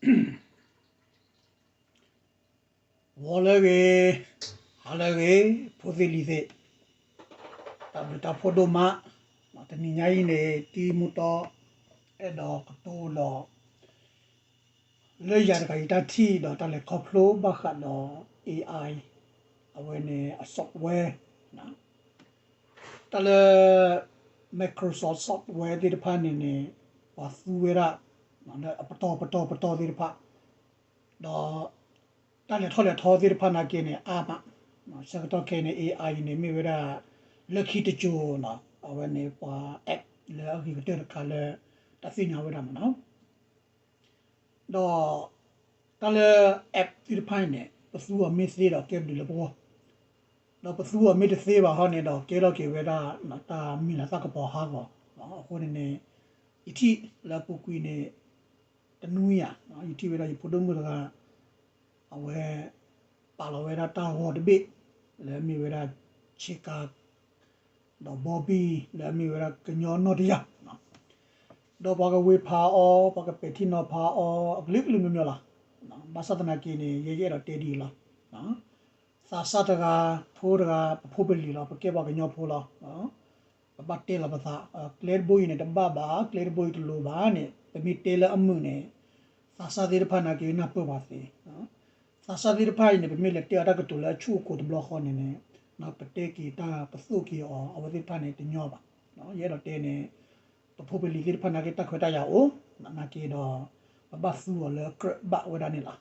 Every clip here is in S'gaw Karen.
ဂီၤလၢအဂ့ၤ, ဟါလၢအဂ့ၤ, ဖိသ့ၣ်လံၤသ့ၣ်, တၢ်ဘျုးတၢ်ဖှိၣ်ဒိၣ်မး, တနံၤညါအံၤန့ၣ် တံၤမူတီ အဲၣ်ဒိးကတိၤဒီး လၢယၤတဂၤအံၤတၢ်ထံၣ်ဒီးတၢ်လဲၤခီဖျိဘၣ်ဃးဒီး AI အဝဲန့ၣ်အ software တၢ်လၢ Microsoft software သ့ၣ်တဖၣ်န့ၣ်န့ၣ် ပှၤသူဝဲဒၣ် လၢအပတီၢ်ပတီၢ်ပတီၢ်သ့ၣ်တဖၣ် ဒီး တၢ်လဲၤထီၣ်လဲၤထီသ့ၣ်တဖၣ်နာ်က့န့ၣ် အါမး, ဆၢကတီၢ်ခဲအံၤန့ၣ် AI အံၤန့ၣ် မ့ၢ်ဝဲဒၣ် လၢခံတစိၤနီၤ အဝဲန့ၣ်ပှၤ app လၢအဂ့ၤကတၢၢ်တခါလၢ တၢ်သ့ၣ်ညါဝဲဒၣ်မးနီၤ ဒီး တၢ်လၢ app သ့ၣ်တဖၣ်အံၤန့ၣ် ပသူအီၤမ့ၢ်သ့ဒီးကဲဘျုးလၢပဂီၢ်, ဒီးပသူအီၤမ့ၢ်တသ့ဘၣ်ဟီန့ၣ်ဒီး ကဲထီၣ်က့ၤဝဲဒၣ် တၢ်မံၤလၤသၣ်ကပီၤဟးဂီၤ, အဃိန့ၣ်န့ၣ် ယထံၣ်လၢအပူၤကွံာ်န့ၣ် တနွံဧါ, ယထံၣ်ဝဲဒၣ်ယဖိဒိၣ်မုၣ်တဂၤ အဝဲ ပာ်လီၤဝဲဒၣ်တၢ်ဂီၤတဘ့ၣ် လၢအမ့ၢ်ဝဲဒၣ် ဆ့ကၤ ဒီးဘီဘံၣ် လၢအမ့ၢ်ဝဲဒၣ်ကညီနီၢ်တယၢ်, ဒီးပှၤကဝ့ၤဖးအီၤ ပှၤကပဲာ်ထံနီၤဖးအီၤ အကလုာ်ကလုာ်မျိုးမျိုးလီၤ. ဘၣ်ဆၣ်သနာ်က့န့ၣ် ယဲယအဲၣ်ဒိးတဲဒ်အံၤလီၤ. သးစၢ်တဂၤ ဖိတဂၤ ပဖိပလံၤလီၤ ပကဲပှၤကညီဖိလီၤ. ပဘၣ်တဲလီၤပသး, ကျဲတဘိအံၤန့ၣ် တဘၣ်ဘၣ် ကျဲတဘိအံၤတလိၤဘၣ်န့ၣ် ပမ့ၢ်တဲလၢအမုာ်န့ၣ် သးစၢ်သ့ၣ်တဖၣ်နာ်က့နၢ်ပၢၢ်ပှၤသ့ သးစၢ်သ့ၣ်တဖၣ်အံၤန့ၣ် ပမ့ၢ်လဲၤတဲအီၤတၢ်ကတိၤလၢအဆူၣ်အကိၤတဘျီဃီန့ၣ်န့ၣ် ပတဲက့ၤတၢ်ပသိၣ်က့ၤအီၤ အဝဲသ့ၣ်တဖၣ်န့ၣ်တညီဘၣ်. ယအဲၣ်ဒိးတဲန့ၣ် ပဖိပလံၤသ့ၣ်တဖၣ်နာ်က့တၢ်ခွဲးတၢ်ယာ်အိၣ်, နာ်က့ဒီး ပဘၣ်သူအီၤလၢကြၢးဘၣ်ဝဲဒၣ်န့ၣ်လီၤ.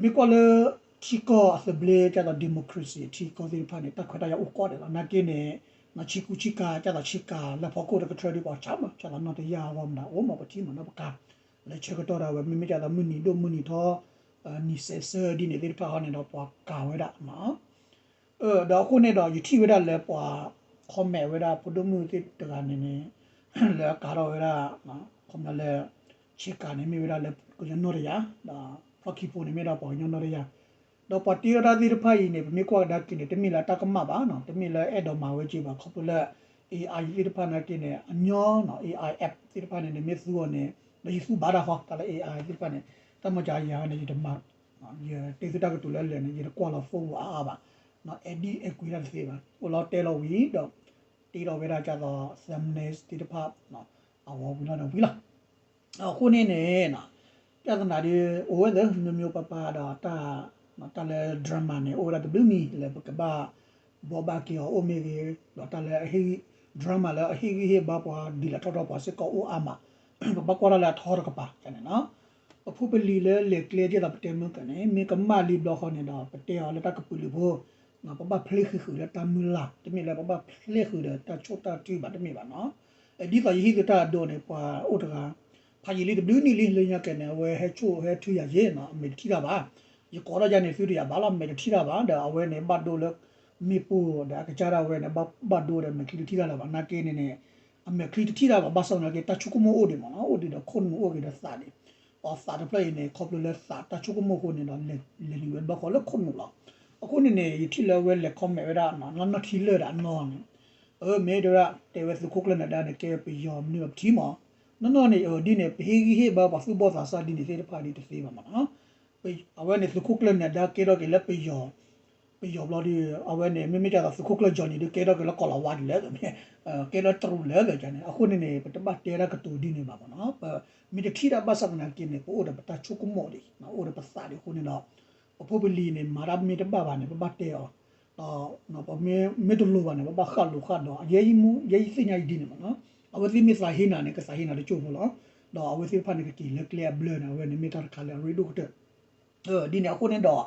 ပမ့ၢ်ကွၢ်လၢ ထံကီၢ်အသဘျ့ကၢ်သိး democracy ထံကီၢ်သ့ၣ်တဖၣ်န့ၣ် တၢ်ခွဲးတၢ်ယာ်အိၣ်ကီဒဲးလီၤ. နာ်က့န့ၣ် ဆ့ကူဆ့ကၤ ကၢ်သိးဆ့ကၤလၢဖီခိၣ်တကထြၢဒ်ပှၤဆါမး ကၢ်သိးနီၢ်တယၢ်အဂီၢ်မတၤအိၣ်မး ပထံၣ်မးနီၢ်ပကါ လၢဆၢကတီၢ်ဒၣ်ဝဲ မ့မ့ၢ်ကၢ်သိးမုၢ်နံၤဒိၣ်မုၢ်နံၤထီ နံၤစဲးဆၢဒ်န့ၣ်သ့ၣ်တဖၣ်ဟီန့ၣ်ဒီး ပှၤကၤဝဲဒၣ်မး ဒီးအဃိန့ၣ်ဒီး ယထံၣ်ဝဲဒၣ်လၢပှၤ comment ဝဲဒၣ်ဖိဒိၣ်မုၣ်သ့ၣ်တဂၤန့ၣ်န့ၣ် လၢအကၤထီၣ်ဝဲဒၣ် comment လၢ ဆ့ကၤန့ၣ်မ့ၢ်ဝဲဒၣ်လၢကညီနီၢ်တယၢ် ဒီးဖျီၣ်ခံဖိန့ၣ်မ့ၢ်ဒၣ်ပှၤကညီနီၢ်တယၢ် ဒီးပှၤတ့ထီၣ်တၢ်သ့ၣ်တဖၣ်အံၤန့ၣ် ပမ့ၢ်ကွၢ်ကဒါက့ၤန့ၣ် တမ့ၢ်လၢတၢ်ကမၣ်ဘၣ်နီၤ တမ့ၢ်လၢအဲၣ်ဒိးမၤဝဲက့ၤဘၣ် ခီဖျိလၢ AI သ့ၣ်တဖၣ်နာ်က့န့ၣ် အညီနီၤ AI app သ့ၣ်တဖၣ်န့ၣ်န့ၣ် မ့ၢ်သူအီၤန့ၣ် ဒီးယသူဘၣ်တၢ်ဃီ တၢ်လၢ AI သ့ၣ်တဖၣ်န့ၣ် တၢ်မၤကယၤန့ၣ် ယတမၤ ယတဲသုတၢ်ကတိၤလၢလၢာ်န့ၣ် ယတကွၢ်လီၤ phone အါအါဘၣ် edit အဲၣ်ကွံတၢ်တသ့ဘၣ် အိၣ်လီၤတဲလီၤဝံၤဒီး တ့ထီၣ်ဝဲဒၣ်ကၢ်သိး thumbnails သ့ၣ်တဖၣ် အဂီၤဝံၤလီၤဒီးဝံၤလီၤ အဃိန့ၣ်န့ၣ် ပြဿနာဒ် အိၣ်ဝဲသ့ၣ် မျိုးမျိုးပါပါဒီး တၢ်လၢ drama န့ၣ် အိၣ်ဝဲဒၣ်တဘျုးမံၤလၢပကဘၣ် ဘှီဘၣ်က့ၤအီၤအိၣ်မ့ၢ်ဂ့ၤ ဒီးတၢ်လၢအဟ့ၣ်ဂံၢ် drama လၢအဟ့ၣ်ဂံၢ်ဟ့ၣ်ဘါပှၤဒ်လဲၣ်ထီၣ်ထီၣ်ပှၤစ့ၢ်ကီးအိၣ်အါမး ပဘၣ်ကွၢ်တၢ်လၢအထီတကပၤန့ၣ် ပဖိပလံၤလၢလဲၤကျဲဒ်သိးပတဲမုၢ်ကန့ၣ် မ့ၢ်ကမၣ်လံဘျီဃီန့ၣ်ဒီး ပတဲအီၤလၢတၢ်ကပုာ်လုးဖိ ပဘၣ်ဖျ့ဃုာ်ဃုာ်လၢတၢ်မုၢ်လၢ် တမ့ၢ်လၢပဘၣ်ဖျ့ဃုာ်ဒီးတၢ်ဆိၣ်တၢ်ထုဘၣ်တမ့ၢ်ဘၣ်နီၤ ဒ်သိးယဟ့ၣ်သုတၢ်အဒိန့ၣ် ပှၤအိၣ်တဂၤ ဖးယံာ်လံတဘျုးနံၣ်လံ လၢညါက့န့ၣ် အဝဲဟဲဆိၣ်ဟဲထုယၤယ့ၢ်နီၤ အမဲာ်တထံၣ်တၢ်ဘၣ် ယကိးထီၣ်ယၤန့ၣ် သုတယၤဘၣ်လီၤ အမဲာ်တထံၣ်တၢ်ဘၣ် ဒီးအဝဲန့ၣ် ဘၣ်ဒိလၢ မ့ၣ်ပိၢ်ဒီးအကစၢ်ဒၣ်ဝဲန့ၣ် ဘၣ်ဒိဒီးမဲာ်ချံတထံၣ်တၢ်လၢၤဘၣ် နာ်က့န့ၣ်န့ၣ် အမဲာ်ချံတထံၣ်တၢ်ဘၣ် ဘၣ်ဆၣ်သနာ်က့ တၢ်ဆိကမိၣ်အိၣ်ဒံးမးနီၤ အိၣ်ဒံးဒီးခိၣ်နူာ်အိၣ်က့ၤဒီးသးန့ၣ် အသးတဖျၢၣ်အံၤန့ၣ် ခီဖျိလၢသးတၢ်ဆိကမိၣ်အဃိန့ၣ်ဒီး လဲၤနုာ်ဝဲဘျီဃီလၢခိၣ်နူာ်လီၤ အဃိန့ၣ်န့ၣ် ယထံၣ်လၢအဝဲလဲၤ comment ဝဲဒၣ် နီၢ်ထံလၢာ်ဒီးအနီၢ်န့ၣ် အၢ မ့ၢ်တဲဝဲဒၣ် တဲဝဲသုးခိၣ်ကျၢၢ်နၢၤဒါန့ၣ် ကဲပယီၤမနုၤပထံၣ်မး နီၢ်နီၢ်န့ၣ် အၢ ဒ်န့ၣ် ပဟ့ၣ်ဂံၢ်ဟ့ၣ်ဘါပှၤသူၣ်ဘီၣ်သးစၢ်ဒ်န့ၣ်သ့ၣ်တဖၣ်ဒ်တသ့ဘၣ်မးနီၤ အဝဲန့ၣ်သုးခိၣ်ကျၢၢ်နၢၤဒါကဲထီၣ်က့ၤလၢပယီၤ ပယီၤဘျီဒီး အဝဲန့ၣ် မ့မ့ၢ်ကၢ်သိးသုးခိၣ်ကျၢၢ်ကၠီၣ်န့ၣ်ဒီး ကဲထီၣ်က့ၤလၢကီၢ်လီၤဝါဒ်လဲၣ် ကဲလၢတရူးလဲၣ်န့ၣ် အဃိန့ၣ်န့ၣ် ပတဘၣ်တဲတၢ်ကတိၤဒ်န့ၣ်ဘၣ်မးနီၤ ပမ့ၢ်တထံၣ်တၢ်ဘၣ်ဆၣ်သနာ်က့န့ၣ် ပအိၣ်ဒီးပတၢ်ဆိကမိၣ်ဒံး အိၣ်ဒီးပသးဒံးအဃိန့ၣ်ဒီး ပဖိပလံၤန့ၣ် မၤတၢ်မ့ၢ်တဘၣ်ဘၣ်န့ၣ် ပဘၣ်တဲအီၤ ဒီးပမ့ၢ်တလိၤဘၣ်န့ၣ် ပဘၣ်ဃၣ်လိၤဃၣ်ဒီး ယဲယမူ ယဲယသ့ၣ်ညါအံၤဒ်န့ၣ်မးနီၤ အဝဲသ့ၣ်မ့ၢ်သးဟ့နၤန့ၣ် ကသးဟ့နၤတကၠိၢ်ဖိလီၤ ဒီးအဝဲသ့ၣ်တဖၣ်န့ၣ် ကက့ၤလၢကျဲအဘျၢန့ၣ် အဝဲန့ၣ်မ့ၢ်တၢ်တခါလၢအရ့ဒိၣ်ကတၢၢ် ဒ်န့ၣ်အဃိန့ၣ်ဒီး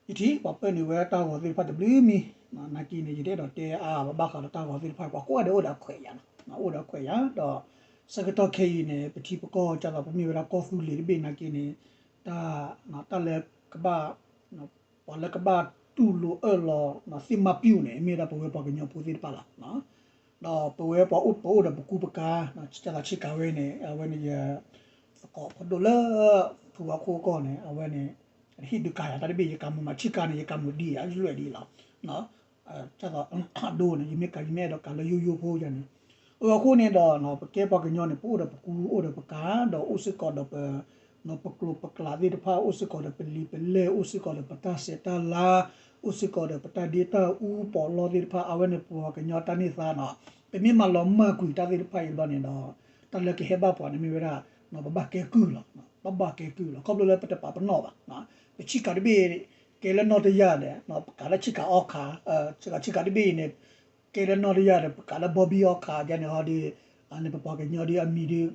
ယထံၣ် ပှၤပၢနုာ်ဝဲတၢ်ဂီၤသ့ၣ်တဖၣ်တဘျုးမံၤ နာ်က့န့ၣ် ယတအဲၣ်ဒိးတဲအါဘၣ်ဃးဒီးတၢ်ဂီၤသ့ၣ်တဖၣ် ပှၤကိးဂၤဒဲးအိၣ်ဒီးအခွဲးယာ်နီၤ အိၣ်ဒီးအခွဲးယာ် ဒီး ဆၢကတီၢ်ခဲအံၤန့ၣ် ပထံပကီၢ်ကၢ်သိး ပမ့ၢ်ဝဲဒၣ်ကီၢ်သူလ့ၤတဘ့ၣ်နာ်က့န့ၣ် တၢ် တၢ်လၢကဘၣ် ပှၤလၢကဘၣ်တူၢ်လိာ်အၢၣ်လီၤ သ့ၣ်မါပျူၢ်န့ၣ် မ့ၢ်ဝဲဒၣ်ပဝဲပှၤကညီဖိသ့ၣ်တဖၣ်လီၤ. ဒီးပဝဲပှၤအိၣ်ပအိၣ်ဒီးပကူပကၤ ကၢ်သိးဆ့ကၤဝဲန့ၣ် အဝဲန့ၣ်ယ သကိးဖိဒိၣ်လၢ ဖုဝါခိၣ်ကီၢ်န့ၣ် အဝဲန့ၣ် ဟ့ၣ်ဒုးကၤယၤတၢ်တဘ့ၣ် ယကၤမူးမး ဆ့ကၤန့ၣ် ယကၤမူးဒ်အံၤ ယလွဲၢ်ဒ်အံၤလီၤ. ကၢ်သိးအဒိန့ၣ် ယမ့ၢ်ကၤ ယမ့ၢ်အဲၣ်ဒိးကၤလၢယိယိဖိယၤန့ၣ် အဃိန့ၣ်ဒီး ပကဲပှၤကညီန့ၣ် ပအိၣ်ဒီးပကူ အိၣ်ဒီးပကၤ ဒီးအိၣ်စ့ၢ်ကီးဒီးပ ပကျိာ်ပကျးသ့ၣ်တဖၣ် အိၣ်စ့ၢ်ကီးဒီးပလံာ်ပလဲၢ် အိၣ်စ့ၢ်ကီးဒီးပတၢ်ဆဲးတၢ်လၤ အိၣ်စ့ၢ်ကီးဒီးပတၢ်ဒ့တၢ်အူပီးလီသ့ၣ်တဖၣ် အဝဲန့ၣ်ပှၤကညီတၢ်န့ၢ်သါနီၤ ပမ့ၢ်မၤလီၤမၢ်ကွံာ်တၢ်သ့ၣ်တဖၣ်အံၤဘျီန့ၣ်ဒီး တၢ်လၢကဟဲဘၣ်ပှၤန့ၣ်မ့ၢ်ဝဲဒၣ် ပဘၣ်ကဲကုၢ်လီၤ ပဘၣ်ကဲကုၢ်လီၤ ခီဖျိလၢပတပာ်ပနီၣ်ဘၣ် ပဆံးခးတဘ့ၣ် ကဲလၢနီၢ်တယၢ်ဒီး ပကးလၢဆံးခးအီၣ်ခး ဆံးခးတဘ့ၣ်အံၤန့ၣ် ကဲလၢနီၢ်တယၢ်ဒီး ပကးလၢဘီဘံအီၣ်ခး ယန့ၣ်ဟီဒီး န့ၣ်ပပှၤကညီဒီးအမံၤဒီး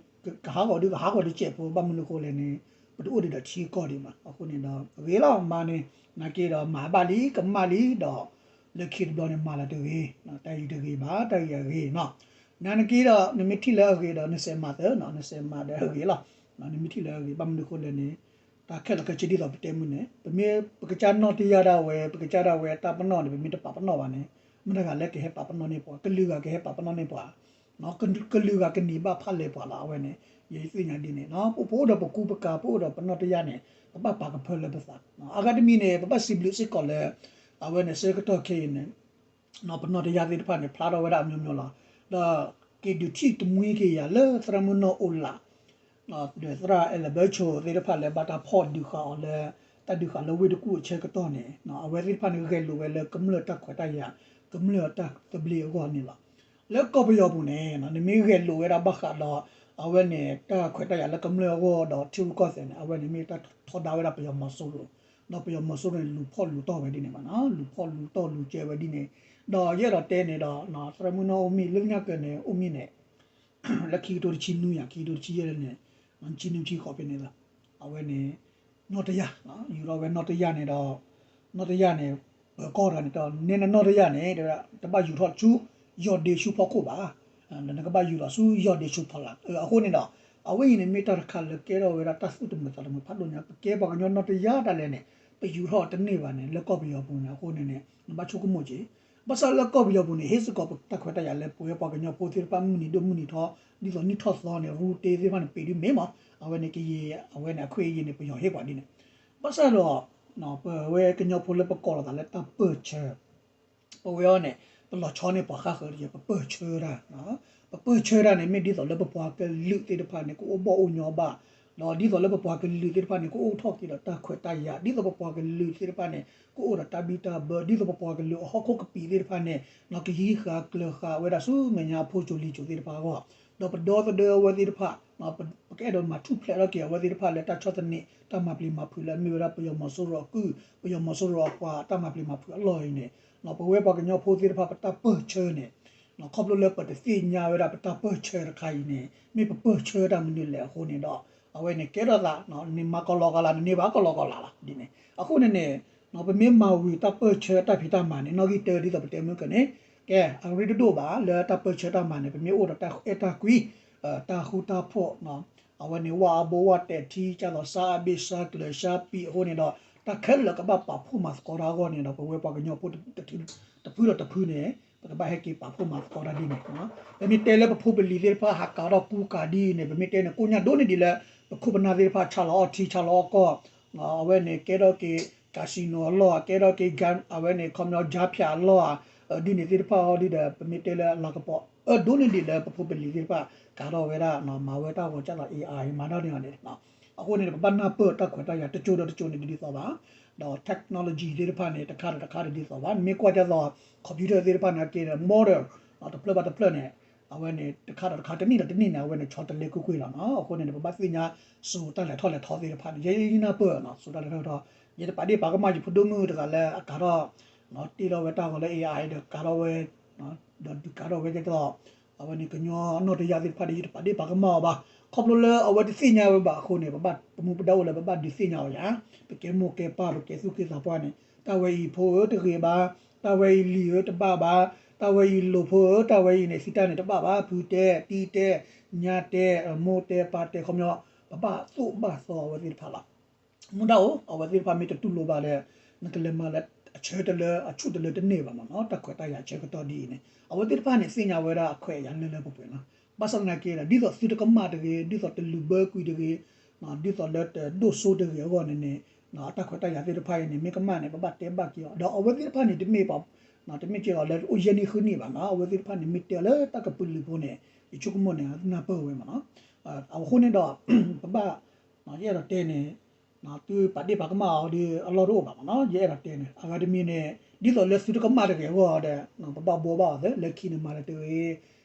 ကဟးဂီၤဒီးကဟးဂီၤတစဲးဖိ ဘၣ်မနုၤအဃိလဲၣ်န့ၣ် ပတအိၣ်ဒံးဒီးထံကီၢ်ဒံးဘၣ် အဃိန့ၣ်ဒီး ဂ့ၤလီၤမၤန့ၣ် နာ်က့ဒီးမၤဘၣ်လံ ကမၣ်လံဒီး လၢခံတဘျီန့ၣ် မၤလၢတဂ့ၤ တၢ်အံၤတဂ့ၤဘၣ် တၢ်အံၤအဂ့ၤနီၤ နာ်က့ဒီး နမ့ၢ်ထံၣ်လၢအဂ့ၤဒီး နစဲးမၤသၢနီၤ နစဲးမၤဒီးအဂ့ၤလီၤ နမ့ၢ်ထံၣ်လၢအဂ့ၤ ဘၣ်မနုၤအဃိလဲၣ်န့ၣ် တၢ်ခဲလၢာ်ခဲဆ့ဒ်သိးပတဲမုၢ်န့ၣ် ပမ့ၢ်ပကစၢ်နီၢ်တယၢ်ဒၣ်ဝဲ ပကစၢ်ဒၣ်ဝဲတၢ်ပနီၣ်န့ၣ် ပမ့ၢ်တပာ်ပနီၣ်ဘၣ်န့ၣ် မတၤတဂၤလၢကဟဲပာ်ပနီၣ်န့ၢ်ပှၤ ကလုာ်ဂၤကဟဲပာ်ပနီၣ်န့ၢ်ပှၤ ကလုာ်ဂၤကန့ၢ်ဘၣ်ဖးလဲၢ်ပှၤလီၤ အဝဲန့ၣ် ယသ့ၣ်ညါဒ်န့ၣ် ပအိၣ်ဒီးပကူပကၤ ပအိၣ်ဒီးပနီၢ်တယၢ်န့ၣ် ပဘၣ်ပာ်ကဖၢလၢပသး အဂၤတမံၤန့ၣ် ပဘၣ်စံးဘျုးစ့ၢ်ကီးလၢ အဝဲန့ၣ်ဆၢကတီၢ်ခဲအံၤန့ၣ် ပနီၢ်တယၢ်သ့ၣ်တဖၣ်န့ၣ် ဖျါထီၣ်ဝဲဒၣ်အမျိုးမျိုးလီၤ. ဒီးက့ၤဒုးထံၣ်တမှံက့ၤယၤလၢသရၣ်မုၣ်နီၢ်အိလး ဒီးသရၣ်အဲလဘၢဆိသ့ၣ်တဖၣ်လၢဘၣ်တၢ်ဖီၣ်ဒုးဃာ်အီၤလၢ တၢ်ဒုးဃာ်လၢဝ့ၢ်တကူၣ်အဆၢကတီၢ်န့ၣ် အဝဲသ့ၣ်တဖၣ်န့ၣ် ဂဲၤလိာ်ဝဲလၢကမျၢၢ်တၢ်ခွဲးတၢ်ယာ် ကမျၢၢ်တၢ်သဘျ့အဂီၢ်န့ၣ်လီၤ. လၢကီၢ်ပယီၤပူၤန့ၣ် နမ့ၢ်ဂဲၤလိာ်ဝဲဒၣ်ဘၣ်ဃးဒီး အဝဲန့ၣ် တၢ်ခွဲးတၢ်ယာ်လၢကမျၢၢ်အဂီၢ်ဒီးထံရူၢ်ကီၢ်သဲးန့ၣ် အဝဲန့ၣ်မ့ၢ်တၢ်ထီဒါဝဲဒၣ်ပယီၤမီၤစိရိၤ ဒီးပယီၤမီၤစိရိၤန့ၣ် လူၤဖီၣ်လူၤတီၢ်ဝဲဒ်န့ၣ်ဘၣ်နီၤ လူၤဖီၣ်လူၤတီၢ်လူၤကဲဝဲဒ်န့ၣ် ဒီးယအဲၣ်ဒိးတဲန့ၣ်ဒီး သရၣ်မုၣ်နီၢ်အိမံၤ လၢညါကၢၤန့ၣ် အိမံၤန့ၣ် လၢခံကထိတဆံနွံယၤ ခံကထိတဆံယဲၢ်န့ၣ် ဆံနွံဆံဃိးဖဲန့ၣ်လီၤ. အဝဲန့ၣ် နီၢ်တယၢ် ယူၤထီၣ်ဝဲနီၢ်တယၢ်န့ၣ်ဒီး နီၢ်တယၢ်န့ၣ် ပၢၤကီၢ်တဂၤန့ၣ် တဲအီၤ နဲနနီၢ်တယၢ်န့ၣ် တဘၣ်ယူၤထီၣ်ဆူ ယီၢ်ဒ့ဆူဖီခိၣ်ဘၣ် နကဘၣ်ယူၤထီၣ်ဆူယီၢ်ဒ့ဆူဖီလာ် အဃိန့ၣ်ဒီး အဝဲအံၤန့ၣ်မ့ၢ်တၢ်တခါလၢကဲထီၣ်ဝဲဒၣ်တၢ်သူၣ်တမုာ်သးတမုာ်ဖးဒိၣ်ညါ ပကဲပှၤကညီနီၢ်တယၢ်ဒၣ်လဲာ်န့ၣ် ပယူၤထီၣ်တန့ၢ်ဘၣ်န့ၣ် လၢကီၢ်ပယီၤပူၤန့ၣ် အဃိန့ၣ်န့ၣ် နဘၣ်ဆိကမိၣ်က့ၤ ဘၣ်ဆၣ်လၢကီၢ်ပယီၤပူၤန့ၣ် ဟ့ၣ်စ့ၢ်ကီးပတၢ်ခွဲးတၢ်ယာ်လၢပဝဲပှၤကညီဖိသ့ၣ်တဖၣ်မုၢ်နံၤဒိၣ်မုၢ်နံၤထီ ဒ်သိးနံၣ်ထီၣ်သီန့ၣ် ရူတ့သ့ၣ်တဖၣ်န့ၣ် ပ့ၤဒ်မ့ၢ်မး အဝဲန့ၣ်ကယံာ် အဝဲန့ၣ်အခွင့်အရေးန့ၣ် ပယီၤဟ့ၣ်ပှၤဒ်န့ၣ် ဘၣ်ဆၣ်ဒီး ပဝဲကညီဖိလၢပကိးလီၤသးလၢတၢ်ပၢၢ်ဆၢ ပဝဲအံၤန့ၣ် ပလီၤဆီန့ၢ်ပှၤဃၣ်ဃၢၤတယဲၢ် ပပၢၢ်ဆၢတၢ် ပပၢၢ်ဆၢတၢ်န့ၣ် မ့ၢ်ဒ်သိးလၢပပှၤကလုာ်သ့ၣ်တဖၣ်န့ၣ် ကအိၣ်ဘီၣ်အိၣ်ညီဘၣ် ဒီးဒ်သိးလၢပပှၤကလုာ်သ့ၣ်တဖၣ်န့ၣ် ကအိၣ်ထီၣ်က့ၤဒီးတၢ်ခွဲးတၢ်ယာ် ဒ်သိးပပှၤကလုာ်သ့ၣ်တဖၣ်န့ၣ် ကအိၣ်ဒီးတၢ်ဘံၣ်တၢ်ဘၢ ဒ်သိးပပှၤကလုာ်အဟီၣ်ခိၣ်ကပံာ်သ့ၣ်တဖၣ်န့ၣ် ကဟံးဃာ်ကျၢၤဃာ်ဝဲဒၣ်ဆူမဲာ်ညါအဖိစိၤလံၤစိၤသ့ၣ်တဖၣ်အဂီၢ် ဒီးပဒီသဒၢအဝဲသ့ၣ်တဖၣ် ပကအဲၣ်ဒိးမၤထူၣ်ဖျဲးထီၣ်က့ၤအဝဲသ့ၣ်တဖၣ်လၢတၢ်ဆီၣ်သနံး တၢ်မၤပျံၤမၤဖုးလၢအမ့ၢ်ဝဲဒၣ်ပယီၤမီၤစိရိၤအကုၢ် ပယီၤမီၤစိရိၤအပှၤတၢ်မၤပျံၤမၤဖုးအလီၢ်အံၤန့ၣ် ပဝဲပှၤကညီဖိသ့ၣ်တဖၣ်ပတၢ်ပၢၢ်ဆၢန့ၣ် ခီဖျိလၢပတသ့ၣ်ညါဝဲဒၣ်ပတၢ်ပၢၢ်ဆၢတခါအံၤန့ၣ် မ့ၢ်ပပၢၢ်ဆၢတၢ်မနုၤလဲၣ်အဃိန့ၣ်ဒီး အဝဲန့ၣ်ကဲထီၣ်သး နမၤကီၢ်လီၤကီၢ်လၤ နန့ၢ်ဘၣ်ကီၢ်လီၤကီၢ်လၤလီၤဒ်န့ၣ် အဃိန့ၣ်န့ၣ် ပမ့ၢ်မၤဝံၤတၢ်ပၢၢ်ဆၢတၢ်ဖံးတၢ်မၤန့ၣ် နီၣ်ဂံၢ်တၢဒ်သိးပတဲမုၢ်ကၢန့ၣ် ကဲ အရ့ဒိၣ်ဒိၣ်ဘၣ်လၢတၢ်ပၢၢ်ဆၢတၢ်မၤန့ၣ် ပမ့ၢ်အိၣ်ဒီးတၢ်အဲၣ်တၢ်ကွံ တၢ်ဃူတၢ်ဖိး အဝဲန့ၣ် ဝၣ်အဘိဝၣ်တဲာ်ထံ ကၢ်သိးစါအဘ့ၣ်စါကျၢၤစါပံၤအဃိန့ၣ်ဒီး တၢ်ခဲလၢာ်ကဘၣ်ပာ်ဖှိၣ်မၤသကိးတၢ်အဂီၢ်န့ၣ်ဒီး ပဝဲပှၤကညီဖိတဖုဒီးတဖုန့ၣ် ပကဘၣ်ဟဲက့ၤပာ်ဖှိၣ်မၤသကိးတၢ်ဒ်န့ၣ် ပမ့ၢ်တဲလၢပဖိပလံၤသ့ၣ်တဖၣ်ဟးကၤထီၣ်ကူကၤဒ်အံၤန့ၣ် ပမ့ၢ်တဲန့ၣ် ကိညၢ်ဒိၣ်န့ၢ်ဒံးလၢ ပခိၣ်ပနၢ်သ့ၣ်တဖၣ်ဆါလီၤအီၣ်ထံဆါလီၤအီၣ်ကီၢ် အဝဲန့ၣ်ကဲထီၣ်က့ၤ casino အလီၢ် ကဲထီၣ်က့ၤ အဝဲန့ၣ်ခီပညီ drug ဖၠးအလီၢ် ဒ်န့ၣ်သ့ၣ်တဖၣ်အီၤဒ်ဒီး ပမ့ၢ်တဲလၢအလၤကပီၤ အၢဒိၣ်န့ၢ်ဒံးလၢပဖိပလံၤသ့ၣ်တဖၣ် ကၤထီၣ်ဝဲဒၣ် မၤဝဲတၢ်ဂီၤကၢ်သိး AI မၤတၢ်န့ၣ်အီၤန့ၣ် အဃိန့ၣ် ပဘၣ်နၢ်ပၢၢ်တၢ်ခွဲးတၢ်ယာ်တကၠိဒီးတကၠိန့ၣ်ဒ်သိးဘၣ် ဒီး technology သ့ၣ်တဖၣ်န့ၣ် တခါဒီးတခါတဒ်သိးဘၣ် နမ့ၢ်ကွၢ်ကၢ်သိး computer သ့ၣ်တဖၣ်န့ၣ်က့ၤဒီး model တဖျၢၣ်ဘၣ်တဖျၢၣ်န့ၣ် အဝဲန့ၣ် တခါဒီးတခါတနံၣ်ဒီးတနံၣ်န့ၣ် အဝဲန့ၣ်ဆီတလဲကွ့ၢ်ကွ့ၢ်လီၤနီၤ အဃိန့ၣ် ပဘၣ်သ့ၣ်ညါစိၤတၢ်လဲၤထီၣ်လဲၤထီသ့ၣ်တဖၣ်န့ၣ် ယဲယနၢ်ပၢၢ်နီၤ စိၤတၢ်လဲၤထီၣ်လဲၤထီ ယတပာ်ဒ့ၣ်ပာ်ကမၣ်ယဖိဒိၣ်မုၣ်တဂၤလၢအကၤထီၣ် တ့ထီၣ်ဝဲတၢ်ဂီၤလၢ AI ဒီးကၤထီၣ်ဝဲ ဒီးဒုးကၤထီၣ်ဝဲကၢ်သိး အဝဲန့ၣ်ကညီနီၢ်တယၢ်သ့ၣ်တဖၣ်ဒီး ယတပာ်ဒ့ၣ်ပာ်ကမၣ်အီၤဘၣ် ခီဖျိလၢအဝဲတသ့ၣ်ညါဝဲဘၣ်အဃိန့ၣ် ပဘၣ်ပမူပဒါအိၣ်လၢပဘၣ်ဒုးသ့ၣ်ညါအီၤယါ ပကဲမိၢ်ကဲပၢ် ပကဲသူၣ်ကဲသးပှၢ်န့ၣ် တၢ်ဝဲအံၤဖိဧၢတဂ့ၤဘၣ် တၢ်ဝဲအံၤလံၤဧၢတဘၣ်ဘၣ် တၢ်ဝဲအံၤလိၤဖိဧၢ တၢ်ဝဲအံၤန့ၣ် သုတၢ်န့ၣ်တဘၣ်ဘၣ် ဖုတဲ တံၤတဲ ညါတဲ မိၢ်တဲ ပၢ်တဲ ခီပညီ ပဘၣ်သိၣ်ဘၣ်သီအဝဲသ့ၣ်တဖၣ်လီၤ မူဒါအိၣ် အဝဲသ့ၣ်တဖၣ်မ့ၢ်တတူၢ်လိာ်ဘၣ်ဒီး နကလဲၤမၤလၢအဆၢတလၢအဆူၣ်တလၢတန့ၢ်ဘၣ်မးနီၤ တၢ်ခွဲးတၢ်ယာ်ဆၢကတီၢ်ဒ်အံၤန့ၣ် အဝဲသ့ၣ်တဖၣ်န့ၣ်သ့ၣ်ညါဝဲဒၣ်အခွဲးအယာ်လၢလၢပှဲၤပှဲၤလီၤ ဘၣ်ဆၣ်သနာ်က့ဒီး ဒ်သိးသုတကမၣ်တဂ့ၤ ဒ်သိးတလုာ်ဘၢကွံာ်တဂ့ၤ ဒ်သိးလၢတဒိၣ်စိတဂ့ၤအဂီၢ်န့ၣ်န့ၣ် အတၢ်ခွဲးတၢ်ယာ်သ့ၣ်တဖၣ်အံၤန့ၣ် မ့ၢ်ကမၣ်န့ၣ် ပဘၣ်တဲဘၣ်က့ၤအီၤ ဒီးအဝဲသ့ၣ်တဖၣ်န့ၣ် တမ့ၢ်ပှၤ တမ့ၢ်က့ၤအီၤလၢအိၣ်ယဲၢ်နံၣ်ဃုနံၣ်ဘၣ်နီၤ အဝဲသ့ၣ်တဖၣ်န့ၣ် မ့ၢ်တဲအီၤလၢတၢ်ကပုာ်လုးဖိန့ၣ် ယဆိကမိၣ်န့ၣ် နၢ်ပၢၢ်ဝဲမးနီၤ အဃိန့ၣ်ဒီး ပဘၣ် ယအဲၣ်ဒိးတဲန့ၣ် သုပာ်ဒ့ၣ်ပာ်ကမၣ်အီၤဒီးအလီၢ်တအိၣ်ဘၣ်မးနီၤ. ယအဲၣ်ဒိးတဲန့ၣ် အဂၤတမံၤန့ၣ် ဒ်သိးလၢသုတကမၣ်တဂ့ၤအဂီၢ်ဒီး ပဘၣ်ဘှီဘၣ်အီၤသ့ လၢခံန့ၣ်မၤလၢတဂ့ၤ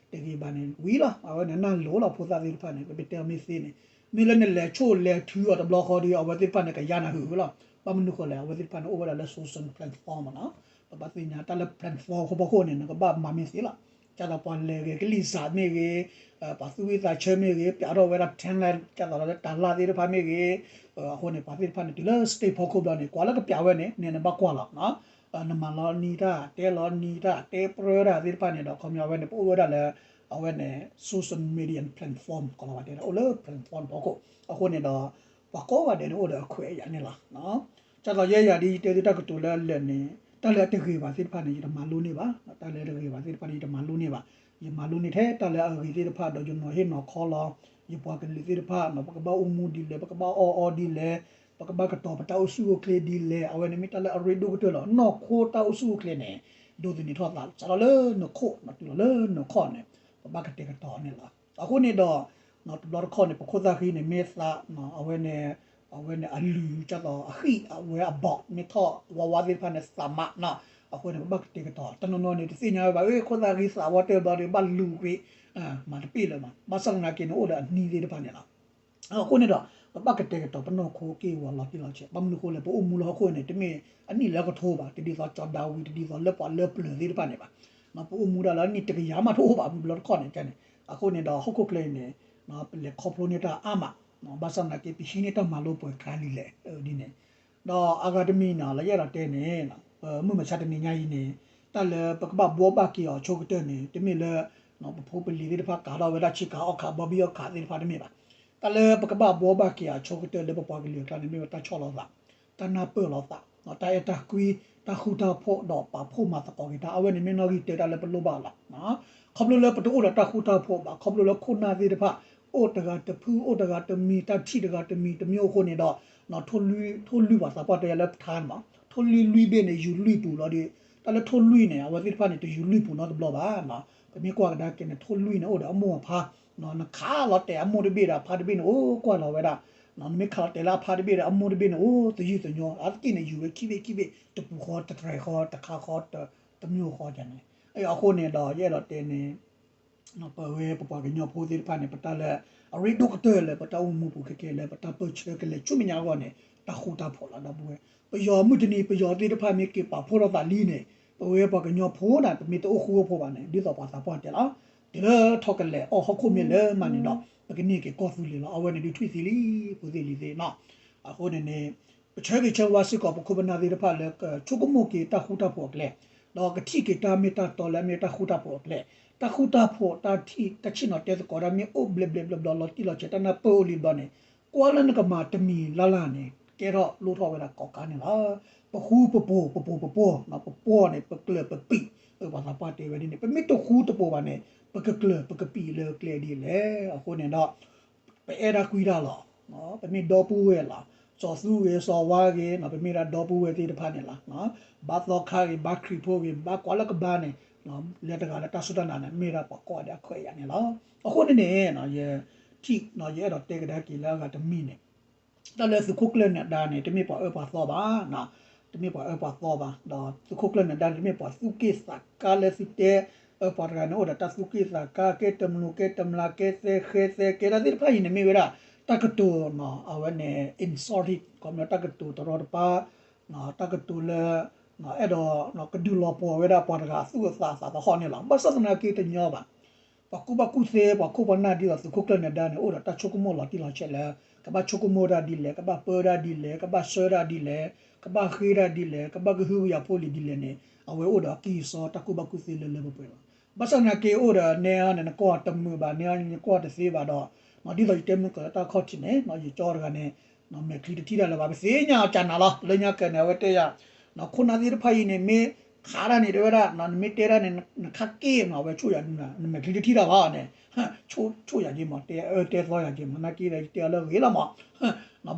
တဂ့ၤဘၣ်န့ၣ် ဝံၤလီၤ. အဝဲန့ၣ်နၢ်လိၤလီၤ ဖိသၣ်သ့ၣ်တဖၣ်န့ၣ် ပတဲအီၤမ့ၢ်သ့န့ၣ် မ့ၢ်လၢနလဲၤဆိၣ်လဲၤထုအီၤတဘျီဃီဒီး အဝဲသ့ၣ်တဖၣ်န့ၣ် ကယါနၤဟုၣ်လီၤ. ဘၣ်မနုၤဃိလဲၣ် အဝဲသ့ၣ်တဖၣ်န့ၣ် အိၣ်ဝဲဒၣ်လၢ social platform မးနီၤ. ပဘၣ်သ့ၣ်ညါတၢ်လၢ platform အဖီခိၣ်န့ၣ် နကဘၣ်မၤမ့ၢ်သ့လီၤ. ဒ်သိးပှၤလဲၤဂ့ၤကလံၤစၢ်မ့ၢ်ဂ့ၤ, ပှၤသူၣ်ဝံၣ်သးဆၢမ့ၢ်ဂ့ၤ, ပျးထီၣ်ဝဲဒၣ် talent ဒ်သိးလၢတၢ်လၢ်သ့ၣ်တဖၣ်မ့ၢ်ဂ့ၤ, အဃိန့ၣ် ပှၤသ့ၣ်တဖၣ်န့ၣ် တုၤလၢ stage ဖီခိၣ်ဘျီန့ၣ် ကွၢ်လၢကပျးဝဲန့ၣ် နဲနဘၣ်ကွၢ်လီၤ. နမၤလီၤနံၤတၢ် တဲလီၤနံၤတၢ် တဲပြၢတၢ်သ့ၣ်တဖၣ်န့ၣ်ဒီး ခီပညီဝဲန့ၣ် ပအိၣ်ဝဲဒၣ်လၢ အဝဲန့ၣ် social media platform ကီးလီၤဝဲတဲဒၣ် အိၣ်လၢ platform ဖီခိၣ်. အဃိန့ၣ်ဒီး ပှၤကိးဂၤဒဲးန့ၣ် အိၣ်ဒီးအခွဲးအယာ်န့ၣ်လီၤ. ဒ်သိးယဲယၤဒ်ယတဲသုတၢ်ကတိၤလၢအလၢာ်န့ၣ် တၢ်လၢအတဂ့ၤဘၣ်သ့ၣ်တဖၣ်န့ၣ် ယတမၤလိန့ၢ်ဘၣ်. တၢ်လၢအတဂ့ၤဘၣ်သ့ၣ်တဖၣ်န့ၣ် ယတမၤလိန့ၢ်ဘၣ်. ယမၤလိန့ၢ်ထဲတၢ်လၢအဂ့ၤသ့ၣ်တဖၣ်ဒီး ယနီၤဟ့ၣ်နီၤခီလီၤ ယပှၤကလုာ်သ့ၣ်တဖၣ် ပကဘၣ်အိၣ်မူဒ်လဲၣ် ပကဘၣ်အီၣ်အီဒ်လဲၣ် ပကဘၣ်ကတီၤပတၢ်အိၣ်ဆူၣ်အိၣ်ချ့ဒ်လဲၣ် အဝဲန့ၣ်မ့ၢ်တၢ်လၢအရ့ဒိၣ်ကတၢၢ်လီၤ. နီၢ်ခိတၢ်အိၣ်ဆူၣ်အိၣ်ချ့န့ၣ် ဒိးသန့ၤထီၣ်သး စးထီၣ်လၢနခိၣ် တုၤလီၤလၢနခီၣ်န့ၣ် ပဘၣ်ကတဲာ်ကတီၤန့ၣ်လီၤ. အဃိန့ၣ်ဒီး တဘျီတခီၣ်န့ၣ် ပခိၣ်သၣ်ဃံန့ၣ် မ့ၢ်သး အဝဲန့ၣ် အဝဲန့ၣ်အလုၢ် ဒ်သိးအဃံၣ် အဝဲအဘီး မ့ၢ်ထီၣ်ဝါဝါသ့ၣ်တဖၣ်န့ၣ် သးမးနီၤ. အဃိန့ၣ် ပဘၣ်ကတဲာ်ကတီၤ တနီၤနီၤန့ၣ် တသ့ၣ်ညါဝဲဘၣ် အခိၣ်သၣ်ဃံသးဝါတၢၢ်ဘျီဒီး ဘၣ်လူၤကွံာ် မၤတပ့ၢ်လၢၤမး ဘၣ်ဆၣ်သနာ်က့န့ၣ် အိၣ်ဒီးအနံၤသ့ၣ်တဖၣ်န့ၣ်လီၤ. အဃိန့ၣ်ဒီး ပဘၣ်ကတဲာ်ကတီၤပနီၢ်ခိက့ၢ်ဂီၤလီၤတံၢ်လီၤဆဲး ဘၣ်မနုၤဃိလဲၣ် ပအိၣ်မူလၢဟီၣ်ခိၣ်န့ၣ် တမ့ၢ်အနံၣ်လၢကထိဘၣ် တဒ်သိးကၠီၤဒၤဝံး တဒ်သိးလၢပှၤလၢပျၢၤသ့ၣ်တဖၣ်န့ၣ်ဘၣ်. ပအိၣ်မူဒၣ်လၢအနံၣ်တကယၤမးတအိၣ်ဘၣ် မုၢ်ဘျီတခီၣ်န့ၣ်န့ၣ် အဃိန့ၣ်ဒီးဟီၣ်ခိၣ်ချၢအံၤန့ၣ် ပလဲၤခီဖျိန့ၢ်တၢ်အါမး ဘၣ်ဆၣ်သနာ်က့ ပဟံးန့ၢ်တၢ်မၤလိပှဲၤကျါလံလဲၣ်ဒ်န့ၣ် ဒီးအဂၤတမံၤန့ၣ် လၢယအဲၣ်ဒိးတဲန့ၣ် ပမုၢ်မဆါတနံၤညါအံၤန့ၣ် တၢ်လၢပကဘၣ်ဘှီဘၣ်က့ၤအီၤအဆိကတၢၢ်န့ၣ် တမ့ၢ်လၢ ပဖိပလံၤသ့ၣ်တဖၣ်ကးထီၣ်ဝဲဒၣ်ဆ့ကၤအီၣ်ခး ဘီဘံၣ်အီၣ်ခးသ့ၣ်တဖၣ်တမ့ၢ်ဘၣ်. တၢ်လၢပကဘၣ်ဘှီဘၣ်က့ၤအီၤအဆိကတၢၢ်လၢပပှၤကလုာ်အကျါန့ၣ် မ့ၢ်ဝဲတၢ်ဆီၣ်လီၤသး, တၢ်နၢ်ပၢၢ်လီၤသး, တၢ်အဲၣ်တၢ်ကွံ, တၢ်ဃူတၢ်ဖိးဒီးပာ်ဖှိၣ်မၤသကိးက့ၤတၢ် အဝဲန့ၣ်မ့ၢ်နီၣ်ဂံၢ်တၢတၢ်လၢပလိၣ်ဘၣ်လီၤ. ခီဖျိလၢပတအိၣ်ဒီးတၢ်ဃူတၢ်ဖိးဘၣ် ခီဖျိလၢခိၣ်နၢ်သ့ၣ်တဖၣ် အိၣ်တဂၤတဖု အိၣ်တဂၤတမံၤ တၢ်ထံၣ်တဂၤတမံၤတမံၤအဃိန့ၣ်ဒီး ထိၣ်လွံၢ်ပှၤသးပှၢ်တဲလၢပထါန့ၣ်မး ထိၣ်လွံၢ်လွံၢ်ဘ့ၣ်န့ၣ် ယူၤလွံၢ်ပူၤလီၤဒီး တၢ်လၢထိၣ်လွံၢ်န့ၣ် အဝဲသ့ၣ်တဖၣ်န့ၣ် တယူၤလွံၢ်ပူၤနီတဘျီဘၣ်. ပမ့ၢ်ကွၢ်ကဒါက့ၤန့ၣ် ထိၣ်လွံၢ်န့ၣ် အိၣ်ဒီးအမိၢ်အဖါ နခးလီၤတဲာ်အမိၢ်တဘ့ၣ်ဒီးအဖါတဘ့ၣ်န့ၣ် အိၣ်ကွၢ်လီၤဝဲဒၣ် နမ့ၢ်ခးလီၤတဲာ်လၢအဖါတဘ့ၣ်ဒီးအမိၢ်တဘ့ၣ်န့ၣ် အိၣ်သယုၢ်သညိ အါတက့ၢ်န့ၣ် ယူၤဝဲခံဘ့ၣ်ခံဘ့ၣ် တပူၤဃီတတြဲၤဃီတခါဃီ တမျိၢ်ဃီန့ၣ်. အဃိန့ၣ်ဒီး ယအဲၣ်ဒိးတဲန့ၣ် ပဝဲပပှၤကညီဖိသ့ၣ်တဖၣ်န့ၣ် ပတၢ်လၢ အရ့ဒိၣ်ကတၢၢ်လၢပတၢ်အိၣ်မူပူၤခဲကဲလၢပတၢ်ပၢၢ်ဆၢကလဲၤဆူမဲာ်ညါအဂီၢ်န့ၣ် တၢ်ဃူတၢ်ဖိးလီၤ ဒီပုၢ်ဝဲၢ်. ပယီၤမုၢ်တနံၤ ပယီၤသ့ၣ်တဖၣ်မ့ၢ်က့ၤပာ်ဖှိၣ်ထီၣ်သးလံန့ၣ် ပဝဲပှၤကညီဖိန့ၣ် ပမ့ၢ်တအိၣ်ဃူအိၣ်ဖိးဘၣ်န့ၣ် ဒ်သိးပှၤသးပှၢ်တဲလီၤ တုၤလၢထီၣ်ကလဲာ်အီၣ်ဟီၣ်ခိၣ်မ့ၢ်လၢမးန့ၣ်ဒီး ပကန့ၢ်က့ၤကီၢ်သူလ့ၤလီၤ. အဝဲန့ၣ်ဒုးထွံၣ်သံလံ ဖိသ့ၣ်လံၤသ့ၣ်နီၤ. အဃိန့ၣ်န့ၣ် ပဆၢဂ့ၤဆၢဝါစ့ၢ်ကီးပခိၣ်ပနၢ်သ့ၣ်တဖၣ်လၢကဆိကမိၣ်က့ၤတၢ်ဃူတၢ်ဖိးအကျဲ ဒီးကထံၣ်က့ၤတၢ်မ့ၢ်တၢ်တီလၢအမ့ၢ်တၢ်ဃူတၢ်ဖိးအကျဲ တၢ်ဃူတၢ်ဖိးတၢ်ထံၣ်တၢ်ဆ့ၣ်နီၤတဲသကိးတၢ်မ့ၢ်အိၣ်ဘျဲးဘျဲးဘျီဘျီလီၤတံၢ်လီၤဆဲး တၢ်နၢ်ပၢၢ်အိၣ်လံဘျီန့ၣ် ကွၢ်လၢနကမၤတမံၤလၢ်လၢ်န့ၣ် ကဲထီၣ်လိၣ်ထီၣ်ဝဲဒၣ်ကိးကါန့ၣ်လီၤ. ပဃူပဖိး ပဖိးပဖိး ပဖိးန့ၣ် ပကျၢၤပပံာ် ပှၤသးပှၢ်တဲဝဲဒ်န့ၣ် ပမ့ၢ်တဃူတဖိးဘၣ်န့ၣ် ပကကျၢၤပကပံာ်လၢကျဲဒ်လဲၣ်. အဃိန့ၣ်ဒီး ပအဲၣ်တၢ်ကွံတၢ်လီၤ. ပမ့ၢ်ဒီပုၢ်ဝဲၢ်လီၤ. စီၤသူဂ့ၤ စီၤဝါဂ့ၤ ပမ့ၢ်ဒၣ်ဒီပုၢ်ဝဲၢ်သ့ၣ်တဖၣ်န့ၣ်လီၤ. ဘါသီခါဂ့ၤ ဘါခရံာ်ဖိဂ့ၤ ဘါကွၢ်လၢကဘါန့ၣ် လၢတဂၤလၢတၢ်စူၢ်တၢ်နာ်န့ၣ် မ့ၢ်ဒၣ်ပှၤကိးဂၤဒဲးအခွဲးအယာ်န့ၣ်လီၤ. အဃိန့ၣ်န့ၣ် ယထံၣ် ယအဲၣ်ဒိးတဲကဒါက့ၤလၢအဂၤတမံၤန့ၣ် တၢ်လၢသုးခိၣ်ကျၢၢ်နၢၤဒါန့ၣ် တမ့ၢ်ပှၤအၢပှၤသီဘၣ်, တမ့ၢ်ပှၤအၢပှၤသီဘၣ်, ဒီးသုးခိၣ်ကျၢၢ်နၢၤဒါန့ၣ် တမ့ၢ်ပှၤသူၣ်က့ၣ်သးကါလၢသုတဲ အၢပှၤတဂၤန့ၣ် အိၣ်ဒီးတၢ်သူၣ်က့ၣ်သးကါ ကဲတမျိၤကဲတမျာ် ကဲသဲဃဲသဲ ကဲတၢ်သ့ၣ်တဖၣ်အံၤန့ၣ် မ့ၢ်ဝဲဒၣ် တၢ်ကတိၤ အဝဲန့ၣ် insulting ခီပညီတၢ်ကတိၤတရီတပါ တၢ်ကတိၤလၢ အဲၣ်ဒိး ကဒုးလီၤပှီၢ်ဝဲဒၣ်ပှၤတဂၤအသူၣ်အသးအသးသဟီၣ်န့ၣ်လီၤ. ဘၣ်ဆၣ်သနာ်က့တညီဘၣ် ပှၤကူၣ်ဘၣ်ကူၣ်သ့ ပှၤခိၣ်ပှၤနၢ်ဒ်သိးသုးခိၣ်ကျၢၢ်နၢၤဒါန့ၣ် အိၣ်ဒီးတၢ်ဆိကမိၣ်လီၤတံၢ်လီၤဆဲးလၢ ကဘၣ်ဆိကမိၣ်တၢ်ဒ်လဲၣ်, ကဘၣ်ပၢတၢ်ဒ်လဲၣ်, ကဘၣ်ဆှၢတၢ်ဒ်လဲၣ်, ကဘၣ်ဃ့တၢ်ဒ်လဲၣ်, ကဘၣ်ကဟုကယာ်ဖိလံၤဒ်လဲၣ်န့ၣ် အဝဲအိၣ်ဒီးအကံၢ်အစီတၢ်ကူၣ်ဘၣ်ကူၣ်သ့လၢလၢပှဲၤပှဲၤလီၤ. ဘၣ်ဆၣ်သနာ်က့အိၣ်ဒီးနဲအီၤန့ၣ် နကွၢ်တမုာ်ဘၣ်, နဲအီၤန့ၣ် နကွၢ်တသ့ဘၣ်ဒီး ဒ်သိးယတဲမုၢ်ကီးလၢတၢ်ခီၣ်ထံးန့ၣ် ယကၠီတဂၤန့ၣ် မဲာ်ချံတထံၣ်တၢ်လၢၤဘၣ်, ပသ့ၣ်ညါအီၤကၢ်နၤလီၤ. လၢညါကၢ်န့ၣ် အဝဲတဲယၤ ခိၣ်နၢ်သ့ၣ်တဖၣ်အံၤန့ၣ် မ့ၢ်ခးတၢ်န့ၣ် တဲဝဲဒၣ် နမ့ၢ်တဲတၢ်န့ၣ် နခါက့ၢ်မး အဝဲဆိၣ်ယၤဒုနၤ နမဲာ်ချံတထံၣ်တၢ်ဘၣ်န့ၣ် ဆိၣ်ယၤက့ၤမး တဲအၢတဲသီယၤက့ၤမး နာ်က့ဒီး ယတဲအီၤလၢဂ့ၤလီၤမး.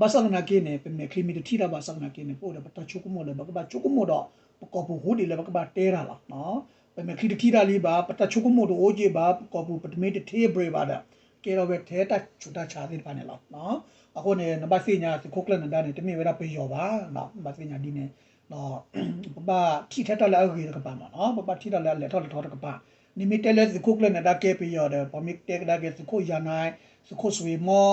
ဘၣ်ဆၣ်သနာ်က့န့ၣ် ပမဲာ်ချံမ့ၢ်တထံၣ်တၢ်ဘၣ်ဆၣ်သနာ်က့န့ၣ် ပအိၣ်ဒီးပတၢ်ဆိကမိၣ်လၢ ပကဘၣ်ဆိကမိၣ်ဒီး ပကိာ်ပူၤဃိဒ်လဲၣ် ပကဘၣ်တဲတၢ်လီၤ. ပမဲာ်ချံတထံၣ်တၢ်လံဘၣ်, ပတၢ်ဆိကမိၣ်တအိၣ်က့ၤဘၣ်, ပကိာ်ပူၤပတမ့ၢ်တထ့ဘြ့းဘၣ်ဒီး ကဲထီၣ်ဝဲထဲတၢ်ဆူးတၢ်ဆါသ့ၣ်တဖၣ်န့ၣ်လီၤ. အဃိန့ၣ် နဘၣ်သ့ၣ်ညါသုးခိၣ်ကျၢၢ်နဒါန့ၣ် တမ့ၢ်ဝဲဒၣ်ပယီၤဘၣ်, နဘၣ်သ့ၣ်ညါဒ်န့ၣ်, ပဘၣ်ထံၣ်ထဲတၢ်လၢအဂ့ၤတကပၤမးနီၤ, ပဘၣ်ထံၣ်တၢ်လၢအလဲၤထီၣ်လဲၤထီတကပၤ, နမ့ၢ်တဲလၢသုးခိၣ်ကျၢၢ်နဒါကဲပယီၤဒီး ပှၤမ့ၢ်တဲကဒါက့ၤသုးခိၣ်ယၤနဲ, သုးခိၣ်စွ့ၤမီ,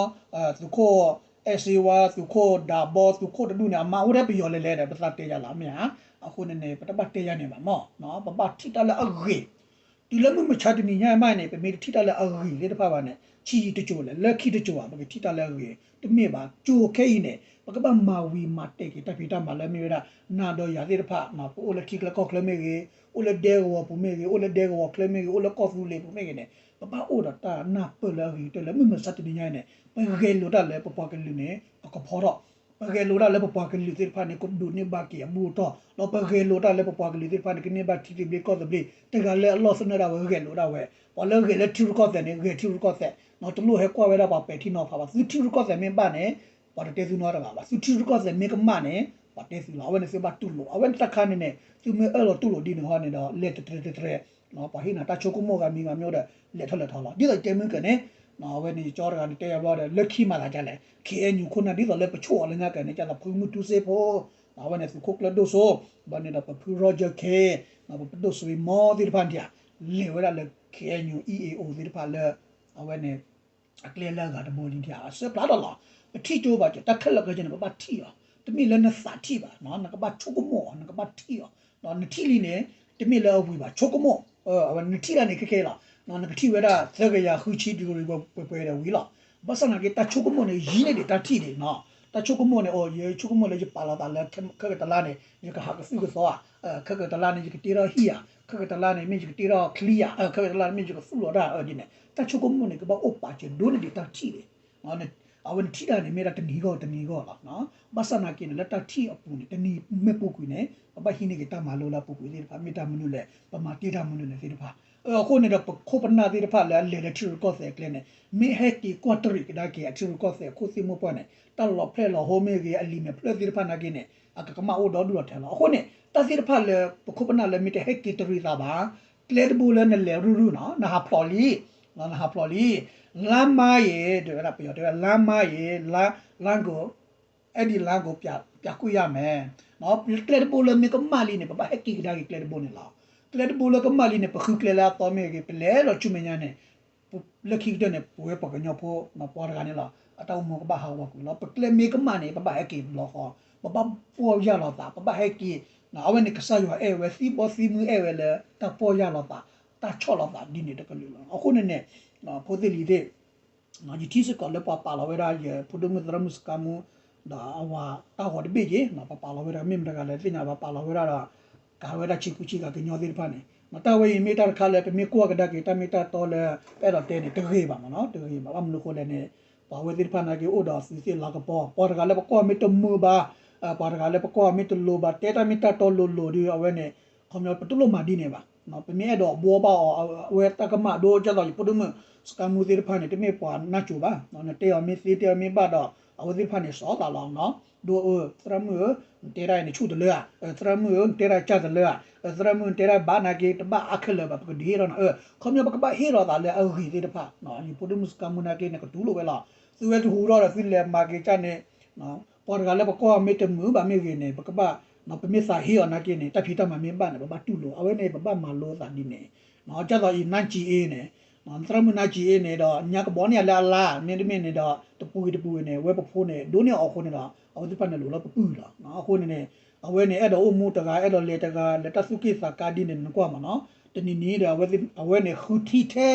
သုးခိၣ်အဲၣ်စ့ဝါ, သုးခိၣ်ဒးဘီ, သုးခိၣ်တဒူၣ်န့ၣ် အမါအိၣ်ထဲပယီၤလဲၤလဲၤဒီး ပသးတဲယၤလီၤမ့ၢ်ဧါ, အဃိန့ၣ်န့ၣ် ပတဘၣ်တဲယၤန့ၣ်ဘၣ်မး, ပဘၣ်ထံၣ်တၢ်လၢအဂ့ၤ တုၤလၢမုၢ်မဆါတနံၤညါမးန့ၣ် ပမ့ၢ်တထံၣ်တၢ်လၢအဂ့ၤသ့ၣ်တဖၣ်ဘၣ်န့ၣ် ဆံးယံာ်တစိၤလဲၣ်, လၢခံတစိၤဧါ, ပကထံၣ်တၢ်လၢအဂ့ၤတမ့ၢ်ဘၣ်. ကၠိခဲအံၤန့ၣ် ပကဘၣ်မၤဝံၤမၤတဲာ်က့ၤတၢ်ဖံးတၢ်မၤလၢမ့ၢ်ဝဲဒၣ် နၤဒီးယၤသ့ၣ်တဖၣ်, ပအိၣ်လၢထံချၢကီၢ်ချၢမ့ၢ်ဂ့ၤ, အိၣ်လၢဒဲကဝီၤပူၤမ့ၢ်ဂ့ၤ, အိၣ်လၢဒဲကဝီၤချၢမ့ၢ်ဂ့ၤ, အိၣ်လၢကီၢ်သူလ့ၤပူၤမ့ၢ်ဂ့ၤန့ၣ် ပဘၣ်အိၣ်ဒီးတၢ်နၢ်ပၢၢ်လၢအဂ့ၤကတၢၢ်လၢမုၢ်မဆါတနံၤညါအံၤန့ၣ် ပဂဲၤလိာ်တၢ်လၢပပှၤကလုာ်န့ၣ် ကကဖီထီၣ် ပဂဲၤလိာ်တၢ်လၢပပှၤကလုာ်သ့ၣ်တဖၣ်န့ၣ် ကဒိးန့ၢ်ဘၣ်က့ၤအဘူၣ်အတီၢ်, ဒီးပဂဲၤလိာ်တၢ်လၢပပှၤကလုာ်သ့ၣ်တဖၣ်န့ၣ် ကန့ၢ်ဘၣ်ထံသဘျ့ကီၢ်သဘျ့, တဂၤလၢအလီၢ်သနၢၣ်ဒၣ်ဝဲဂဲၤလိာ်ဒၣ်ဝဲ, ပှၤလၢဂဲၤလၢထံရူၢ်ကီၢ်သဲးန့ၣ် ဂဲၤထံရူၢ်ကီၢ်သဲး, တလိၣ်ဟဲကွၢ်ဝဲဒၣ်ပှၤပဲာ်ထံနီၤဖးဘၣ်, သုထံရူၢ်ကီၢ်သဲးမ့ၢ်ဘၣ်န့ၣ် ပှၤတတဲသုနီတဂၤဘၣ်, သုထံရူၢ်ကီၢ်သဲးမ့ၢ်ကမၣ်န့ၣ် ပှၤတဲသုလီၤ. အဝဲန့ၣ်သုဘၣ်တူၢ်လိာ်, အဝဲန့ၣ်တၢ်ခါန့ၣ်န့ၣ် သုမ့ၢ်အၢၣ်လီၤတူၢ်လိာ်ဒ်န့ၣ်ဟီန့ၣ်ဒီး လဲၤတတြဲၤတတြဲၤ ပှၤဟ့ၣ်နၤတၢ်ဆိကမိၣ်ဂ့ၤမံၤဂ့ၤမံၤဒီး လဲၤထီၣ်လဲၤထီလီၤ. ဒ်သိးယတဲမုၢ်ကၢၤန့ၣ် အဝဲန့ၣ် ယကၠီတဂၤန့ၣ် တဲယၤဘျီဒီး လၢခံမၤသးဒ်လဲၣ်, ခ့ၣ်အဲၣ်ယူၣ် ခိၣ်နၢ်ဒ်သိးလၢပဆိၣ်အီၤလၢညါကၢၤန့ၣ် ကၢ်သိးဖုမုၢ်တူစ့ဖိ, အဝဲန့ၣ်သုးခိၣ်ကျၢၢ်ဒိၣ်စိ, ဘျီန့ၣ်ဒီးပဖုရီကၢၤခ့ၣ်, ပပဒိၣ်စွ့ၤမီသ့ၣ်တဖၣ်ဒၣ် လဲၤဝဲဒၣ်လၢ ခ့ၣ်အဲၣ်ယူၣ် အံၣ်အ့ၣ်အိၣ်သ့ၣ်တဖၣ်လၢ အဝဲန့ၣ် အကျဲလၢအဂၤတဘိလံဒၣ် အဆၢဖျါထီၣ်လီၤ. ပထံၣ်ကၠိဘၣ်ကၠိ တၢ်ခဲလၢာ်ခဲဆ့န့ၣ် ပဘၣ်ထံၣ်အီၤ, တမ့ၢ်လၢနသးထံၣ်ဘၣ်, နကဘၣ်ဆိကမိၣ်အီၤ, နကဘၣ်ထံၣ်အီၤ, နထံၣ်လံန့ၣ် တမ့ၢ်လၢအဝံၤဘၣ် ဆိကမိၣ်, အဝဲနထံၣ်တၢ်န့ၣ်ခဲခဲလီၤ, နကထံၣ်ဝဲဒၣ် သၢကယၤဃုဆံ degree ပှဲၤပှဲၤဒီးဝံၤလီၤ. ဘၣ်ဆၣ်သနာ်က့ တၢ်ဆိကမိၣ်န့ၣ် ယံာ်န့ၢ်ဒံးတၢ်ထံၣ်ဒံး, တၢ်ဆိကမိၣ်န့ၣ် အိ ယဆိကမိၣ်လၢယပာ်လီၤသးလၢ ခဲကတလါန့ၣ် ယကဟးကသုၣ်ကသီဧါ, ခဲကတလါန့ၣ် ယကတ့ထီၣ်ဟံၣ်ဧါ, ခဲကတလါန့ၣ် မ့ၢ်ယကတ့ထီၣ်ချံဧါ, ခဲကတလါန့ၣ် မ့ၢ်ယကသူၣ်လီၤတၢ်အၢဒ်န့ၣ် တၢ်ဆိကမိၣ်န့ၣ် ကဘၣ်အိၣ်ပာ်စၢၤဒိၣ်န့ၢ်ဒံးတၢ်ထံၣ်ဒံး အဝဲနထံၣ်တၢ်န့ၣ် မ့ၢ်ဒၣ်တနံၤဂီၢ်တနံၤဂီၢ်လီၤ. ဘၣ်ဆၣ်သနာ်က့န့ၣ် လၢတၢ်ထံၣ်အပူၤန့ၣ် တနံၤမ့ၢ်ပူၤကွံာ်န့ၣ် ပဘၣ်ဟံးန့ၢ်က့ၤတၢ်မၤလိလၢအပူၤကွံာ်သ့ၣ်တဖၣ် မ့ၢ်တၢ်မနုၤလဲၣ် ပမၤတ့ၢ်တၢ်မနုၤလဲၣ်သ့ၣ်တဖၣ်. အဃိန့ၣ်ဒီး ပခိၣ်ပနၢ်သ့ၣ်တဖၣ်လၢအလဲၤလၢထံရူၢ်ကီၢ်သဲးအကျဲန့ၣ် မ့ၢ်ဟဲက့ၤကွၢ်တရံးကဒါက့ၤအထံရူၢ်ကီၢ်သဲးအခိၣ်သ့ၣ်မိၢ်ပှၢ်န့ၣ် တၢ်လီၤဖျဲၣ်လီၤဟိမ့ၢ်ဂ့ၤ အလံာ်မဲာ်ဖျၢၣ်သ့ၣ်တဖၣ်နာ်က့န့ၣ် အကကမၣ်အိၣ်ဒီဒူၣ်လီၤထဲလီၤ. အဃိန့ၣ် တၢ်သ့ၣ်တဖၣ်လၢ ပခိၣ်ပနၢ်လၢမ့ၢ်တဟဲက့ၤတရံးသးဘၣ် ကျဲတဘိလၢနလဲၤရုၢ်ရုၢ်နီၤ နဟးဖျိးလံ, နဟးဖျိးလံ, လါမါယ့ၤ တဲဝဲဒၣ် ပယီၤတဲဝဲ လါမါယ့ၤ လါ လါကိၤ အဲၣ်ဒိးလါကိၤ ပျးကွံာ်ယၤမဲာ်, ကျဲတဘိလၢမ့ၢ်ကမၣ်လံန့ၣ် ပဘၣ်ဟဲက့ၤကဒါက့ၤကျဲတဘိန့ၣ်လီၤ. ကျဲတဘိလၢကမၣ်လံန့ၣ် ပဃုကျဲလၢအသီမ့ၢ်ဂ့ၤ ပလဲၤလီၤဆူမဲာ်ညါန့ၣ် လၢခံကတၢၢ်န့ၣ် ပဝဲပှၤကညီဖိ ပှၤတဂၤန့ၣ်လီၤ အတၢ်အိၣ်မူကဘၣ်ဟးဂီၤကွံာ်လီၤ. ပကျဲမ့ၢ်ကမၣ်န့ၣ် ပဘၣ်ဟဲက့ၤဘျီဃီ, ပဘၣ်ပီၢ်ယၢ်လီၤသး, ပဘၣ်ဟဲက့ၤ အဝဲန့ၣ်ကစၢ်ယွၤအဲၣ်ဝဲ သံဘီသံမုၢ်အဲၣ်ဝဲလၢ တၢ်ပီၢ်ယၢ်လီၤသး တၢ်ဆီၣ်လီၤသးဒ်န့ၣ်တကလုာ်လီၤ. အဃိန့ၣ်န့ၣ် ဖိသ့ၣ်လံၤသ့ၣ် ယထံၣ်စ့ၢ်ကီးလၢပှၤပာ်လီၤဝဲဒၣ် ယဖိဒိၣ်မုၣ်သရၣ်မုၣ်စကါမူ ဒီးအဝၤတၢ်ဂီၤတဘ့ၣ်က့ၤ ပပာ်လီၤဝဲဒၣ် မ့ၢ်မတၤတဂၤလဲၣ်သ့ၣ်ညါ ပပာ်လီၤဝဲဒၣ်ဒီး ကၤဝဲဒၣ်ဆံးကူဆံးကၤကညီသ့ၣ်တဖၣ်န့ၣ် တၢ်ဝဲအံၤမ့ၢ်တၢ်တခါလၢ ပမ့ၢ်ကွၢ်ကဒါက့ၤ တၢ်မ့ၢ်တၢ်တီလၢ ပအဲၣ်ဒိးတဲန့ၣ် တဂ့ၤဘၣ်မ့ၢ်နီၤ တဂ့ၤဘၣ်. ဘၣ်မနုၤအဃိလဲၣ်န့ၣ် ပှၤဝဲသ့ၣ်တဖၣ်နာ်က့ အိၣ်ဒီးသုးသ့ၣ်လၤကပီၤ ပှၤတဂၤလၢပကွၢ်မ့ၢ်တမုာ်ဘၣ် ပှၤတဂၤလၢပကွၢ်မ့ၢ်တလိၤဘၣ် တဲတၢ်မ့ၢ်တၢ်တီလိၤလိၤဒီး အဝဲန့ၣ် ခီပညီ ပတလိၣ်မၤဒ်န့ၣ်ဘၣ်. ပမ့ၢ်အဲၣ်ဒိးဘှီဘၣ်အီၤ အဝဲတၢ်ကမၣ်ဒိ ဒ်သိးယဖိဒိၣ်မုၣ်စကါမူသ့ၣ်တဖၣ်န့ၣ် တမ့ၢ်ပှၤနၢ်စိၤဘၣ်. နတဲအီၤမ့ၢ်သ့ တဲအီၤမ့ၢ်ဘၣ်ဒီး အဝဲသ့ၣ်တဖၣ်န့ၣ် စီၤသးလီၤနီၤ ဒိ သရၣ်မုၣ်ဧၢ နတဲဒၣ်အံၤနဆူၣ်တလၢဧါ, သရၣ်မုၣ်ဧၢ နတဲဒၣ်ကၢ်တလၢဧါ, သရၣ်မုၣ် နတဲဒၣ်ဘၣ်နာ်က့ တဘၣ်အါခဲလၢာ်ဘၣ် ပကဒုးဟ့ၣ်ထီၣ်နၤ. ခီပညီ ပကဘၣ်ဟ့ၣ်လီၤသးလၢအဂ့ၤသ့ၣ်တဖၣ်. ယဖိဒိၣ်မုၣ်စကါမူနာ်က့န့ၣ် ကတူၢ်လိာ်ဝဲလီၤ. သုဝဲတဟူထီၣ်ဒီး သုလဲၤမၤက့ၤကၢ်န့ၣ် ပှၤတဂၤလၢပကွၢ်မ့ၢ်တမုာ်ဘၣ်မ့ၢ်ဂ့ၤန့ၣ် ပကဘၣ် ပမ့ၢ်သးဟ့အီၤနာ်က့န့ၣ် တၢ်ဖံးတၢ်မၤမ့ၢ်ဘၣ်န့ၣ် ပဘၣ်တူၢ်လိာ် အဝဲန့ၣ် ပဘၣ်မၤလိသးဒ်န့ၣ်. ဒ်သိးအံၤ နါကံအ့န့ၣ် သရၣ်မုၣ်နါကံအ့န့ၣ်ဒီး ညါကဘီန့ၢ်ယၤလၢအလါ မ့တမ့ၢ်န့ၣ်ဒီး တပူၤဂ့ၤတပူၤဂ့ၤန့ၣ် အဝဲပဖိန့ၣ် ဒိးန့ၢ်အီၤအဃိန့ၣ်ဒီး အဝဲသ့ၣ်တဖၣ်န့ၣ် လိာ်လၢပပုၢ်လီၤ. အဃိန့ၣ်န့ၣ် အဝဲန့ၣ် အဲၣ်ဒိးအိၣ်မူတဂၤ အဲၣ်ဒိးလဲၤတဂၤ လဲၤတၢ်သူၣ်က့ၣ်သးကါဒ်န့ၣ် နကွၢ်မးနီၤ တနံၤနံၤဒီး အဝဲန့ၣ် ဃုထံၣ်ထဲ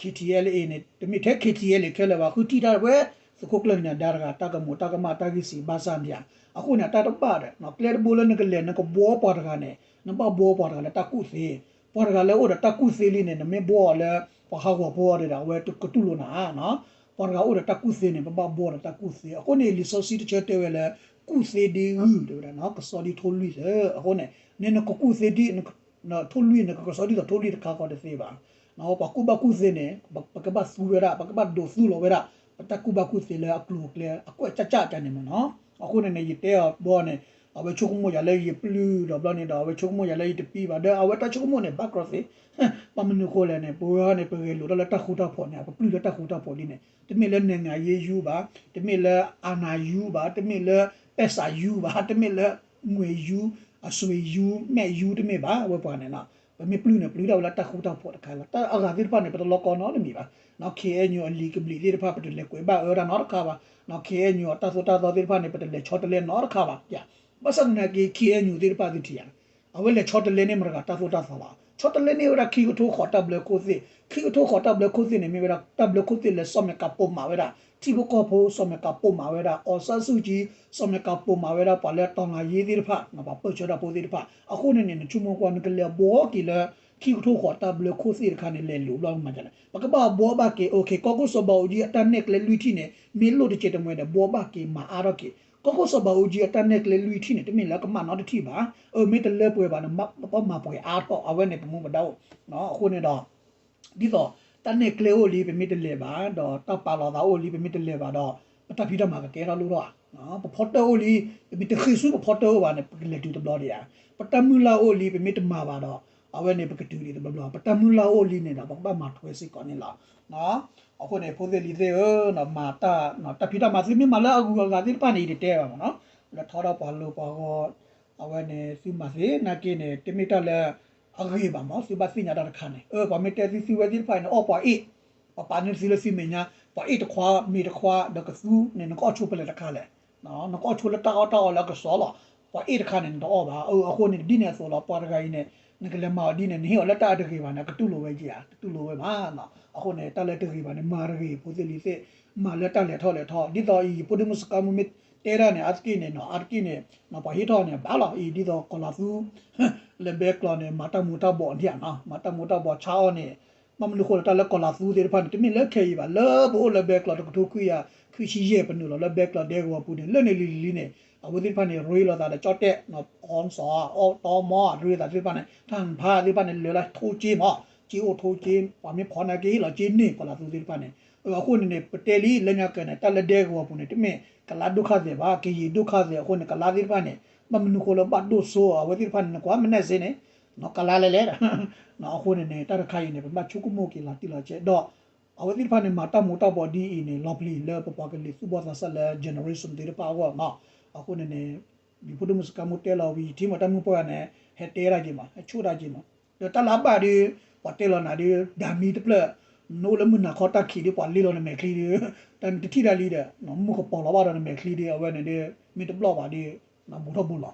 KTLA န့ၣ် တမ့ၢ်ထဲ KTLA ခဲလၢာ်ဘၣ် ဃုထံၣ်တၢ်ဝဲ သုးခိၣ်ကျၢၢ်နဒါတဂၤ တၢ်ကမိၣ်တၢ်ကမၣ်တၢ်ဂံၢ်စံးဘၣ်ဆၣ်န့ၣ် အဃိန့ၣ် အတၢ်တဘၣ်ဒီး ကျဲတဘိလၢနကလဲၤ နကဘှီပှၤတဂၤန့ၣ် နဘၣ်ဘှီပှၤတဂၤလၢတၢ်ကူၣ်သ့, ပှၤတဂၤလၢအိၣ်ဒီးတၢ်ကူၣ်သ့လံန့ၣ် နမ့ၢ်ဘှီအီၤလၢ ပှၤဟးဂီၤဖိအီၤဒီး အဝဲကတူၢ်လိာ်နၤ ပှၤတဂၤအိၣ်ဒီးတၢ်ကူၣ်သ့န့ၣ် ပဘၣ်ဘှီဒီးတၢ်ကူၣ်သ့. အဃိန့ၣ် လံာ်စီဆှံတဆၢတဲဝဲလၢ ကူၣ်သ့ဒ်ဂုၢ်တဲဝဲဒၣ် ကစီဒီထိၣ်လွံၢ်သၢ. အဃိန့ၣ် နကကူၣ်သ့ဒ် ထိၣ်လွံၢ်န့ၣ် ကကစီဒီသိးထိၣ်လွံၢ်တခါဃီတသ့ဘၣ်. ပှၤကူၣ်ဘၣ်ကူၣ်သ့န့ၣ် ပကဘၣ်သူဝဲဒၣ် ပကဘၣ်ဒိးသူလီၤဝဲဒၣ် ပတၢ်ကူၣ်ဘၣ်ကူၣ်သ့လၢအကျိၤအကျဲ အကွဲးကၠၢ်ကၠၢ်ကၠၢ်န့ၣ်မးနီၤ. အဃိန့ၣ်န့ၣ် ယတဲအီၤဘီန့ၣ် အဝဲဆိကမိၣ်ယၤလၢယပျုၢ်ဒီးဘျီန့ၣ်ဒီး အဝဲဆိကမိၣ်ယၤလၢယတပံဘၣ် ဒီးအဝဲတၢ်ဆိကမိၣ်န့ၣ် ဘၣ်ကြၢးသ့, ဘၣ်မနုၤဃိလဲၣ်န့ၣ် ပဝဲန့ၣ် ပဂဲၤလိာ်တၢ်လၢတၢ်ဃူတၢ်ဖိးန့ၣ် ပပျုၢ်လၢတၢ်ဃူတၢ်ဖိးဒ်န့ၣ် တမ့ၢ်လၢနဲၣ်ငၤယ့ယူဘၣ်, တမ့ၢ်လၢအနၢ်ယူဘၣ်, တမ့ၢ်လၢပဲစၢ်ယူဘၣ်, တမ့ၢ်လၢ ငွေယူ, အဆွေယူ, မဲယူ တမ့ၢ်ဘၣ် အဝဲပှၤန့ၣ်လီၤ. ပမ့ၢ်ပျုၢ်န့ၣ် ပျုၢ်ဒၣ်ဝဲလၢတၢ်ဃူတၢ်ဖိးတခါလီၤ. တၢ်အဂၤသ့ၣ်တဖၣ်န့ၣ် ပတလီၤကီနီတမံၤဘၣ်. နီၢ် ခ့ၣ်အဲၣ်ယူၣ် အလံာ်ကဘျံးသ့ၣ်တဖၣ် ပတလဲၤကွဲးဘၣ်အၢတၢ်နီတခါဘၣ်. နီၢ် ခ့ၣ်အဲၣ်ယူၣ် အတၢ်သိၣ်တၢ်သီသ့ၣ်တဖၣ်န့ၣ် ပတလဲၤဆီတလဲနီတခါဘၣ်. ဘၣ်ဆၣ်သနာ်က့ ခ့ၣ်အဲၣ်ယူၣ်သ့ၣ်တဖၣ်သုထံၣ်ဧါ အဝဲလဲၤဆီတလဲန့ၢ်မတၤတဂၤတၢ်သိၣ်တၢ်သီလီၤ. ဆီတလဲန့ၢ်ဝဲဒၣ်ခံကထိဃိးတၢ်ဘျၢခိၣ်သ့ၣ်, ခံကထိဃိးတၢ်ဘျၢခိၣ်သ့ၣ်န့ၣ် မ့ၢ်ဝဲဒၣ်တၢ်ဘျၢခိၣ်သ့ၣ်လဲၤစီၣ်မဲာ်ကးပိာ်မးဝဲဒၣ် ထံဖိကီၢ်ဖိ စီၣ်မဲာ်ကးပိာ်မးဝဲဒၣ် အီၣ်ဆၣ်စူၣ်ကံ စီၣ်မဲာ်ကးပိာ်မးဝဲဒၣ် ပှၤလၢတီၢ်လၢ်ယ့သ့ၣ်တဖၣ် ပှၤပၢၢ်ဆၢတၢ်ဖိသ့ၣ်တဖၣ်. အဃိန့ၣ်န့ၣ် နဆိကမိၣ်ကွၢ် နကလဲၤဘှီက့ၤလၢ ခံကထိဃိးတၢ်ဘျၢခိၣ်သ့ၣ်တခါန့ၣ် လဲၤလိာ်ဘျီမၤဒ်လဲၣ်. ပကဘၣ်ဘှီဘၣ်က့ၤ ကီၢ်ခိၣ်စီၤဘးအူကၠံအတၢ်နဲၣ်ကျဲလွံၢ်ထံၣ်န့ၣ် မ့ၢ်လိၣ်တကဲးတမှဲဒီး ဘှီဘၣ်က့ၤမၤအါထီၣ်က့ၤ ကီၢ်ခိၣ်စီၤဘးအူကၠံအတၢ်နဲၣ်ကျဲလွံၢ်ထံၣ်န့ၣ် တမ့ၢ်လၢကမၣ်နီတထံၣ်ဘၣ်. အမ့ၢ်တလၢပှဲၤဘၣ်န့ၣ် ပဘၣ်မၤပှဲၤအါထီၣ် အဝဲန့ၣ်ပမူပဒါအိၣ်. အဃိန့ၣ်ဒီး ဒ်သိး တၢ်နဲၣ်ကျဲအိၣ်လံ ပမ့ၢ်တလဲၤဘၣ် ဒီးတၢ်ပာ်လီၤသးအိၣ်လံ ပမ့ၢ်တလဲၤဘၣ်ဒီး ပတၢ်ဖံးတၢ်မၤကကဲထီၣ်လိၣ်ထီၣ်ဧါ. ပဖီတၢၣ်အိၣ်လံ ပမ့ၢ်တဃ့ၢ်ဆူပဖီတၢၣ်အိၣ်ဘၣ်န့ၣ် ပကလဲၤတုၤတဘျီဒံးဧါ. ပတၢ်မုၢ်လၢ်အိၣ်လံ ပမ့ၢ်တမၤဘၣ်ဒီး အဝဲန့ၣ်ပကတုၤဒံးတဘျီဘျီ. ပတၢ်မုၢ်လၢ်အိၣ်လံန့ၣ်ဒီး ပကဘၣ်မၤထွဲစ့ၢ်ကီးန့ၣ်လီၤ. အဃိန့ၣ် ဖိသ့ၣ်လံၤသ့ၣ်ဧၢ, မၤတၢ် တၢ်ဖံးတၢ်မၤ သုမ့ၢ်မၤလၢအဂုၤအဂၤသ့ၣ်တဖၣ်န့ၣ် ယတတဲဘၣ်မးနီၤ, လၢထီထီၣ်ပှၤလိၤပှၤဂီၤ အဝဲန့ၣ် သုမၤသ့နာ်က့န့ၣ် တမ့ၢ်တၢ်လၢအဂ့ၤဘၣ်မး, သုဘၣ်သ့ၣ်ညါတၢ်တခါန့ၣ်, ပှၤမ့ၢ်တဲသုသုဝဲသ့ၣ်တဖၣ်အံၤန့ၣ် အီၣ်ပှၤအ့ၣ်, ပှၤပာ်န့ၢ်သုလၢသုမဲာ်ညါ, ပှၤအ့ၣ်တခွါမ့ၤတခွါဒီးကသူန့ၣ် နကအီၣ်ဆိဖဲလဲၣ်တခါလဲၣ်, နကအီၣ်ဆိလၢတၢ်အီၣ်တၢ်အီလၢအကစီၣ်လီၤ, ပှၤအ့ၣ်တခါန့ၣ် နတအီၣ်ဘၣ်, အဃိန့ၣ် ဒ်န့ၣ်အသိးလီၤ, ပှၤတဂၤအံၤန့ၣ် နကလဲၤမၤအီၤဒ်န့ၣ် နဟ့ၣ်အီၤလၢတၢ်အတဂ့ၤဘၣ်န့ၣ် အကတူၢ်လိာ်ဝဲက့ၤဧါ, တတူၢ်လိာ်ဝဲဘၣ်, အဃိန့ၣ် တၢ်လၢတဂ့ၤဘၣ်န့ၣ် မၤတဂ့ၤ, ဖိသ့ၣ်လံၤသ့ၣ်, မၤလၢတၢ်လဲၤထီၣ်လဲၤထီ, ဒ်သိးအံၤ ယဖိဒိၣ်မုၣ်စကါမူမ့ၢ်တဲဒၣ်န့ၣ် အါတက့ၢ်န့ၣ်နီၤ, အါတက့ၢ်န့ၣ် ပှၤဟ့ၣ်ထီၣ်န့ၣ် ဘၣ်လီၤ, အံၤဒ်သိးကီၤလၤသူ လၢဘဲကျီန့ၣ် မၤတၢ်မူၤတၢ်ဘှီးဒံးဧါနီၤ, မၤတၢ်မူၤတၢ်ဘှီးဆါအီၣ်န့ၣ်, ဘၣ်မနုၤဃိလၢတၢ်လၢကီၤလၤသူသ့ၣ်တဖၣ်န့ၣ် တမ့ၢ်လၢခဲအံၤဘၣ်, လၢပအိၣ်လၢဘဲကျီတကထိခွံကယၤ ခွံဆံယဲၢ် ပနုာ်လီၤလၢဘဲကျီဒဲကဝီၤပူၤန့ၣ် လၢန့ၣ်လံၤလံၤလံၤန့ၣ် အဝဲသ့ၣ်တဖၣ်န့ၣ် ရ့လိာ်သးဒီးကၠီၣ်တဲၣ်, အီစီၤ, အီတီမီ ရ့သးသ့ၣ်တဖၣ်န့ၣ် ထၣ်ဖးသ့ၣ်တဖၣ်န့ၣ် လဲၤလၢထိက့မီ, က့အိၣ်ထိက့, ပှၤမ့ၢ်ဖီၣ်နာ်က့ဟ့ၣ်လီၤက့န့ၢ် ကီၤလၤသူသ့ၣ်တဖၣ်န့ၣ်, အဃိန့ၣ်န့ၣ် ပတဲလံလၢညါကၢၤန့ၣ် တၢ်လၢဒဲကဝီၤပူၤန့ၣ် တမ့ၢ်ကလါဒိၣ်ခါသဲးဘၣ်, ကယံာ်ဒိၣ်ခါသဲး, အဃိန့ၣ် ကလါသ့ၣ်တဖၣ်န့ၣ် ဘၣ်မနုၤဃိလၢဘၣ်ဒိၣ်စိအဝဲသ့ၣ်တဖၣ်န့ၣ် နကွၢ်မ့ၢ်နဲၣ်စ့န့ၣ် နီၢ်ကလါလဲၤလဲၤ, အဃိန့ၣ်န့ၣ် တၢ်တခါအံၤန့ၣ် ပဘၣ်ဆိကမိၣ်က့ၤလီၤတံၢ်လီၤဆဲးဒီး အဝဲသ့ၣ်တဖၣ်န့ၣ် မၤတၢ်မူၤတၢ်ဘှီးဒ်အံၤန့ၣ် လီၤပျံၤလၢပပှၤကလုာ်သူၣ်ဘီၣ်သးစၢ်လၢ generation သ့ၣ်တဖၣ်အဂီၢ်မး, အဃိန့ၣ်န့ၣ် ယဖိဒိၣ်မုၣ်စကါမူတဲလီၤဝံၤ ယထံၣ်မၤတၢ်မုၢ်ပှၢ်န့ၣ် ဟဲတဲဒၣ်က့ၤမး ဟဲဆိၣ်ဒၣ်က့ၤမး, ဒီးတၢ်လၢအဘၣ်ဒီး ပှၤတဲလီၤနၤဒီး ဒၢမံတဖျၢၣ်, နအိၣ်လၢမုၢ်နၤခီတၢ်ခံးဒီး ပှၤလ့လီၤနမဲာ်ချံဒီး တၢ်နတထံၣ်တၢ်လံဒီး မုၢ်ကပီၤလီၤဘၣ်ဒီးနမဲာ်ချံဒီး အဝဲန့ၣ်ဒီး မ့ၢ်တဘျီၣ်ဘၣ်ဒီး နဘူးထီၣ်ဘူးလီၤ.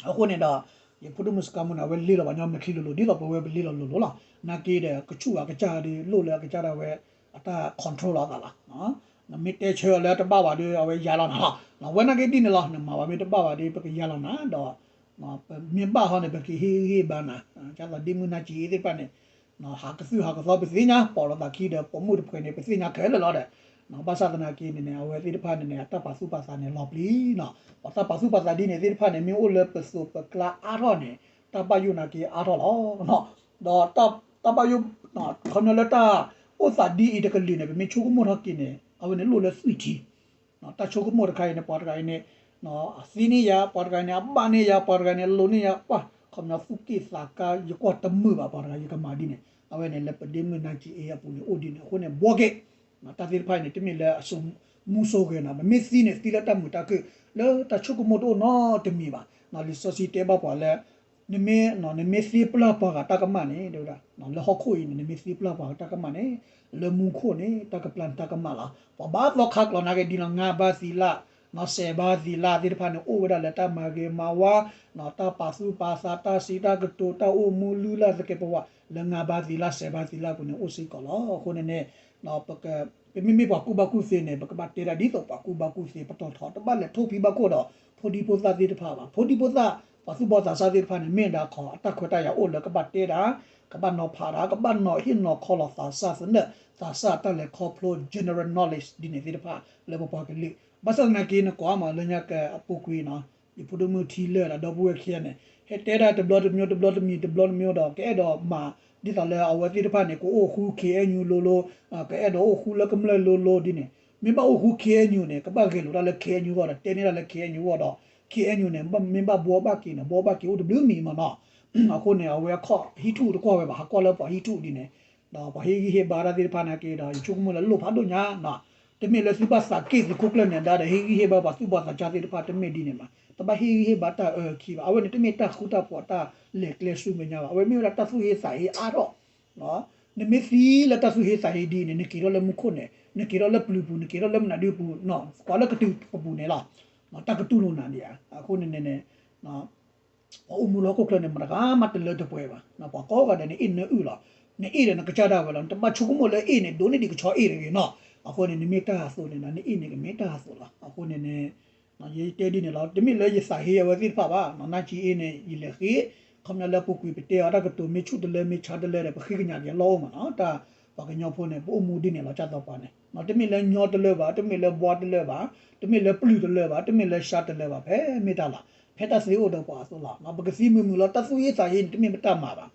အဃိန့ၣ်ဒီး ယဖိဒိၣ်မုၣ်စကါမူန့ၣ် အဝဲလ့လီၤပှၤညီမဲာ်ချံလိၤလိၤ ဒ်သိးပဝဲပလ့လီၤလိၤလိၤလီၤ. နာ်က့ဒီး ကဆူၣ်ဘၣ်ကစၢ်ဒီး လိၣ်လၢအကစၢ်ဒၣ်ဝဲ အတၢ် control လီၤအသးလီၤ. နမ့ၢ်တဲဆၢအီၤလၢတဘၣ်ဘၣ်ဒီး အဝဲယါလီၤနၤလီၤ. ဝဲနာ်က့ဒ်န့ၣ်လီၤ. နမၤဘၣ်မ့ၢ်တဘၣ်ဘၣ်ဒီး ပကယါလီၤနၤဒီး ပမ့ၢ်ဘၣ်ဟီန့ၣ် ပကဟ့ၣ်ဂံၢ်ဟ့ၣ်ဘါနၤ. ကၢ်သးဒ့မုၢ်နါစံးအ့သ့ၣ်တဖၣ်န့ၣ် ဟးကသုၣ်ဟးကသီပသ့ၣ်ညါ, ပိာ်လိာ်သးခံဒီး ပိာ်မုၣ်တဖှဲးန့ၣ် ပသ့ၣ်ညါခဲလၢာ်လီၤဒီး ဘၣ်ဆၣ်သနာ်က့န့ၣ်န့ၣ် အဝဲသ့ၣ်တဖၣ်န့ၣ်န့ၣ် အတၢ်ပာ်သူၣ်ပာ်သးန့ၣ် လီၤပျံၤနီၤ. ပှၤတၢ်ပာ်သူၣ်ပာ်သးဒ်န့ၣ်သ့ၣ်တဖၣ်န့ၣ် မ့ၢ်အိၣ်လၢပသိးပကျါအါထီၣ်န့ၣ် တၢ်ဘၣ်ယိၣ်နာ်က့အါထီၣ်လီၤ. ဒီးတၢ်ဘၣ်ယိၣ် ခီပညီလၢတၢ်အိၣ်သးဒ်အံၤတကလုာ်န့ၣ် ပမ့ၢ်ဆိကမိၣ်ထီၣ်က့ၤန့ၣ် အဝဲန့ၣ်လိၣ်လၢသွံၣ်ထံ တၢ်ဆိကမိၣ်တခါအံၤန့ၣ် ပှၤတဂၤအံၤန့ၣ် အသ့န့ၢ်ယၤ, ပှၤတဂၤအံၤန့ၣ် အဘၣ်န့ၢ်ယၤ, ပှၤတဂၤအံၤန့ၣ် အလိၤန့ၢ်ယၤ, ပှၤ ခီပညီသူၣ်က့ၣ်သးကါ ယကွၢ်တမုာ်ဘၣ်, ပှၤတဂၤယကမၤဒ်န့ၣ် အဝဲန့ၣ်လၢပဒ့မုၢ်နါစံးအ့အပူၤန့ၣ် အိၣ်ဒ်န့ၣ် အဃိန့ၣ် ဘှီက့ၤ တၢ်သ့ၣ်တဖၣ်အံၤန့ၣ် တမ့ၢ်လၢအစိမူစိဂဲၤနီၤ, ပမ့ၢ်သံန့ၣ် သံလၢတၢ်မုာ်တၢ်ခုၣ် လၢတၢ်ဆိကမိၣ်တအိၣ်နီတမံၤဘၣ်. လံာ်စီဆှံတဲဘၣ်ပှၤလၢ နမ့ၢ် နမ့ၢ်သ့ပျၢ်ပှၤဂၤတၢ်ကမၣ်န့ၣ် တဲဝဲဒၣ် လၢဟီၣ်ခိၣ်အံၤန့ၣ် နမ့ၢ်သ့ပျၢ်ပှၤဂၤတၢ်ကမၣ်န့ၣ် လၢမူခိၣ်န့ၣ် တၢ်ကပျၢ်နတၢ်ကမၣ်လီၤ. ပှၤဘၣ်သီခါကျိာ်နာ်က့ဒ်နီၤ ငါးပါးသီလ, ဆယ်ပါးသီလသ့ၣ်တဖၣ်န့ၣ် အိၣ်ဝဲဒၣ်လၢတၢ်မၤဂ့ၤမၤဝါ, တၢ်ပာ်သူၣ်ပာ်သး, တၢ်စံးတၢ်ကတိၤ, တၢ်အိၣ်မူလုၢ်လၢ်သကဲးပဝး လၢငါးပါးသီလ, ဆယ်ပါးသီလပူၤန့ၣ် အိၣ်စ့ၢ်ကီးလီၤ. အဃိန့ၣ်န့ၣ် ပမ့မ့ၢ်ပှၤကူၣ်ဘၣ်ကူၣ်သ့န့ၣ် ပကဘၣ်တဲဒၣ်ဒ်သိးပှၤကူၣ်ဘၣ်ကူၣ်သ့ ပတီၢ်ထီ တဘၣ်လဲၤထိၣ်ဖံးဘၣ်ခိၣ်ဒီး ဖိဒံဖိသၣ်သ့ၣ်တဖၣ်ဘၣ်. ဖိဒံဖိသၣ် ပှၤသူၣ်ဘီၣ်သးစၢ်သ့ၣ်တဖၣ်န့ၣ် မ့ၢ်ဒၣ်ခီ အတၢ်ခွဲးတၢ်ယာ်အိၣ်လၢကဘၣ်တဲဒၣ်, ကဘၣ်နီၤဖးဒၣ်, ကဘၣ်နီၤဟ့ၣ်နီၤခီလီၤသးစၢ်သနၢၣ်, သးစၢ်တၢ်လဲၤခီဖျိ general knowledge ဒ်န့ၣ်သ့ၣ်တဖၣ် လၢပပှၤကလုာ်. ဘၣ်ဆၣ်သနာ်က့ နကွၢ်မးလၢညါကအပူၤကွံာ်နီၤ ယဖိဒိၣ်မုၣ်ထံလၢာ်ဒီး ဒီပုၢ်ဝဲၢ်ခံဂၤန့ၣ် ဟဲတဲဒၣ်တဘျီတမံၤ တဘျီတမံၤ တဘျီတမံၤဒီး ကအဲၣ်ဒိးမၤ ဒ်သိးလၢအဝဲသ့ၣ်တဖၣ်န့ၣ် ကအိၣ်ဃူ ခ့ၣ်အဲၣ်ယူၣ်လိၤလိၤ, ကအဲၣ်ဒိးအိၣ်ဃူလၢကမျၢၢ်လိၤလိၤဒ်န့ၣ်. မ့ၢ်ဘၣ်အိၣ်ဃူ ခ့ၣ်အဲၣ်ယူၣ်န့ၣ် ကဘၣ်ဂဲၤလိာ်တၢ်လၢ ခ့ၣ်အဲၣ်ယူၣ်အဂီၢ်ဒီး တဲန့ၢ်တၢ်လၢ ခ့ၣ်အဲၣ်ယူၣ်အဂီၢ်ဒီး ခ့ၣ်အဲၣ်ယူၣ်န့ၣ် မ့ၢ်ဘၣ်ဘှီဘၣ်က့ၤန့ၣ် ဘှီဘၣ်က့ၤအိၣ်တဘျုးမံၤမးနီၤ. အဃိန့ၣ် အဝဲအခီၣ်ဟံးထူၣ်တကွၢ်ဝဲဘၣ်, ဟးကွၢ်လၢပှၤဟံးထူၣ်ဒ်န့ၣ်, ဒီးပှၤဟ့ၣ်ဂံၢ်ဟ့ၣ်ဘါတၢ်သ့ၣ်တဖၣ်နာ်က့ဒီး ယဆိကမိၣ်လၢလိၣ်ဖးဒိၣ်ညါနီၤ. တမ့ၢ်လၢသုဘၣ်သးက့ၣ်သုးခိၣ်ကျၢၢ်နဲၣ်ဒါဒီး ဟ့ၣ်ဂံၢ်ဟ့ၣ်ဘါပှၤသူၣ်ဘီၣ်သးစၢ်သ့ၣ်တဖၣ် တမ့ၢ်ဒ်န့ၣ်ဘၣ်. တဘၣ်ဟ့ၣ်ဂံၢ်ဟ့ၣ်ဘါတၢ်အၢခံဘၣ်. အဝဲန့ၣ်တမ့ၢ်တၢ်ဃူတၢ်ဖိးတၢ်လဲၤကျဲဆူမဲာ်ညါဘၣ်. အဝဲမ့ၢ်ဝဲဒၣ်တၢ်သူၣ်ဟ့သးဟ့အါထီၣ် နမ့ၢ်သံလၢတၢ်သူၣ်ဟ့သးဟ့ဒ်အံၤန့ၣ် နက့ၤထီၣ်လၢမူခိၣ်န့ၣ် နက့ၤထီၣ်လၢပျုၤပူၤ နက့ၤထီၣ်လၢမနုၤဒုပူၤနီၤ ကွၢ်လၢကတုၤပူၤန့ၣ်လီၤ. တၢ်ကတူၢ်လိာ်နၤဒံးဧါ. အဃိန့ၣ်န့ၣ် ပှၤအိၣ်မူလၢဟီၣ်ခိၣ်ချၢန့ၣ် မတဂၤမးတလၢတပှဲၤဘၣ်. ပှၤကိးဂၤဒဲးန့ၣ် အ့ၣ်နၢအုၣ်လီၤ. နအ့ၣ်ဒီးနကစၢ်ဒၣ်ဝဲလီၤ. နတဘၣ်ဆိကမိၣ်လၢအ့ၣ်န့ၣ် ဒိးန့ၢ်ဒံးကဆီအ့ၣ်တဂ့ၤနီၤ. အဃိန့ၣ် နမ့ၢ်တၢ်အသိးန့ၣ်ဒီး နအ့ၣ်န့ၣ်ကမ့ၢ်တၢ်အသိးလီၤ. အဃိန့ၣ်န့ၣ် ယတဲဒ်န့ၣ်လီၤ. တမ့ၢ်လၢယသးဟ့အဝဲသ့ၣ်တဖၣ်ဘၣ်. နာ်က့အ့ၣ်န့ၣ် ယလဲၤဃ့ ခီပညီလၢပူၤကွံာ် ပတဲအီၤတၢ်ကတိၤမ့ၢ်ဆူၣ်တလၢမ့ၢ်ဆါတလၢဒီး ပဃ့ကညးက့ၤအလီၢ်အိၣ်မးနီၤ. တၢ်ပှၤကညီဖိန့ၣ် ပအိၣ်မူဒ်န့ၣ်လီၤ ကၢ်သီပှၤန့ၣ်. တမ့ၢ်လၢညီတလၢဘၣ်, တမ့ၢ်လၢဘှါတလၢဘၣ်, တမ့ၢ်လၢပျုၤတလၢဘၣ်, တမ့ၢ်လၢရှါတလၢဘၣ်, ဖဲမ့ၢ်တၢ်လီၤ. ဖဲတၢ်သ့အိၣ်ဒီးပှၤအသိးလီၤ. ပကသံမုာ်မုာ်လီၤ. တၢ်သူၣ်ဟ့သးဟ့န့ၣ် တမ့ၢ်ပတၢ်မၤဘၣ်.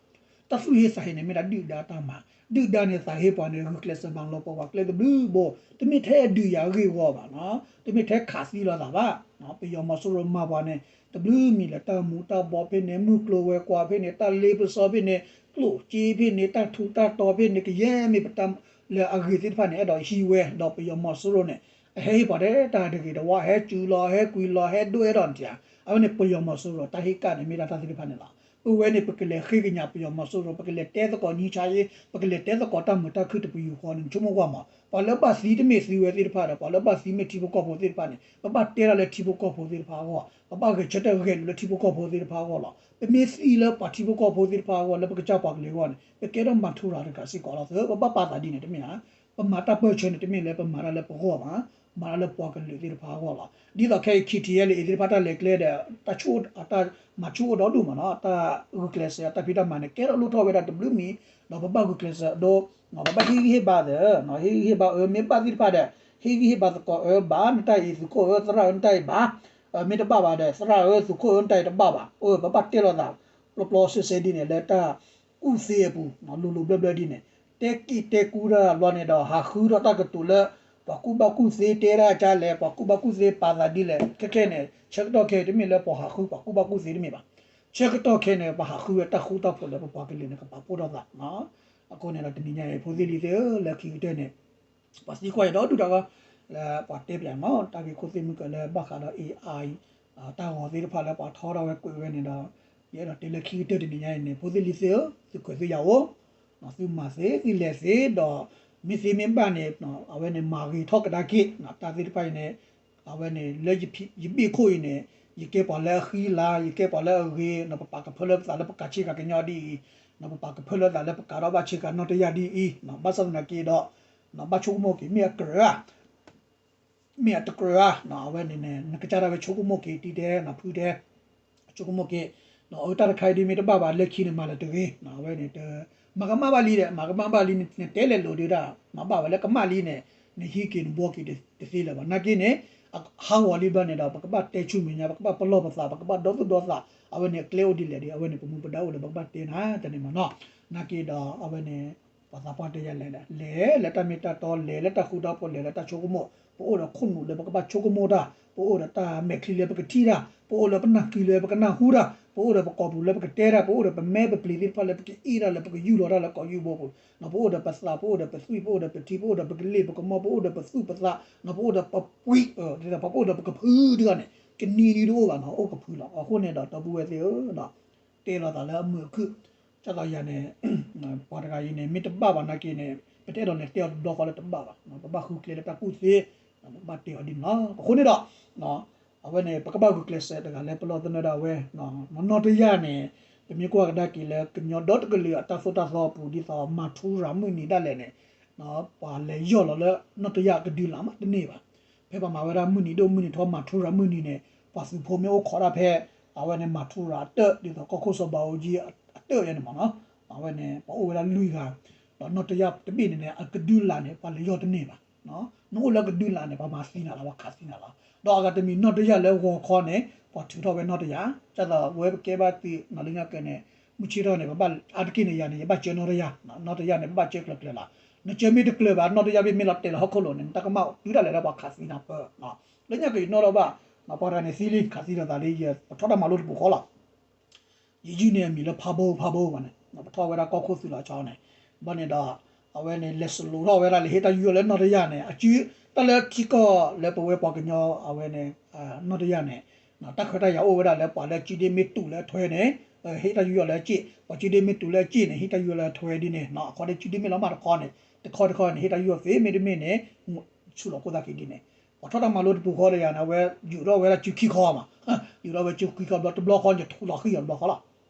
တၢ်သူၣ်ဟ့သးဟ့န့ၣ် မ့ၢ်ဒၣ်ဒုၣ်ဒါတၢ်မၤ. ဒုၣ်ဒါန့ၣ်သးဟ့ပှၤန့ၣ် ဂုာ်ကျဲးစၢးမၤလီၤပှီၢ်ပှၤကျဲတဘျုးဘိ, တမ့ၢ်ထဲဒုးယၤအဂ့ၢ်အဂီၢ်ဘၣ်နီၤ. တမ့ၢ်ထဲခးသံလိာ်သးဘၣ်. ပယီၤမီၤစိရိၤမၤပှၤန့ၣ် တဘျုးမံၤလၢတၢ်မူၤတၢ်ဘှီးဖဲန့ၣ် မုၢ်ကျိၤဝဲၤကွာ်ဖဲန့ၣ် တၢ်လ့ပစီဖဲန့ၣ် ကျိၣ်စ့ဖဲန့ၣ် တၢ်ထူးတၢ်တီၤဖဲန့ၣ် ကယဲၢ်မ့ၢ်ပတၢ်လၢအဂ့ၤသ့ၣ်တဖၣ်န့ၣ် အဲၣ်ဒိးဟံးဝဲ ဒီးပယီၤမီၤစိရိၤန့ၣ် အဟဲဟ့ၣ်ပှၤထဲတၢ်တဂ့ၤတဝါ ဟဲစူၤလီၤ ဟဲကွံာ်လီၤ ဟဲဒိၣ်ဟဲဒီးနတၢ် အဝဲန့ၣ်ပယီၤမီၤစိရိၤ တၢ်ဟ့ၣ်ကၣ်န့ၣ် မ့ၢ်ဒၣ်တၢ်သ့ၣ်တဖၣ်န့ၣ်လီၤ. ပဝဲန့ၣ် ပကလဲၤဃ့ကညးပယီၤမီၤစိရိၤ ပကလဲၤတဲသကိးနံဆါယ့ ပကလဲၤတဲသကိးတၢ်မုာ်တၢ်ခုၣ်တပယူာ်ဃီန့ၣ် ဆိကမိၣ်ကွၢ်မး ပှၤလၢဘၣ်သံတမ့ၢ်သံဝဲသ့ၣ်တဖၣ်ဒီး ပှၤလၢဘၣ်သံမ့ၢ်ထံဖိကီၢ်ဖိသ့ၣ်တဖၣ်န့ၣ် ပဘၣ်တဲတၢ်လၢထံဖိကီၢ်ဖိသ့ၣ်တဖၣ်အဂီၢ် ပဘၣ်ဂဲၤဆၢထၢၣ်ဂဲၤလိာ်လၢထံဖိကီၢ်ဖိသ့ၣ်တဖၣ်အဂီၢ်လီၤ. ပမ့ၢ်သံလၢပှၤထံဖိကီၢ်ဖိသ့ၣ်တဖၣ်အဂီၢ် လၢပကစၢ်ပှၤကလုာ်အဂီၢ်န့ၣ် ပကဲထီၣ်မၤထူရၤတဂၤစ့ၢ်ကီးလီၤ. ပဘၣ်ပာ်သးဒ်န့ၣ်တမ့ၢ်ဧါ. ပမၤတၢ်ပၢၢ်ဆၢန့ၣ် တမ့ၢ်လၢပမၤတၢ်လၢပဂီၢ်ဘၣ်, မၤတၢ်လၢပှၤကလုာ်သ့ၣ်တဖၣ်အဂီၢ်လီၤ. ဒ်သိးခဲအံၤ ခ့ထံယဲလံ အံၤသ့ၣ်တဖၣ်တၢ်လဲၤကျဲဒီး တၢ်ဆိၣ် တၢ်မၤဆိၣ်အိၣ်ဒီဒူၣ်မးနီၤ တၢ်ဂုာ်ကျဲးစၢး တၢ်ဖံးတၢ်မၤန့ၣ် ကဲထီၣ်လိၣ်ထီၣ်ဝဲဒၣ်တဘျုးမံၤ ဒီးပဘၣ်ဂုာ်ကျဲးစၢးအဒိ ပဘၣ်ဟ့ၣ်ဂံၢ်ဟ့ၣ်ဘါသ့ ဟ့ၣ်ဂံၢ်ဟ့ၣ်ဘါအၢ မ့ၢ်ဘၣ်သ့ၣ်တဖၣ်ဒီး ဟ့ၣ်ဂံၢ်ဟ့ၣ်ဘါသကိးအၢ ဘၣ်နတၢ်အံၤ သုးခိၣ်ဧၢ သရၣ်ဧၢ နတၢ်အံၤဘၣ် မ့ၢ်တဘၣ်ဘၣ်ဒီး သရၣ်ဧၢ သုးခိၣ်ဧၢ နတၢ်အံၤတဘၣ်ဘၣ် အိၣ် ပဘၣ်တဲလိာ်သး ပျီပျီစဲစဲဒ်န့ၣ် လၢတၢ်ကူၣ်သ့အပူၤ လိၤလိၤဘျၢဘျၢဒ်န့ၣ် တဲက့ၣ်တဲကူတၢ်ဘျီန့ၣ်ဒီး ဟးဃုထီၣ်တၢ်ကတိၤလၢ ပှၤကူၣ်ဘၣ်ကူၣ်သ့တဲတၢ်ကလဲၣ် ပှၤကူၣ်ဘၣ်ကူၣ်သ့ပာ်သးဒ်လဲၣ် ခဲခဲန့ၣ် ဆၢကတီၢ်ခဲအံၤတမ့ၢ်လၢပှၤဟးဃုပှၤကူၣ်ဘၣ်ကူၣ်သ့တမ့ၢ်ဘၣ်. ဆၢကတီၢ်ခဲန့ၣ် ပှၤဟးဃုဝဲတၢ်ဃူတၢ်ဖိးလၢပပှၤကလုာ်န့ၣ် ကပာ်ဖှိၣ်ထီၣ်သး အဃိန့ၣ်ဒီးတနံၤညါအံၤ ဖိသ့ၣ်လံၤသ့ၣ်ဧၢ လၢခံကတၢၢ်န့ၣ် ပှၤသံကွၢ်ယၤဒီဒူၣ်ဒီး လၢပှၤတဲပၠးမး တၢ်ဂ့ၢ်ခိၣ်သ့ၣ်မုၢ်ကၢၤလၢဘၣ်ဃးဒီး AI တၢ်ဂီၤသ့ၣ်တဖၣ်လၢပှၤထီထီၣ်ဝဲကွဲးဝဲန့ၣ်ဒီး ယအဲၣ်ဒိးတဲလၢခံကတၢၢ်တနံၤညါအံၤန့ၣ် ဖိသ့ၣ်လံၤသ့ၣ်ဧၢ သုကွဲးသုယၤအိၣ် သုမၤသ့ သုလဲၤသ့ဒီး မ့ၢ်သ့မ့ၢ်ဘၣ်န့ၣ် အဝဲန့ၣ်မၤဂ့ၤထီၣ်ကဒါက့ၤ တၢ်သ့ၣ်တဖၣ်အံၤန့ၣ် အဝဲန့ၣ် လၢယဘ့ၣ်ခိၣ်အံၤန့ၣ် ယကဲပှၤလၢအဃံလၤ ယကဲပှၤလၢအဂ့ၤ ပပာ်ကဖၢလၢပသးလၢပကးဆ့ကၤကညီဒ်အံၤ ပပာ်ကဖၢလၢသးလၢပကးထီၣ်ဘၣ်ဆ့ကၤနီၣ်တယၢ်ဒ်အံၤ ဘၣ်ဆၣ်သနာ်က့ဒီး ဘၣ်ဆိကမိၣ်က့ၤ မ့ၢ်အကြၢးဧါ မ့ၢ်အတကြၢးဧါ အဝဲန့ၣ်န့ၣ် နကစၢ်ဒၣ်ဝဲဆိကမိၣ်က့ၤတံၤတဲ နဖုတဲ ဆိကမိၣ်က့ၤ အတၢ်တခါအံၤဒ်မ့ၢ်တဘၣ်ဘၣ် လၢခံန့ၣ်မၤလၢၤတဂ့ၤ အဝဲန့ၣ် မၤကမၣ်ဘၣ်လံဒီး မၤကမၣ်ဘၣ်လံန့ၣ် နတဲလဲၤလိာ်ဒုဒၣ် မၤဘၣ်ဝဲလၢကမၣ်လံန့ၣ် နဟံးက့ၤနဘှီက့ၤတသ့လၢၤဘၣ် နာ်က့န့ၣ် ဟးဂီၤလံဘျီန့ၣ်ဒီး ပကဘၣ်တဲဆူမဲာ်ညါ ပကဘၣ်ပလီၢ်ပသး ပကဘၣ်ဒီသူၣ်ဒီသး အဝဲန့ၣ် ကျဲအိၣ်ဒ်လဲၣ်ဒီး အဝဲန့ၣ် ပမူပဒါအိၣ်လၢပကဘၣ်တဲနၤတၢ်န့ၣ်မးနီၤ နာ်က့ဒီး အဝဲန့ၣ် ပှၤသးပှၢ်တဲယၤလဲၣ် လဲၤလၢတၢ်မ့ၢ်တၢ်တီ လဲၤလၢတၢ်ဃူတၢ်ဖိး လဲၤလၢတၢ်ဆိကမိၣ် ပအိၣ်ဒီးခိၣ်နူာ်လၢပကဘၣ်ဆိကမိၣ်တၢ် ပအိၣ်ဒီးတၢ်မဲာ်ချံလၢပကထံၣ်တၢ် ပအိၣ်ဒီးပနၢ်ကံၤလၢပကနၢ်ဟူတၢ် ပအိၣ်ဒီးပကိာ်ပူၤလၢပကတဲတၢ် ပအိၣ်ဒီးပမဲပပျ့ၤသ့ၣ်တဖၣ်လၢပကအ့ၣ်တၢ်လၢပကယူၢ်လီၤတၢ်လၢကိာ်ယူၢ်ဘိပူၤ ပအိၣ်ဒီးပသး ပအိၣ်ဒီးပသွံၣ် ပအိၣ်ဒီးပထံ ပအိၣ်ဒီးပကလ့ၢ်ပကမီၢ် ပအိၣ်ဒီးပသူၣ်ပသး ပအိၣ်ဒီးပပှံ ပအိၣ်ဒီးပကဖုတဂၤန့ၣ် ကနံၤဒုတအိၣ်ဘၣ်နီၤ အိၣ်ကဖုလီၤ အဃိန့ၣ်ဒီး ဒီပုၢ်ဝဲၢ်သ့ၣ်ဧၢ တဲလိာ်သးလၢအမုာ်အခုၣ် ကၢ်သိးယၤန့ၣ် ပှၤတဂၤအံၤန့ၣ် မ့ၢ်တဘၣ်ဘၣ်နာ်က့န့ၣ် ပတအဲၣ်ဒိးလဲၤတဲအီၤတဘျီဃီလၢတဘၣ်ဘၣ် ပဘၣ်ဃုကျဲလၢတၢ်ကူၣ်သ့ ပဘၣ်တဲအီၤဒ်န့ၣ်လီၤ အဃိန့ၣ်ဒီး အဝဲန့ၣ် ပကဘၣ်ဂုာ်ကျဲးစၢးတဂၤလၢပလီၢ်သနၢၣ်ဒၣ်ဝဲ နီၢ်တယၢ်န့ၣ် ပမ့ၢ်ကွၢ်ကဒါက့ၤလၢကညီဒီတကလုာ်အတၢ်သိၣ်တၢ်သီအပူၤ ဒ်သိးမၤထူရၤမုၢ်နံၤဒၣ်လဲာ်န့ၣ် ပှၤလဲၤယီၢ်လီၤလၢနီၢ်တယၢ်ကဒုးလၢ်မးတန့ၢ်ဘၣ် ဖဲပှၤမၤဝဲဒၣ်မုၢ်နံၤဒိၣ်မုၢ်နံၤထီမၤထူရၤမုၢ်နံၤန့ၣ် ပှၤသုးဖိမ့ၢ်အိၣ်ခိးဒၣ်ဖဲ အဝဲန့ၣ်မၤထူရၤအတၢၣ် ဒ်သိးကီၢ်ခိၣ်စီၤဘးအူကၠံအတၢၣ်ယဲန့ၣ်မးနီၤ အဝဲန့ၣ် ပှၤအိၣ်ဝဲဒၣ်လွံၢ်ဂၤ ဒီးနီၢ်တယၢ်တဘ့ၣ်န့ၣ်န့ၣ် အကဒုးလၢ်န့ၣ် ပှၤလဲၤယီၢ်တန့ၢ်ဘၣ် နအိၣ်လၢကဒုးလၢ်န့ၣ် ပှၤမၤသံနၤလီၤ ပှၤခးသံနၤလီၤ ဒီးအဂၤတမံၤနီၢ်တယၢ်လၢဂီၤခီန့ၣ် ပှၤထုးထီၣ်ဝဲနီၢ်တယၢ် ကၢ်သိးဝဲပကဲဘၣ်သုးနီၢ်လၢညါကဲန့ၣ် မုၢ်ဆ့ၣ်ထီၣ်န့ၣ် ပဘၣ်အါတက့ၢ်န့ၣ်ယၤန့ၣ် ယဘၣ်စၢနီၢ်တယၢ် နီၢ်တယၢ်န့ၣ် ပဘၣ်စၢကျၢၤကျၢၤလီၤ နစၢမ့ၢ်တကျၢၤဘၣ် နီၢ်တယၢ်ဘ့ၣ်မ့ၢ်လီၤတဲာ်လၢဟီၣ်ခိၣ်လိၤန့ၣ် နတၢ်ကမၣ်တုၤဒၣ်လဲာ်လၢပှၤခးသံနၤပၢၢ် လၢညါက့ၤယနီၣ်ထီၣ်ဘၣ် ပှၤတဂၤန့ၣ်သံလံ ခးသံလိာ်သးလံ ယပထီၣ်တၢ်မၤလိတပူၤဃီလီၤ. ယယုၢ်န့ၢ်အမံၤလၢဖးဘိဖးဘိဘၣ်န့ၣ် ပထီၣ်ဝဲဒၣ်ကီၢ်ခိၣ်သုးလီၤဆီန့ၣ် ဘၣ်န့ၣ်ဒီး အဝဲန့ၣ် လဲၤစလိထီၣ်ဝဲဒၣ်လၢဟ့ၣ်တၢ်ယူးယီၣ်လၢနီၢ်တယၢ်န့ၣ် အစု တၢ်လၢထံကီၢ်လၢပဝဲပှၤကညီအဝဲန့ၣ် နီၢ်တယၢ်န့ၣ် တၢ်ခွဲးတၢ်ယာ်အိၣ်ဝဲဒၣ်လၢပှၤလၢစုဒ့မ့ၢ်တူးလၢအထွဲန့ၣ် ဟ့ၣ်တၢ်ယူးယီၣ်လၢအစ့ၣ် ပှၤစုဒ့မ့ၢ်တူးလၢအစ့ၣ်န့ၣ် ဟ့ၣ်တၢ်ယူးယီၣ်လၢအထွဲဒ်န့ၣ် အခီဒ့စုဒ့မ့ၢ်လီၤမၢ်တခီန့ၣ် တခီတခီန့ၣ် ဟ့ၣ်တၢ်ယူးယီၣ်သ့မ့တမ့ၢ်န့ၣ် ဆူၣ်လီၤခိၣ်သၣ်ခံဒ်န့ၣ် ပှၤထီၣ်တၢ်မၤလိတပူၤဃီဒီးယၤန့ၣ် အဝဲယူးထီၣ်ဝဲဒၣ်စုခံခီမး ယူးထီၣ်ဝဲစုခံခီဘျီ တဘျီဃီန့ၣ် ယထူလီၤဃံၣ်အီၤတ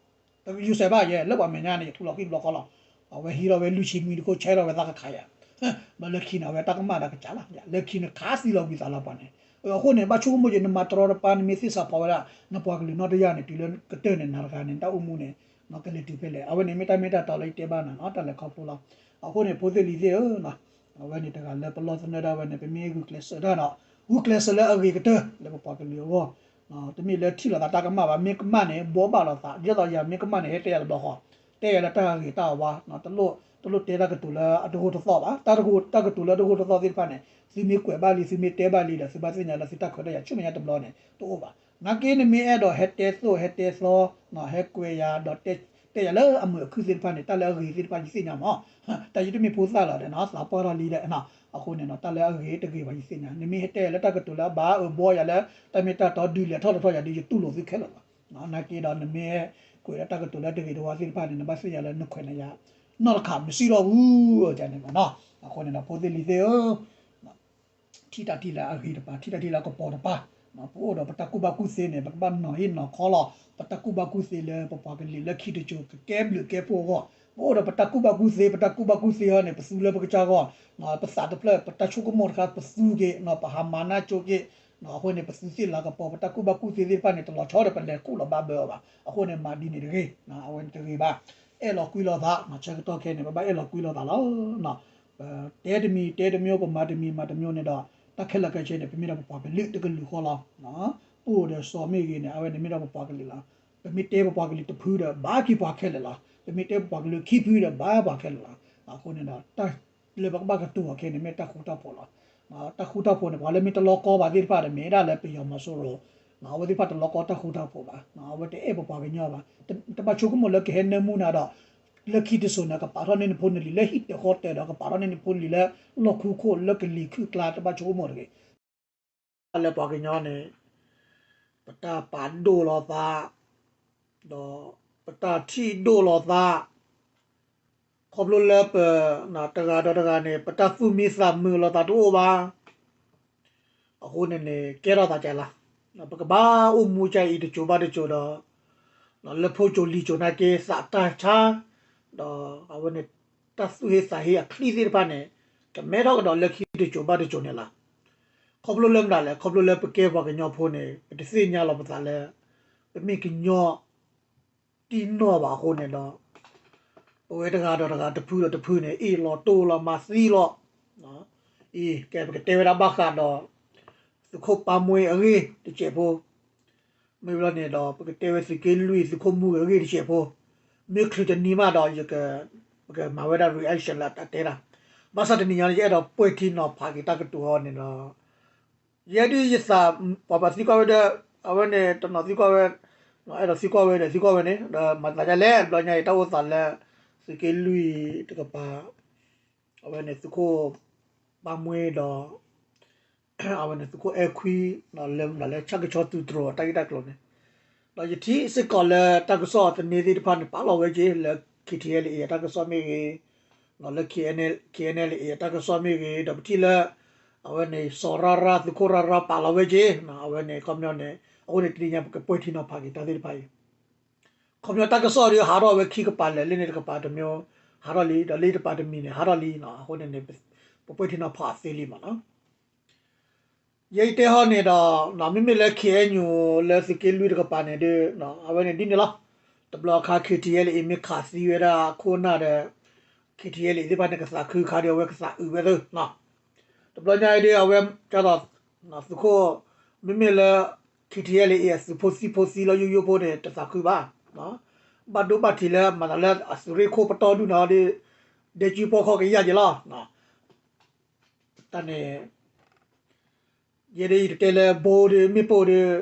ဘျီဃီလီၤ. တယူးစဲးဘၣ်ယဲ လၢပှၤမဲာ်ညါန့ၣ် ယထူလီၤဃံၣ်တဘျီဃီလီၤ. အဝဲဟံးထီၣ်ဝဲလွံၢ်ဆံမံတခိၣ် ဆဲထီၣ်ဝဲသးကခးယၤ ဘျီလၢခံန့ၣ် အဝဲတၢ်ကမၣ်ဒီးကစၢ်လီၤ လၢခံန့ၣ်ခးသံလီၤဝံသးလီၤပှၤန့ၣ် အဃိန့ၣ် ဘၣ်ဆိကမိၣ်က့ၤ နမၤတရီတပါ နမ့ၢ်သ့ၣ်စးဖီဝဲဒၣ် နပှၤကလုာ်နီၢ်တယၢ်န့ၣ် တုၤလၢကတၢၢ်န့ၣ် နၤတဂၤန့ၣ် တၢ်အိၣ်မူန့ၣ် ကလဲၤတုၤဖဲလဲၣ် အဝဲန့ၣ်မ့ၢ်တၢ်မ့ၢ်တၢ်တီလၢယတဲဘၣ်နၤနီၤ တၢ်လဲၤခီဖျိလီၤ. အဃိန့ၣ် ဖိသ့ၣ်လံၤသ့ၣ်ဧၢ အဝဲန့ၣ်တဂၤလၢပလီၢ်သနၢၣ်ဒၣ်ဝဲန့ၣ် ပမ့ၢ်ဂုာ်ကျဲးစၢးတၢ်ဒီး ဂုာ်ကျဲးစၢးလၢအဂ့ၤကတၢၢ် လၢပပှၤကလုာ်အဂီၢ် တမ့ၢ်လၢထံၣ်လိာ်သးတၢ်ကမၣ်ဘၣ် မ့ၢ်ကမၣ်န့ၣ် ဘှီဘၣ်လိာ်သး ဒ်သိးယၤမ့ၢ်ကမၣ်န့ၣ် ဟဲတဲယၤတဘျီဃီ တဲယၤလၢတၢ်ဂ့ၤတၢ်ဝါ တလိၣ်တဲတၢ်ကတိၤလၢအတဂိာ်တသီၣ်ဘၣ် တၢ်ကတိၤလၢအတဂိာ်တသီၣ်သ့ၣ်တဖၣ်န့ၣ် သုမ့ၢ်ကွဲးဘၣ်လံ သုမ့ၢ်တဲဘၣ်လံဒီး သုဘၣ်သ့ၣ်ညါလၢသုတၢ်ခွဲးတၢ်ယာ်ဆူမဲာ်ညါတဘျီန့ၣ် တအိၣ်ဘၣ်. နာ်က့နမ့ၢ်အဲၣ်ဒိးဟဲတဲသိၣ်ဟဲတဲသီ ဟဲကွဲးယၤဒီးတဲယၤလၢအမုာ်အခုၣ်သ့ၣ်တဖၣ်န့ၣ် တၢ်လၢအဂ့ၤသ့ၣ်တဖၣ်ယသ့ၣ်ညါမး တၢ်ယတမ့ၢ်ဖိသၣ်လီၤဒီး သးပှၢ်ထီၣ်လံဒီး အဃိန့ၣ် တၢ်လၢအဂ့ၤတဂ့ၤဘၣ်ယသ့ၣ်ညါ နမ့ၢ်ဟဲတဲလၢတၢ်ကတိၤလၢအဘၣ်အၢဘှီယၤလၢ တၢ်မ့ၢ်တၢ်တီဒုးလဲၤထီၣ်ထီထီၣ်ယၤဒီး ယတူၢ်လိာ်သုခဲလၢာ်လီၤ. နာ်က့ဒီးနမ့ၢ်ကွဲးလၢတၢ်ကတိၤလၢတဂ့ၤတဝါသ့ၣ်တဖၣ်န့ၣ် နဘၣ်သ့ၣ်ညါလၢနခွဲးနၤယၤ နီၢ်တခးမစံၣ်ထီၣ်ဝူအကန့ၣ်မးနီၤ အဃိန့ၣ်ဒီးဖိသ့ၣ်လံၤသ့ၣ်ဧၢ ထံၣ်တၢ်ထံၣ်လၢအဂ့ၤတပၤ ထံၣ်တၢ်ထံၣ်လၢအကပီၤတပၤ ပအိၣ်ဒီးပတၢ်ကူၣ်ဘၣ်ကူၣ်သ့န့ၣ် ပကဘၣ်နီၤဟ့ၣ်နီၤခီလီၤ ပတၢ်ကူၣ်ဘၣ်ကူၣ်သ့လၢပပှၤကလုာ်လၢခံတစိၤကကဲဘျုးကဲဖှိၣ်အဂီၢ် ပအိၣ်ဒီးပတၢ်ကူၣ်ဘၣ်ကူၣ်သ့ ပတၢ်ကူၣ်ဘၣ်ကူၣ်သ့ဟီန့ၣ် ပသူလၢပကစၢ်ဂီၢ် ပသးတဖျၢၣ် ပတၢ်ဆိကမိၣ်တခါ ပသူက့ၤ ပဟးမၤနၢ်ကၠိက့ၤ အဃိန့ၣ် ပသူသ့ၣ်လၤကပီၤ ပတၢ်ကူၣ်ဘၣ်ကူၣ်သ့သ့ၣ်တဖၣ်န့ၣ် တလီၤဆီဒီးပလဲၤခူၣ်လီၤဘၣ်ဘၢအီၤဘၣ် အဃိန့ၣ် မၤဒ်န့ၣ်တဂ့ၤ အဝဲန့ၣ်တဂ့ၤဘၣ် အဲၣ်လီၤကွံလီၤသး ဆၢကတီၢ်ခဲအံၤန့ၣ် ပဘၣ်အဲၣ်လီၤကွံလီၤသးလီၤ ပတဲတမံၤတဲတမျိုး ပမၤတမံၤမၤတမျိုးန့ၣ်ဒီး တၢ်ခဲလၢာ်ခဲဆ့န့ၣ် ပမ့ၢ်ဒၣ်ပပှၤကလုာ်တကလုာ်ဃီလီၤ. ပအိၣ်ဒီးစီၤမ့ၢ်ဂ့ၤန့ၣ် အဝဲန့ၣ်မ့ၢ်ဒၣ်ပပှၤကလုာ်လီၤ. ပမ့ၢ်တဲပပှၤကလုာ်တဖုဒီး ဘၣ်က့ၤပှၤခဲလၢာ်လီၤ. ပမ့ၢ်တဲပပှၤကလုာ်ခံဖုဒီး ဘၣ်ပှၤခဲလၢာ်လီၤ. အဃိန့ၣ်ဒီး တၢ်လၢပကဘၣ်ကတိၤအီၤခဲအံၤန့ၣ် မ့ၢ်တၢ်ဃူတၢ်ဖိးလီၤ. တၢ်ဃူတၢ်ဖိးန့ၣ် ပှၤလၢမ့ၢ်တလီၤကီဘၣ်သ့ၣ်တဖၣ်ဒီး မ့ၢ်ဒၣ်လၢပယီၤမီၤစိရိၤ အဝဲသ့ၣ်တဖၣ်တလီၤကီတၢ်ဃူတၢ်ဖိးဘၣ်. အဝဲတအဲၣ်ပပှၤကညီဘၣ်. တဘၣ်ဆိကမိၣ်လၢကဟဲနၢမူနၤဒီး လၢခံတစိၤန့ၣ် ကပာ်ထီၣ်န့ၢ်နဖိနလံၤလၢဟံၣ်တၢၤဃီတၢၤဒီး ကပာ်ထီၣ်န့ၢ်နဖိနလံၤလၢလီၢ်ခူခိၣ်လၢကလံၤခုၣ်ကျါ တဘၣ်ဆိကမိၣ်တဂ့ၤ. လၢပှၤကညီန့ၣ် ပတၢ်ပာ်ဒိၣ်လီၤသး ဒီးပတၢ်ထံၣ်ဒိၣ်လီၤသး ခီဖျိလၢပ တဂၤဒီးတဂၤန့ၣ် ပတၢ်သူၣ်မံသးမုာ်လီၤသးတအိၣ်ဘၣ်. အဃိန့ၣ်န့ၣ် ကဲထီၣ်သးကဲလီၤ. ပကဘၣ်အိၣ်မူကအံၤတစိၤဘၣ်တစိၤဒီး လၢဖိစိၤလံၤစိၤနာ်က့ သးတၢ်ဆါ ဒီးအဝဲန့ၣ် တၢ်သူၣ်ဟ့သးဟ့အချံသ့ၣ်တဖၣ်န့ၣ် ကမဲထီၣ်ကဒီးလၢခံတစိၤဘၣ်တစိၤန့ၣ်လီၤ. ခီဖျိလၢမတၤလဲၣ် ခီဖျိလၢပကဲပှၤကညီဖိန့ၣ် ပတသ့ၣ်ညါလီၤပသးလၢ ပမ့ၢ်ကညီ တံၢ်နီၢ်ဘၣ်အဃိန့ၣ်ဒီး ပဝဲတဂၤဒီးတဂၤတဖုဒီးတဖုန့ၣ် အ့ၣ်လိာ်တိၢ်လိာ်မၤသံလိာ် အံၤ ကဲ ပကတဲဝဲဒၣ်ဘၣ်ဃးဒီး သုးခိၣ်ပၢ်မှဲအဂ့ၢ်တစဲးဖိ မ့ၢ်ဘျီန့ၣ်ဒီး ပကတဲဝဲသုးက့လွံၢ်သုးခိၣ်မူဂ့ၤအဂ့ၢ်တစဲးဖိ မ့ၢ်ချုးတနံၤမးဒီး ယက ပကမၤဝဲဒၣ် reaction လၢအတၢ်တဲတၢ် ဘၣ်ဆၣ်တနံၤညါန့ၣ် ယအဲၣ်ဒိးပှဲၤထံနီၤဖးက့ၤတၢ်ကတိၤအီၤန့ၣ်ဒီး ယဲဒ်ယသး ပှၤပှၤသံကွၢ်ဝဲဒီး အဝဲန့ၣ် တနီၤသံကွၢ်ဝဲ အဲၣ်ဒိးသံကွၢ်ဝဲဒီးသံကွၢ်ဝဲန့ၣ် ဒီးမၤသးဒ်လဲၣ် ဘျီညါအံၤတၢ်အိၣ်သးလၢ သုးက့လွံၢ်တကပၤ အဝဲန့ၣ်သုးခိၣ် ပၢ်မှဲဒီး အဝဲန့ၣ်သုးခိၣ်အဲၣ်ခွံ လၢမနုၤလၢဆၣ်ကဆီသုးတြိၤတၢ်ဂ့ၢ်တၢ်ကျိၤန့ၣ် ဒီးယထံၣ်စ့ၢ်ကီးလၢတၢ်ကစီၣ်သန့သ့ၣ်တဖၣ်န့ၣ် ပာ်လီၤဝဲက့ၤ လၢ K T L A အတၢ်ကစီၣ်မ့ၢ်ဂ့ၤ လၢ K N L A အတၢ်ကစီၣ်မ့ၢ်ဂ့ၤ ဒီးပထံၣ်လၢ အဝဲန့ၣ် စီၤရၣ်ရၣ် သုးခိၣ်ရၣ်ရၣ်ပာ်လီၤဝဲက့ၤ အဝဲန့ၣ် ခီပညီန့ၣ် အဃိန့ၣ်တနံၤညါပကပှဲၤထံနီၤဖးက့ၤတၢ်သ့ၣ်တဖၣ်အံၤ ခီပညီတၢ်ကစီၣ်ဒီးဟးထီၣ်ဝဲခံကပၤလဲၣ် လၢန့ၣ်တကပၤတမျိုး ဟးထီၣ်လံ ဒီးလၢတကပၤတမံၤန့ၣ် ဟးထီၣ်လံ အဃိန့ၣ်န့ၣ် ပပှဲၤထံနီၤဖးသ့လံမးနီၤ ယဲယတဲဟီန့ၣ်ဒီး မ့မ့ၢ်လၢ K N U လၢသုးက့လွံၢ်တကပၤန့ၣ်ဒီး အဝဲန့ၣ်ဒ်န့ၣ်လီၤ. တဘျီအခါ K T L A မ့ၢ်ခးသံဝဲဒၣ်ခိၣ်နၢ်ဒီး K T L A သ့ၣ်တဖၣ်န့ၣ် ကသးခုခါဒီး အဝဲကသးအုးဝဲသ့ တဘျီညါအံၤဒီး အဝဲ ကၢ်သိး သုးခိၣ် မ့မ့ၢ်လၢ K T L A အသုးဖိသံၣ်ဖိသံလီၤယိယိဖိန့ၣ် တသးခုဘၣ်. ဘၣ်ဒိဘၣ်ထံးလၢမၤသးလၢအသုးရ့ၣ်ခိၣ်ပတီၢ်ဒူၣ်န့ၣ်ဒီး ဒဲကုပီၢ်ခီၣ်ကယၢ်က့ၤလီၤ. တၢ်န့ၣ် ယဲဒၣ်ယတတဲလၢဘိဒုး မ့ၣ်ပိၢ်ဒုး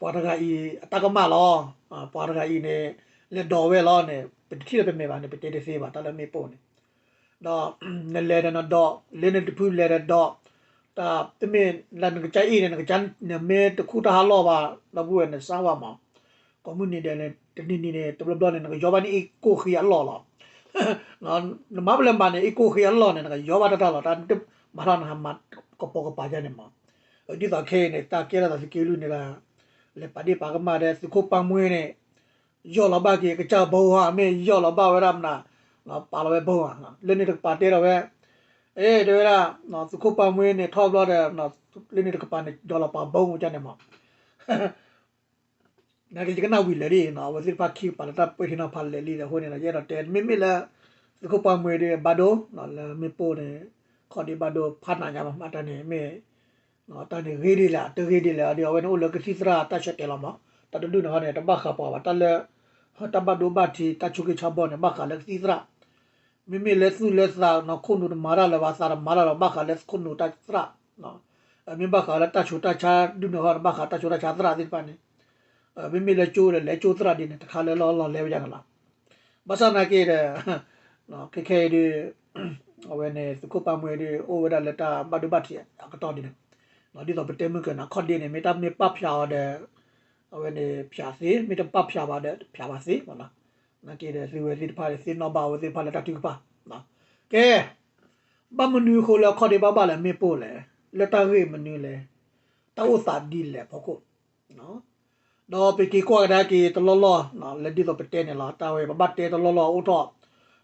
ပှၤတဂၤအံၤအတၢ်ကမၣ်လီၤ. ပှၤတဂၤအံၤန့ၣ် လဲၤဒိးဝဲလီၤန့ၣ် ပတထံၣ်လၢပမဲာ်ဘၣ်န့ၣ် ပတဲတသ့ဘၣ် တၢ်လၢမ့ၣ်ပိၢ်န့ၣ် ဒီးနလဲၤဒီးနဒိး လၢနတဖုလဲၤဒီးဒိး တၢ်တမ့ၢ်လၢနကစၢ်အ့ၣ်န့ၣ် နကစၢ်နမ့ၢ်တခူၣ်တၢ်ဟးလီၢ်ဘၣ် ဒီပုၢ်ဝဲၢ်နစါဝါမး ကိးမုၢ်နံၤဒဲးန့ၣ် တနံၤနံၤန့ၣ် တဘျီဘျီန့ၣ် နကယီဘၣ်န့ၣ်အ့ၣ်ကိၢ်ဃံအလီၢ်လီၤ. နမၤပလဲၤမၤန့ၣ် အ့ၣ်ကိၢ်ဃံအလီၢ်န့ၣ် နကယီဘၣ်တၢ်တၢ်လီၤ တၢ်မၤထီၣ်နဟးမၤကပိာ်ကပၤဒ်န့ၣ်မး. ဒ်သိးခဲအံၤန့ၣ် တၢ်ကဲထီၣ်သးသုးက့လွံၢ်န့ၣ်ဒီး လဲၤပာ်ဒ့ၣ်ပာ်ကမၣ်ဒီး သုးခိၣ်ပၢ်မှ့န့ၣ် ယီၢ်လီၤဘၣ်က့ၤကစၢ်ဘီဧါ မ့ၢ်ယီၢ်လီၤဘၣ်ဝဲဒၣ်မနုၤ ပာ်လီၤဝဲဘီဧါ လၢန့ၣ်တကပၤတဲဒီးဝဲ အ့ တဲဝဲဒၣ် သုးခိၣ်ပၢ်မှ့န့ၣ်ထီၣ်ဘျီဒီး လၢန့ၣ်တကပၤန့ၣ် ယီၢ်လီၤပာ်ဘီမူကန့ၣ်မး နာ်က့ယကနၣ်ဝံၤလၢာ်လံ အဝဲသ့ၣ်တဖၣ်ခံကပၤလၢတၢ်ပၢၢ်ထံနီၤဖးလၢာ်လံဒီးအဃိန့ၣ်ဒီး ယအဲၣ်ဒိးတဲ မ့မ့ၢ်လၢ သုးခိၣ်ပၢ်မှ့ဒီးဘၣ်ဒိ လၢမ့ၣ်ပိၢ်န့ၣ် ခီၣ်ဒ့ဘၣ်ဒိဖးနးညါမး မ့ၢ်တၢ်န့ၣ် မ့ၢ် တၢ်န့ၣ်ဂ့ၤဒ်လဲၣ် တဂ့ၤဒ်လဲၣ်ဒီး အဝဲန့ၣ်အိၣ်လၢကသံၣ်သရၣ်တၢ်ဆၢတဲာ်လီၤမး တၢ်တဒူၣ်န့ၣ်ဟီန့ၣ် တဘၣ်ဃးပှၤဘၣ် တၢ်လၢ တၢ်ဘၣ်ဒိဘၣ်ထံး တၢ်ဆိၣ်ဂ့ၤဆါဘီန့ၣ် ဘၣ်ဃးလၢကသံၣ်သရၣ် မ့မ့ၢ်လၢသူၣ်လၢသးနီၢ်ခိၣ်နူာ်တမၤတၢ်လၢၤဘၣ် သးတမၤတၢ်လၢၤဘၣ် ဘၣ်ဃးလၢခိၣ်နူာ်တၢ်သရၣ် မ့ၢ်ဘၣ်ဃးလၢတၢ်ဆူးတၢ်ဆါဒုးန့ၢ်ဟီန့ၣ် ဘၣ်ဃးတၢ်ဆူးတၢ်ဆါသရၣ်သ့ၣ်တဖၣ်န့ၣ် မ့မ့ၢ်လၢကၠိဒီးလဲၤကၠိသရၣ်ဒ်န့ၣ် တခါလၢလီၢ်လီၢ်လဲၤဝဲဒၣ်န့ၣ်လီၤ. ဘၣ်ဆၣ်သနာ်က့ဒီး ခဲခဲအံၤဒီး အဝဲန့ၣ် သုးခိၣ်ပၢ်မှ့ဒီး အိၣ်ဝဲဒၣ်လၢတၢ်ဘၣ်ဒိဘၣ်ထံးအကတီၢ်ဒ်န့ၣ် ဒ်သိးပတဲမုၢ်ကၢန့ၣ် ခီၣ်ဒ့န့ၣ် မ့ၢ်တၢ်မ့ၢ်ပာ်ဖျါအီၤဒီး အဝဲန့ၣ်ဖျါသ့ မ့ၢ်တပာ်ဖျါဘၣ်ဒီး ဖျါဘၣ်သ့ နာ်က့ဒီးသုဝဲသ့ၣ်တဖၣ်ဒီးသ့ၣ်နီၣ်ဘၣ်အဝဲသ့ၣ်တဖၣ်လၢတၢ်ထုကဖၣ် ကဲ ဘၣ်မနုၤအဃိလၢအခီၣ်ဒ့ဘၣ်ဘၣ်လၢမ့ၣ်ပိၢ်လဲၣ်, လၢတၢ်ဂ့ၢ်မနုၤလဲၣ်, တၢ်အိၣ်သးဒ်လဲၣ်အဖီခိၣ်, ဒီးပက့ၤကွၢ်ကဒါက့ၤတလီၢ်လီၢ် လၢဒ်သိးပတဲန့ၣ်လီၤ. တၢ်ဝဲပဘၣ်တဲတလီၢ်လီၢ်အိၣ်ထီၣ်,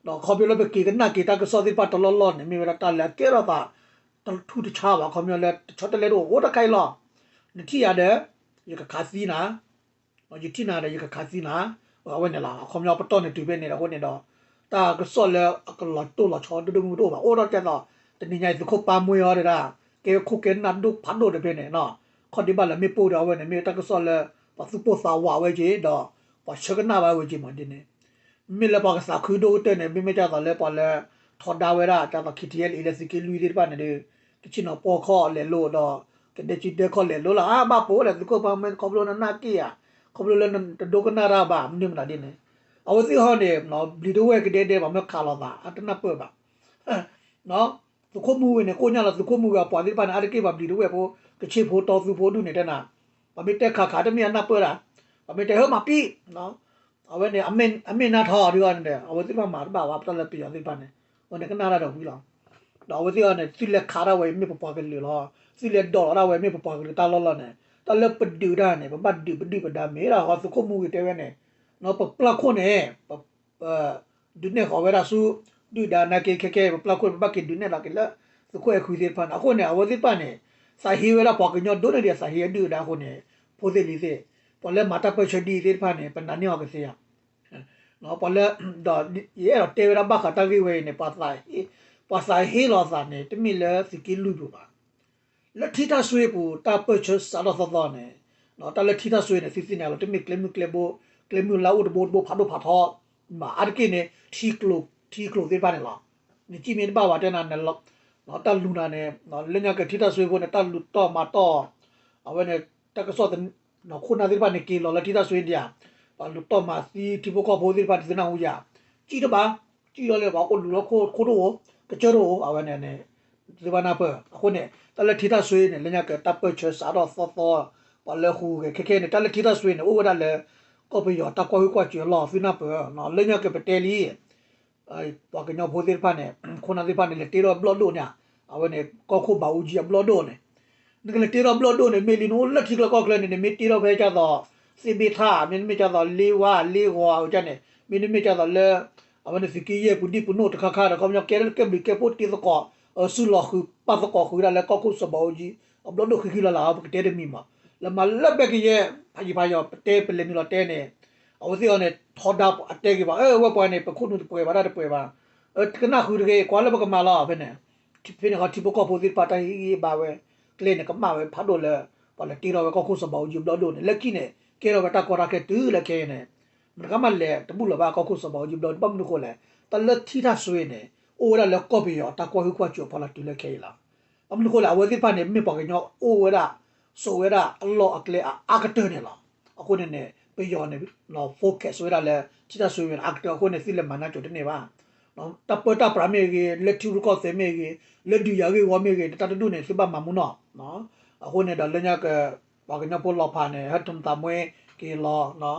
ဒီးခီဖျိလၢပက့ၤကနၣ်က့ၤတၢ်ကစီၣ်သ့ၣ်တဖၣ်တလီၢ်လီၢ်န့ၣ် မ့ၢ်ဝဲဒၣ်တၢ်လၢအကဲထီၣ်သး တထူၣ်တဆါဘၣ် ခီဖျိလၢတဆီတလဲတအိၣ် အိၣ်တခါအံၤလီၤ. နထံၣ်ယၤဒီး ယကခးသံနၤ ယထံၣ်နၤဒီးယကခးသံနၤ, အဝဲန့ၣ်လီၤ. အခီပညီပတီၢ်န့ၣ်တုၤဖဲန့ၣ်ဒီးအဃိန့ၣ်ဒီး တၢ်ကစီၣ်လၢအကလီၤတိၢ်လီၤဆီဒိၣ်ဒိၣ်မုၢ်မုၢ်တအိၣ်ဘၣ်. အိၣ်ဒီးကဲသိး တနံၤညါအံၤ သုးခိၣ်ပၢ်မှ့အီၤဒၣ် ကဲခိၣ်ကဲနၢ်ဒိၣ်ဖးဒိၣ်ဒီးဖဲန့ၣ် ခီၣ်ဒ့ဘၣ်လၢမ့ၣ်ပိၢ်ဒီးအဝဲန့ၣ် မ့ၢ်တၢ်ကစီၣ်လၢ ပှၤသူၣ်ပိၢ်သးဝးဝဲက့ၤဒီး ပှၤဆၢကနၣ်ဘၣ်ဝဲက့ၤမးဒ်န့ၣ် မ့မ့ၢ်လၢပှၤကသးခုဒိၣ်ကတၢၢ်န့ၣ် မ့မ့ၢ်ကဲသိးလၢပှၤလၢ ထီဒါဝဲဒၣ် ကဲသိး ခံထံၣ်အဲလ်အံၤ လၢသုးက့လွံၢ်သ့ၣ်တဖၣ်န့ၣ်ဒီး ကဆ့ၣ်နီၤပှီၢ်ခီၣ်လဲၤလိာ်ဒီး ကဒဲကံဒဲခီၣ်လဲၤလိာ်လီၤ. အါ ဘၣ်ပိာ်လဲၣ် သုးခိၣ်ပၢ်မှ့ ခီဖျိနနၢ်က့ၢ်ဧါ, ခီဖျိလၢနတဒိကနၣ်တၢ်ဘၣ် မနုၤမတၤဒ်န့ၣ်, အဝဲသ့ၣ်ဟီန့ၣ် ဘျံးတဝဲၢ်ကဒဲဒဲ ပှၤမ့ၢ်ခးလိာ်သး အတနၢ်ပၢၢ်ဘၣ် သုးခိၣ်မူဂ့ၤန့ၣ် ကိၣ်ညါလီၤ သုးခိၣ်မူဂ့ၤအပှၤသ့ၣ်တဖၣ်န့ၣ် အါတက့ၢ်ပှၤဘျံးတဝဲၢ်ဖိ ကဆ့ၣ်ဖိတီသူဖိဒူၣ်န့ၣ်တဲနၤ, ပှၤမ့ၢ်တဲခးခးတမ့ၢ်အနၢ်ပၢၢ်ဒၣ်, ပှၤမ့ၢ်တဲဟၢမၤပံၣ် အဝဲန့ၣ် အမ့ၢ်နါထီဒ်အီၤန့ၣ်ဒီး အဝဲသ့ၣ်တဖၣ်မၤတဘၣ်ဘၣ် ပတၢ်လၢပယီၤသ့ၣ်တဖၣ်န့ၣ် အဝဲန့ၣ်ကနၣ်တၢ်ဒီးဝံၤလီၤ. ဒီးအဝဲသ့ၣ်အီၤန့ၣ် သုလဲၤခးဒၣ်ဝဲအံၤမ့ၢ်ပပှၤကလုာ်လီၤ, သုလဲၤဒိးလီၤဒၣ်ဝဲမ့ၢ်ပပှၤကလုာ်တၢ်လီၢ်လီၢ်န့ၣ် တၢ်လၢပဒုးတၢ်န့ၣ် ပဘၣ်ဒုးပဒုၣ်ပဒါမ့ၢ်ဒၣ်ဃီ သုးခိၣ်မူဂ့ၤတဲဝဲန့ၣ် ပပျၢ်ခိၣ်န့ၣ် ပ ဒုးနဲၣ်ဃီၤဝဲဒၣ်ဆူ ဒုၣ်ဒါနာ်က့ခဲခဲ ပပျၢ်ခိၣ်န့ၣ် ပဘၣ်က့ၤဒုးနဲၣ်လီၤက့ၤလၢ သုးခိၣ်အဲၣ်ခွံသ့ၣ်တဖၣ်န့ၣ် အဃိန့ၣ် အဝဲသ့ၣ်တဖၣ်န့ၣ် သးဟ့ဝဲဒၣ်ပှၤကညီဒိၣ်န့ၢ်ဒံးအသးဟ့အဒုၣ်အဒါအဃိန့ၣ် ဖိသ့ၣ်လံၤသ့ၣ် ပှၤလၢမၤတၢ်ပၢၢ်ဆၢဒ်အံၤသ့ၣ်တဖၣ်န့ၣ် ပနာ်န့ၢ်အီၤကသ့ဧါ. ပှၤလၢ ဒီးယအဲၣ်ဒိးတဲဝဲဒၣ်ဘၣ်ဃးတၢ်ဂ့ၢ်ဝဲအံၤန့ၣ် ပှၤသးဟ့လီၤအသးန့ၣ် တမ့ၢ်လၢသုးက့လွံၢ်ပူၤဘၣ် လၢထံတၢ်စွ့ပူၤ တၢ်ပၢၢ်ဆၢစးထီၣ်သီသီန့ၣ် တၢ်လၢထံတၢ်စွ့န့ၣ် သုသ့ၣ်ညါလီၤ တမ့ၢ်ကျဲမုၢ်ကျဲဘိ ကျဲမုၢ်လၢအိၣ်တဘိတဘိဖးဒိၣ်ဖးထီ မးအါတက့ၢ်န့ၣ် ထံကျိၤသ့ၣ်တဖၣ်န့ၣ်လီၤ. နစံၣ်မ့ၢ်တဘၣ်ဘၣ်တဲနၤ တၢ်လူၤနၤန့ၣ် လၢညါက့ၤထံတၢ်စွ့ဖိန့ၣ် တၢ်လူၤတီၢ်မၤတီၢ် အဝဲန့ၣ် တၢ်ကစီၣ် ခိၣ်နၢ်သ့ၣ်တဖၣ်န့ၣ် က့ၤလီၤလၢထံတၢ်စွ့ဒံးဧါ ပှၤလူၤတီၢ်မၤသံထံဖိကီၢ်ဖိသ့ၣ်တဖၣ်န့ၣ် သုနၢ်ဟူယၤ စံၣ်တဘၣ် စံၣ်လီၤလၢပှၤအိၣ်လူၤလီၤခိၣ်တအိၣ် ကစၢၢ်တအိၣ် အဝဲန့ၣ်န့ၣ် သုဘၣ်နၢ်ပၢၢ် အဃိန့ၣ် တၢ်လၢထံတၢ်စွ့န့ၣ် လၢညါက့ၤတၢ်ပၢၢ်ဆၢစးထီၣ်သီသီ ပှၤလၢဟူးဂဲၤခဲခဲန့ၣ် တၢ်လၢထံတၢ်စွ့န့ၣ် အိၣ်ဝဲဒၣ်လၢ ကီၢ်ပယီၤတၢ်ကွၢ်ဟုၣ်ကွၢ်စၢၤအလီၢ် သုနၢ်ပၢၢ် လၢညါက့ၤပတဲလံ ပှၤကညီဖိသ့ၣ်တဖၣ်န့ၣ် ခိၣ်နၢ်သ့ၣ်တဖၣ်န့ၣ် လဲၤတ့ထီၣ်ဘျီၣ်ဒိၣ်န့ၣ် အဝဲန့ၣ် ကီၢ်ခိၣ်ဘးအူကၠံအဘျီၣ်ဒိၣ်န့ၣ် နကလဲၤတ့ထီၣ်ဘျီၣ်ဒိၣ်န့ၣ် မ့ၢ်လံနအိၣ်လၢထံကျါကီၢ်ချၢန့ၣ် နမ့ၢ်တ့ထီၣ်ဖဲကၢ်သိး သ့ၣ်ဘ့ၣ်ထၣ် မ့တမ့ၢ်ကၢ်သိးလ့ဝါ လ့ဂီၤအဝဲန့ၣ် မ့တမ့ၢ်ကၢ်သိးလၢ အဝဲန့ၣ်သုးက့ယဲၢ်ပူၤဒံၣ်ပူၤနိၣ်တခါခါဒီး ခီပညီကဲလၢကဲဘျုးကဲဖှိၣ်တ့သကိး စုလီၤဃုာ်ပာ်သကိးဃုာ်ဝဲဒၣ်လၢကီၢ်ခိၣ်စီၤဘးအူကၠံ အဘျီၣ်ဒိၣ်ဃံဃံလၤလၤ ပကတဲတမံၤမး လၢမၤလၢဘဲကယဲၢ် ဖးယံၤဖးယီၤ ပတဲပလဲၤနုာ်လီၤတဲန့ၣ် အဝဲသ့ၣ်အီၤန့ၣ် ထီဒါအတဲက့ၤဘၣ် အၢ ဝဲပှၤန့ၣ် ပခိၣ်နူာ်တပှဲၤဘၣ်တၢ်တပှဲၤဘၣ် တကနၣ်ဃုာ်တဂ့ၤ ကွၢ်လၢပကမၤလီၤ ဖဲန့ၣ် ဖဲန့ၣ်ခီထံဖိကီၢ်ဖိသ့ၣ်တဖၣ်တၢ်ဟ့ၣ်ဂံၢ်ဟ့ၣ်ဘါဝဲ ကျဲန့ၣ် ကမၣ်ဝဲဖးဒိၣ်လၢ ပှၤလဲၤတ့ထီၣ်ဝဲကီၢ်ခိၣ်စီၤဘးအူကၠံဘျီၣ်ဒိၣ်န့ၣ် လၢခံန့ၣ် ကဲထီၣ်ဝဲတၢ်ကီတၢ်ခဲတုၤလၢခဲအံၤန့ၣ် မတကမၣ်လဲၤတဘူၣ်လီၤဘၣ်ကီၢ်ခိၣ်စီၤဘးအူကၠံဘျီၣ်ဒိၣ် ဘၣ်မနုၤဃိလဲၣ် တၢ်လၢထံတၢ်စွ့န့ၣ် အိၣ်ဝဲဒၣ်လၢကီၢ်ပယီၤတၢ်ကွၢ်ဟုၣ်ကွၢ်စၢၤအဖီလာ်တုၤလၢခဲအံၤလီၤ. ဘၣ်မနုၤအဃိလဲၣ် အဝဲသ့ၣ်တဖၣ်န့ၣ် မ့ၢ်ပှၤကညီအိၣ်ဝဲဒၣ် စိာ်ဝဲဒၣ်အလီၢ်အကျဲအအါကတၢၢ်န့ၣ်လီၤ. အဃိန့ၣ်န့ၣ် ပယီၤန့ၣ် focus ဝဲဒၣ်လၢ ထံတၢ်ဆွ့ဝဲန့ၣ် အါကတၢၢ်အဃိန့ၣ် သုလဲၤမၤနၢ်ကၠိတန့ၢ်ဘၣ်. တၢ်ပၢတၢ်ပြးမ့ၢ်ဂ့ၤ, လၢထံရူၢ်ကီၢ်သဲးမ့ၢ်ဂ့ၤ, လၢဒုးယၤဂ့ၢ်ဝီမ့ၢ်ဂ့ၤ, တၢ်တဒူၣ်န့ၣ် သုဘၣ်မၤမူနီၢ်. အဃိန့ၣ်ဒီးလၢညါက ပှၤကညီဖိလီၤဖးန့ၣ် ဟဲထၢၣ်သးမွ့က့ၤလီၤ.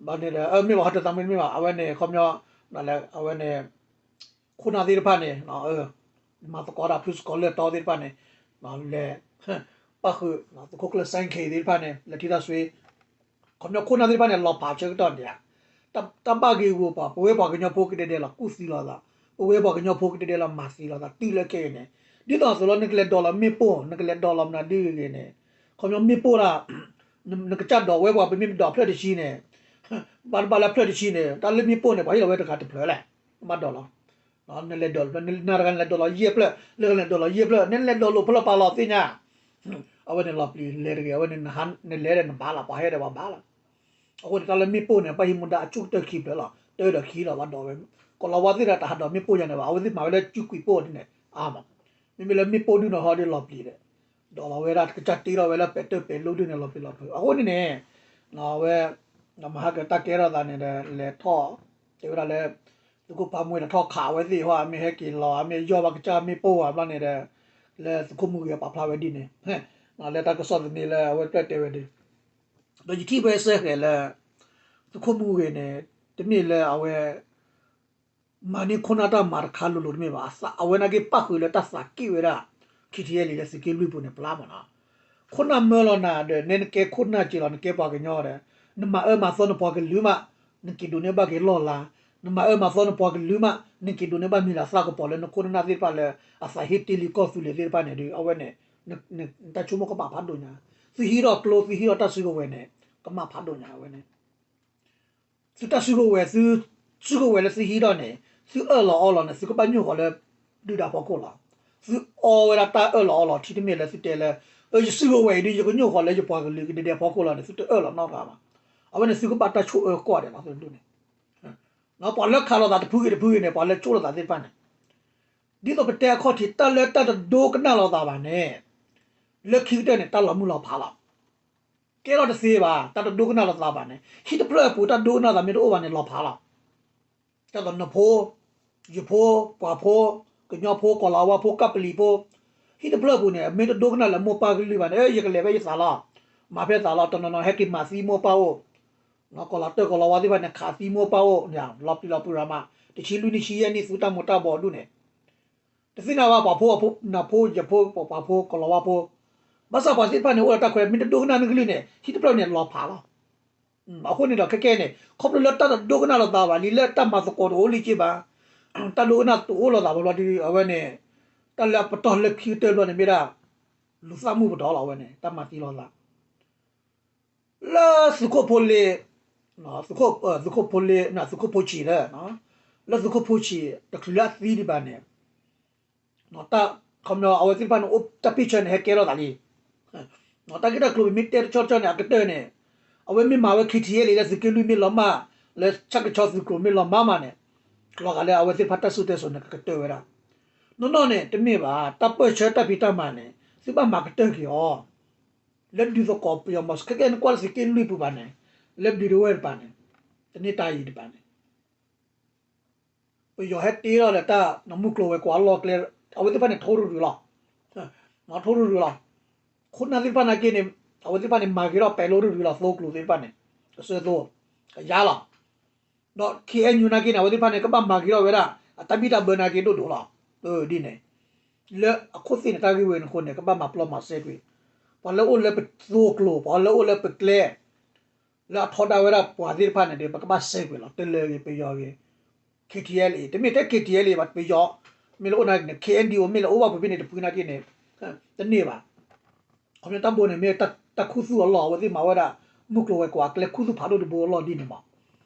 ဘၣ်န့ၣ်ဒီး မ့ၢ်ဘၣ်ဟဲထၢၣ်သးမွ့တမ့ၢ်ဘၣ် အဝဲန့ၣ် ခီပညီ အဝဲန့ၣ် ခိၣ်နၢ်သ့ၣ်တဖၣ်န့ၣ် မၤသကိးတၢ်ဖုစကီၤလၢၢ်တီသ့ၣ်တဖၣ်န့ၣ် လဲၤ ပၣ်ဃုာ် သုးခိၣ်ကျၢၢ်စဲခ့သ့ၣ်တဖၣ်န့ၣ် လဲၤထံတၢ်ဆွ့ ခီပညီခိၣ်နၢ်သ့ၣ်တဖၣ်န့ၣ် လီၤဖးဆၢကတီၢ်ဒံးဧါ. တၢ်ဘၣ်ဂ့ၤဂီၢ်ပှၤ ပဝဲပှၤကညီဖိကဒဲဒဲးလီၤကူၣ်သံလိာ်သး, ပဝဲပှၤကညီဖိကဒဲဒဲးလီၤမၤသံလိာ်သး တုၤလၢခဲအံၤန့ၣ် ဒ်သိးအသိးလီၤ နကလဲၤဒိးလီၤမ့ၣ်ပိၢ် နကလဲၤဒိးလီၤမနုၤဒ်ဂ့ၤဂ့ၤန့ၣ် ခီပညီမ့ၣ်ပိၢ်ဒၣ် နကစၢ်ဒိးဝဲပှၤ ပမ့ၢ်ဒိးဖျၢၣ်တဆံန့ၣ် ဘၣ်တဘၣ်လၢဖျၢၣ်တဆံန့ၣ် တၢ်လၢမ့ၣ်ပိၢ်န့ၣ် ပှၤဟ့ၣ်လီၤဝဲတဂၤတဖျၢၣ်လဲၣ်, ဘၣ်ဒိးလီၤ နလဲၤဒိးလီၤ နတဂၤန့ၣ်လဲၤဒိးလီၤယဲၢ်ဖျၢၣ် လၢဂၤန့ၣ်ဒိးလီၤယဲၢ်ဖျၢၣ် နလဲၤဒိးလိာ်ဖျၢၣ်ပာ်လီၤသ့ၣ်ညါ အဝဲန့ၣ်လီၤပျံၤလဲၤတဂ့ၤ အဝဲန့ၣ် နလဲၤဒီးနဘၣ်လီၤ ပှၤဟဲဒီးပှၤဘၣ်လီၤ. အဃိန့ၣ် တၢ်လၢမ့ၣ်ပိၢ်န့ၣ် ဘၣ်ဟံးမူဒါအဆိကတၢၢ်ခံဖျၢၣ်လီၤ တၢဒီးခံလီၤ ဘၣ်ဒိးဝဲ ကီၤလၤဝါသ့ၣ်ဒီးတဟးဒိးမ့ၣ်ပိၢ်ယၤန့ၣ်ဘၣ် အဝဲသ့ၣ်မၤဝဲလၢစုကွံာ်ပိၢ်ဒ်န့ၣ် အါမး မ့မ့ၢ်လၢမ့ၣ်ပိၢ်ဒုၣ်န့ၣ်ဟီဒီးလီၤပျံၤဒီး ဒိးလီၤဝဲဒၣ် ကစၢ်တ့ထီၣ်ဝဲလၢပဲာ်တၢၢ်ပဲာ်လိဒုၣ်န့ၣ် လီၤပျံၤလီၤဖုး အဃိန့ၣ်န့ၣ် အဝဲ မဟါကတၢ်ကဲထီၣ်သးန့ၣ်ဒီး လဲၤထီၣ် တဲဝဲဒၣ်လၢ သုးခိၣ်ဖးမွ့ဒီးထီၣ်ခးဝဲသ့ၣ်ဟီ အမ့ၢ်ဟဲက့ၤလီၤ အမ့ၢ်ယီၢ်ဘၣ်ကစၢ်မ့ၣ်ပိၢ်ဝဲဘျီန့ၣ်ဒီး လၢသုးခိၣ်မူဂ့ၤအပာ်ဖျါဝဲဒ်န့ၣ် လၢတၢ်ကစီၣ်သန့လၢအဝဲပျဲၢ်တဲဝဲဒၣ် ဒီးယထံၣ်ဖဲစဲဃဲၤလၢ သုးခိၣ်မူဂ့ၤန့ၣ် တမ့ၢ်လၢအဝဲ မၤန့ၢ်ခိၣ်နၢ်တၢ်မၤတခါလိၤလိၤတမ့ၢ်ဘၣ် အဝဲနာ်က့ၤပၣ်ဃုာ်လၢတၢ်သးက့ၣ်ဝဲဒၣ် ခံထံၣ်အဲလံ လၢသုးက့လွံၢ်ပူၤန့ၣ် ပျၢ်မးနီၤ ခိၣ်နၢ်မၢလီၤနၤဒီး နဲနကဲခိၣ်နၢ်က့ၤလီၤ နကဲပှၤကညီဒီး နမၤအၢမၤသီနပှၤကလုာ်မး နက့ၤဒိးန့ၢ်ဘၣ်က့ၤလီၢ်လၤ နမၤအၢမၤသီနပှၤကလုာ်မး နက့ၤဒိးန့ၢ်ဘၣ်မံၤလၤသၣ်ကပီၤလၢနခိၣ်နၢ်သ့ၣ်တဖၣ်လၢ အသးဟ့တ့ၢ်လံကီၢ်သူလ့ၤသ့ၣ်တဖၣ်န့ၣ်ဒီး အဝဲန့ၣ် နတၢ်ဆိကမိၣ်ကမၣ်ဖးဒိၣ်ညါ သုဟံးထီၣ်ကျိ သုဟံးထီၣ်တၢ်စုကဝဲၤန့ၣ် ကမၣ်ဖးဒိၣ်ညါအဝဲန့ၣ် သုတၢ်စုကဝဲၤ သု စုကဝဲၤလၢသုဟံးထီၣ်န့ၣ် သုအၢၣ်လီၤအီလီၤန့ၣ် သုကဘၣ်ညိၣ်ဃီၤလၢ ဒုၣ်ဒါဖီခိၣ်လီၤ. သုအီဝဲဒၣ်တၢ်အၢၣ်လီၤအီလီၤ ထံတမ့ၢ်လၢသုတဲလၢ ယစုကဝဲၤအံၤဒီး ယကညိၣ်ဃီၤလၢယပှၤကလုာ်ကဒဲဒဲဖီခိၣ်လီၤန့ၣ် သုတအၢၣ်လီၤနီတဂၤဘၣ်. အဝဲန့ၣ်သုကဘၣ်တၢ်ဆိၣ်အၢကီၢ်ဒဲးလီၤ သုတဒူၣ်န့ၣ် ပှၤလၢခးလိာ်သးတဖုဂ့ၤတဖုဂ့ၤန့ၣ် ပှၤလၢဆိၣ်လိာ်သးသ့ၣ်တဖၣ်န့ၣ် ဒ်သိးပတဲအခီၣ်ထံး တၢ်လၢတၢ်တဒိကနၣ်လိာ်သးဘၣ်န့ၣ် လၢခံကတၢၢ်န့ၣ် တၢ်လီၤမုၢ်လီၤဖးလီၤ. ကဲထီၣ်တသ့ဘၣ် တၢ်တဒိကနၣ်လိာ်သးဘၣ်န့ၣ် ဟံၣ်တဖျၢၣ်အပူၤ တၢ်ဒိကနၣ်သးမ့ၢ်တအိၣ်ဘၣ်န့ၣ် လီၤဖးလီၤ. တၢ်သိးနဖိ ယဖိ ပှၤဖိ ကညီဖိ ကီၤလၤဝါဖိ ကပလံၤဖိ ဟံၣ်တဖျၢၣ်အပူၤန့ၣ် မ့ၢ်တဒိကနၣ်လၢမိၢ်ပၢ်ကလုၢ်ဘၣ်န့ၣ် ယကလဲၤဖဲယသးလီၤ. မၤဖဲသးလီၤ တနီၤနီၤဟဲက့ၤမၤသံမိၢ်ပၢ်အိၣ် ကီၤလၤတၢၢ်ကီၤလၤဝါသ့ၣ်တဖၣ်န့ၣ် ခးသံမိၢ်ပၢ်အိၣ် လီၤပျံၤလီၤဖုးရၤမး တဆံလွံၢ်နံၣ်ဆံယဲၢ်နံၣ် သုတၢ်မူၤတၢ်ဘှီးဒူၣ်န့ၣ် တသ့ၣ်ညါဘၣ် ပှၤဖိအဖိ နဖိယဖိ ပှၤဖိ ကီၤလၤဝါဖိ ဘၣ်ဆၣ်ပှၤသ့ၣ်တဖၣ်န့ၣ် အိၣ်ဒီးတၢ်ခွဲး မ့ၢ်တဒိကနၣ်နကလုၢ်န့ၣ် ဟံၣ်တဖျၢၣ်န့ၣ် လီၤဖးလီၤ. အဃိန့ၣ်ဒီး ခဲကဲန့ၣ် ခီဖျိလၢတၢ်တဒိကနၣ်လိာ်သးဘၣ်လံ လၢတၢ်မၤသကိးတအိၣ်လံက့ဘၣ် တၢ်ဒိကနၣ်တအိၣ်လိာ်သးဘၣ်ဘျီဒီး အဝဲန့ၣ် တၢ်လၢအပတီၢ်လၢခံကတၢၢ်ဘျီန့ၣ် မ့ၢ်ဒၣ် လူၤသၣ်မုၢ်ပတီၢ်လီၤ အဝဲန့ၣ် တၢ်မၤသံလိာ်သး လၢသုးခိၣ်ဖိလ့ သုးခိၣ်ဖိလ့ သုးခိၣ်ဖိဆံးလၢ လၢသုးခိၣ်ဖိဆံး တချုးလၢအသံဒံးဘၣ်န့ၣ် တၢ် ခီပညီ အဝဲသ့ၣ်တဖၣ်န့ၣ် အိၣ်တၢ်ပ့ၢ်ဆၢန့ၣ် ဟဲကဲထီၣ်သးလံ တၢ်ဂ့ၢ်တၢ်ကျိၤပမ့ၢ်တဲတဆီတဆီန့ၣ် အကတၢၢ်န့ၣ် အဝဲမ့ၢ်မၤဝဲ ခံထံၣ်အဲလံ လၢသုးက့လွံၢ်မ့ၢ်လီၤမၢ် လၢဆၣ်ကဆီသုးကျိၤမ့ၢ်လီၤမၢ်မးန့ၣ် လီၤဂာ်လၢအဝဲသ့ၣ်တဖၣ်တၢ်စူၢ်တၢ်စိၤန့ၣ် ကကတၢၢ်ဝဲဒၣ် နီၢ်နီၢ်န့ၣ် တမ့ၢ်ဘၣ် တၢ်ပၢၢ်ဆၢတၢ်ဖံးတၢ်မၤန့ၣ် သုဘၣ်မၤကတၢၢ်က့ၤအီၤ လၢဒုးသကိးပယီၤမီၤ ခဲကဲနကွၢ်လၢသုးက့လွံၢ်ပူၤဘၣ်န့ၣ် လၢဘျံးဒဝဲၢ်တပၤန့ၣ် တန့ၢ်တၢ်အံၤတပၤန့ၣ် ပယီၤဟဲတ့ထီၣ်ဒီးတၢ်မုၢ်ကျိၤဝဲၤကွာ်အလီၢ်ကျဲ အဝဲသ့ၣ်တဖၣ်န့ၣ် ထိရူၤရူၤလီၤ. ထိရူၤရူၤလီၤ. ခိၣ်နၢ်သ့ၣ်တဖၣ်နာ်က့န့ၣ် အဝဲသ့ၣ်တဖၣ်န့ၣ် မၤက့ၤထီၣ်ပဲၤလိရူၤရူၤလီၤ သိကျိၤသ့ၣ်တဖၣ်န့ၣ် အစၢသိ ကယါလီၤ. ဒီး ခ့ၣ်အဲၣ်ယူၣ် နာ်က့န့ၣ် အဝဲသ့ၣ်တဖၣ်န့ၣ် ကဘၣ်မၤက့ၤထီၣ်ဝဲဒၣ် အတၢ်ဘံၣ်တၢ်ဘၢနာ်က့ဒိၣ်ဒိၣ်လီၤ. ဒ်န့ၣ် လၢအခိၣ်သ့ၣ်န့ၣ် တၢ်ဂ့ၢ်ဝဲန့ၣ်အဃိန့ၣ် ကဘၣ်မၤပျီမၤစဲကွံာ် ပှၤလၢအိၣ်လၢပသိကျိၤ ပှၤလၢအိၣ်လၢပကျဲ လၢအထီဒါဝဲဒၣ်ပှၤသ့ၣ်တဖၣ်န့ၣ်ဒီး ပကဘၣ်စဲကွံာ်လီၤ တလၢၤဂ့ၤ ပယီၤဂ့ၤ ခ့ၣ်ထံၣ်အဲလ်အ့ တမ့ၢ်ထဲ ခ့ၣ်ထံၣ်အဲလ်အ့ ပယီၤ မ့ၢ်လၢအိၣ်နာ်က့န့ၣ် ခ့ၣ်အဲၣ်ဒံၣ်အိၣ် မ့ၢ်လၢအိၣ်ဘၣ်ပူၤဖဲန့ၣ် တဖုနာ်က့န့ၣ် တန့ၢ်ဘၣ်. ခီပညီတၢ်ဘိန့ၣ် မ့ၢ်တၢ်ခူသူၣ်အလီၢ် အဝဲသ့ၣ်မၤဝဲဒၣ် မုၢ်ကျိၤဝဲၤကွာ်အကျဲခူသူၣ်ဖးဒိၣ်တဘိအလီၢ်ဒ်န့ၣ်မး.